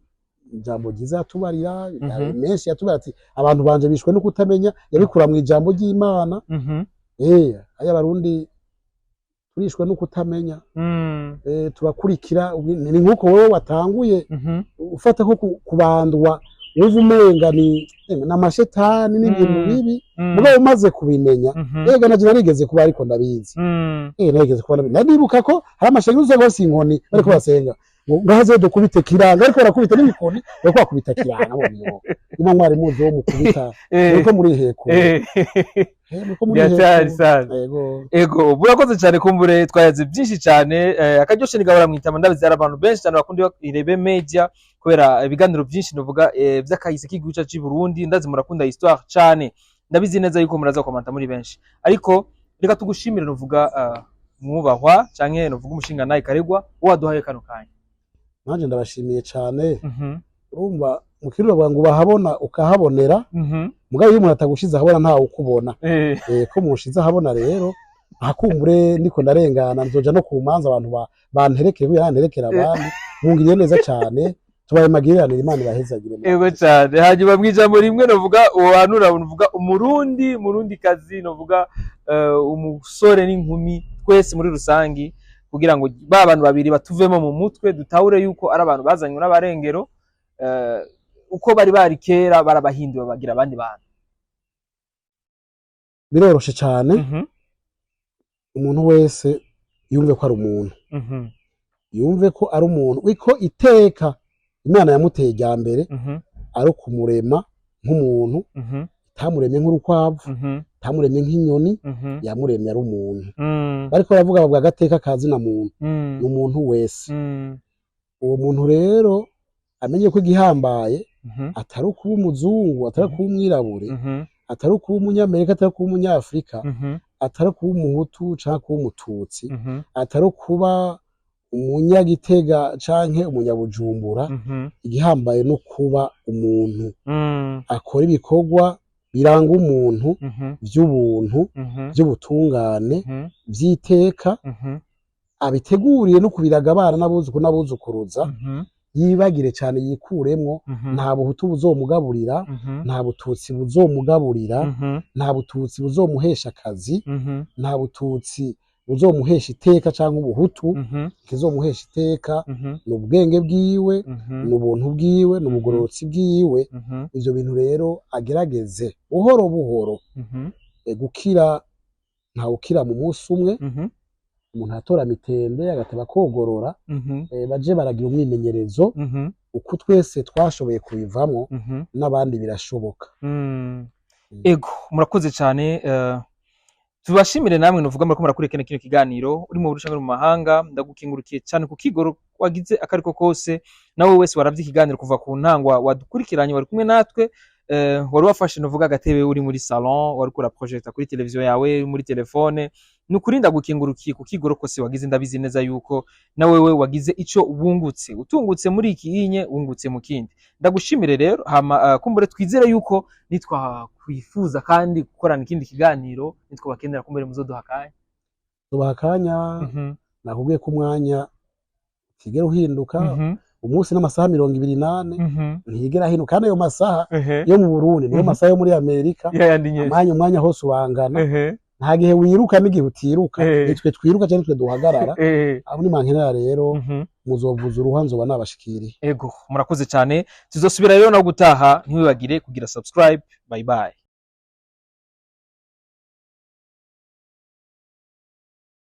ijambo ryiza yatubarira. Menshi yatubarira, ati abantu banje bishwe no kutamenya, yabikura mu ijambo ry'Imana. Aya Barundi turishwe no kutamenya. Turakurikira, ni nkuko wowe watanguye ufata ko kubandwa Wumva umenga ni n'amashetani n'ibintu bibi, mugabo umaze kubimenya, ega naje narigeze kuba, ariko ndabizi. Narigeze kuba ndabizi. Naribuka ko hari amashengero usanga bafise inkoni, bariko basenga ngo ngaze dukubite kiranga, ariko barakubita n'imikoni, bariko bakubita kiranga mu byo niba mwari muzi wo mukubita. Muriko murihekura. Muriko Byatari murihekura. Sana. Yego. Ego, burakoze cyane. Kumbure twayaze byinshi cyane, akaryoshe nigabura mwitama. Ndabizi hari abantu benshi cyane bakunda Irebe Media kubera ibiganiro byinshi novuga vy'akahise k'igihugu cyacu cy'i Burundi. Ndazi murakunda histoire cyane, ndabizi neza yuko muraza komanta muri benshi, ariko reka tugushimire novuga mwubahwa canke novuga umushinga naye Karegwa waduhaye kano kanya. Nanje ndabashimiye cane. Urumva mu kirundi bavuga ngo bahabona ukahabonera, mugabo iyo umuntu atagushize ahabona ntawe ukubona. Ko munshize ahabona rero, ntakumbure ndiko ndarengana, nzoja no ku manza abantu banterekere kugira nanterekere abandi. Mungiriye neza cane, tubaye magiranire, Imana ibahezagire. Ego cyane. Hanyuma mw'ijambo rimwe novuga uhanura novuga umurundi, murundi kazi, novuga umusore n'inkumi, twese muri rusangi, kugira ngo ba bantu babiri batuvemo mu mutwe, dutahure yuko ari abantu bazanywe n'abarengero, uko bari bari kera barabahinduye bagira abandi bantu. Biroroshe cane. Umuntu wese yumve ko ari umuntu, yumve ko ari umuntu, ko iteka Imana yamuteye irya mbere ari ukumurema nk'umuntu, itamuremye nk'urukwavu, itamuremye nk'inyoni, yamuremye ari umuntu. Bariko baravuga, bavuga agateka ka zina muntu, ni umuntu wese. Uwo muntu rero amenye ko igihambaye atari ukuba umuzungu, atari ukuba umwirabure, atari ukuba umunyamerika, atari ukuba umunyafurika, atari ukuba umuhutu canke kuba umututsi, atari ukuba umunyagitega canke umunyabujumbura. Igihambaye no kuba umuntu akora ibikorwa biranga umuntu, vy'ubuntu, vy'ubutungane, vy'iteka, abiteguriye no kubiraga abana n'abuzukuru n'abuzukuruza. Yibagire cane, yikuremwo nta buhutu buzomugaburira, nta bututsi buzomugaburira, nta bututsi buzomuhesha akazi, nta bututsi buzomuhesha iteka canke ubuhutu. Ikizomuhesha iteka ni ubwenge bwiwe, ni ubuntu bwiwe, ni ubugororotsi bwiwe. Ivyo bintu rero agerageze buhoro buhoro. Gukira ntawukira mu munsi umwe. Umuntu atora mitende agateba kogorora. Baje baragira umwimenyerezo. Uko twese twashoboye kubivamwo, n'abandi birashoboka. Ego, murakoze cyane. Tubashimire namwe nuvuga murako murakurikirana kino kiganiro, uri mu Burundi canke mu mahanga. Ndagukengurukiye cyane ku kigoro wagize akariko kose. Nawe wese waravye ikiganiro kuva ku ntango, wadukurikiranye, wari kumwe natwe, wari wafashe nuvuga agatebe uri muri salon, wari kura projector kuri televiziyo yawe, muri telefone, ni ukuri ndagukengurukiye ku kigoro kose wagize. Ndabizi neza yuko na wewe wagize ico wungutse, utungutse muri iki inye, wungutse mu kindi. Ndagushimire rero. Hama kumbure twizere yuko nitwakwifuza kandi gukorana ikindi kiganiro, nitwabakenera, kumbure muzoduha akanya. Tubaha akanya. Nakubwiye ko umwanya utigera uhinduka. Umunsi n'amasaha 24 ntiyigera ahinduka, kandi ayo masaha yo mu Burundi niyo masaha yo muri Amerika. Yayandi nyene. Umwanya hose ubangana. Nta gihe wiruka n'igihe utiruka. Nitwe twiruka cyangwa nitwe duhagarara. Aho ni mankenera rero, muzovuza uruha nzoba nabashikiriye. Ego, murakoze cyane. Tuzosubira rero no gutaha. Ntiwibagire kugira subscribe. Bye bye.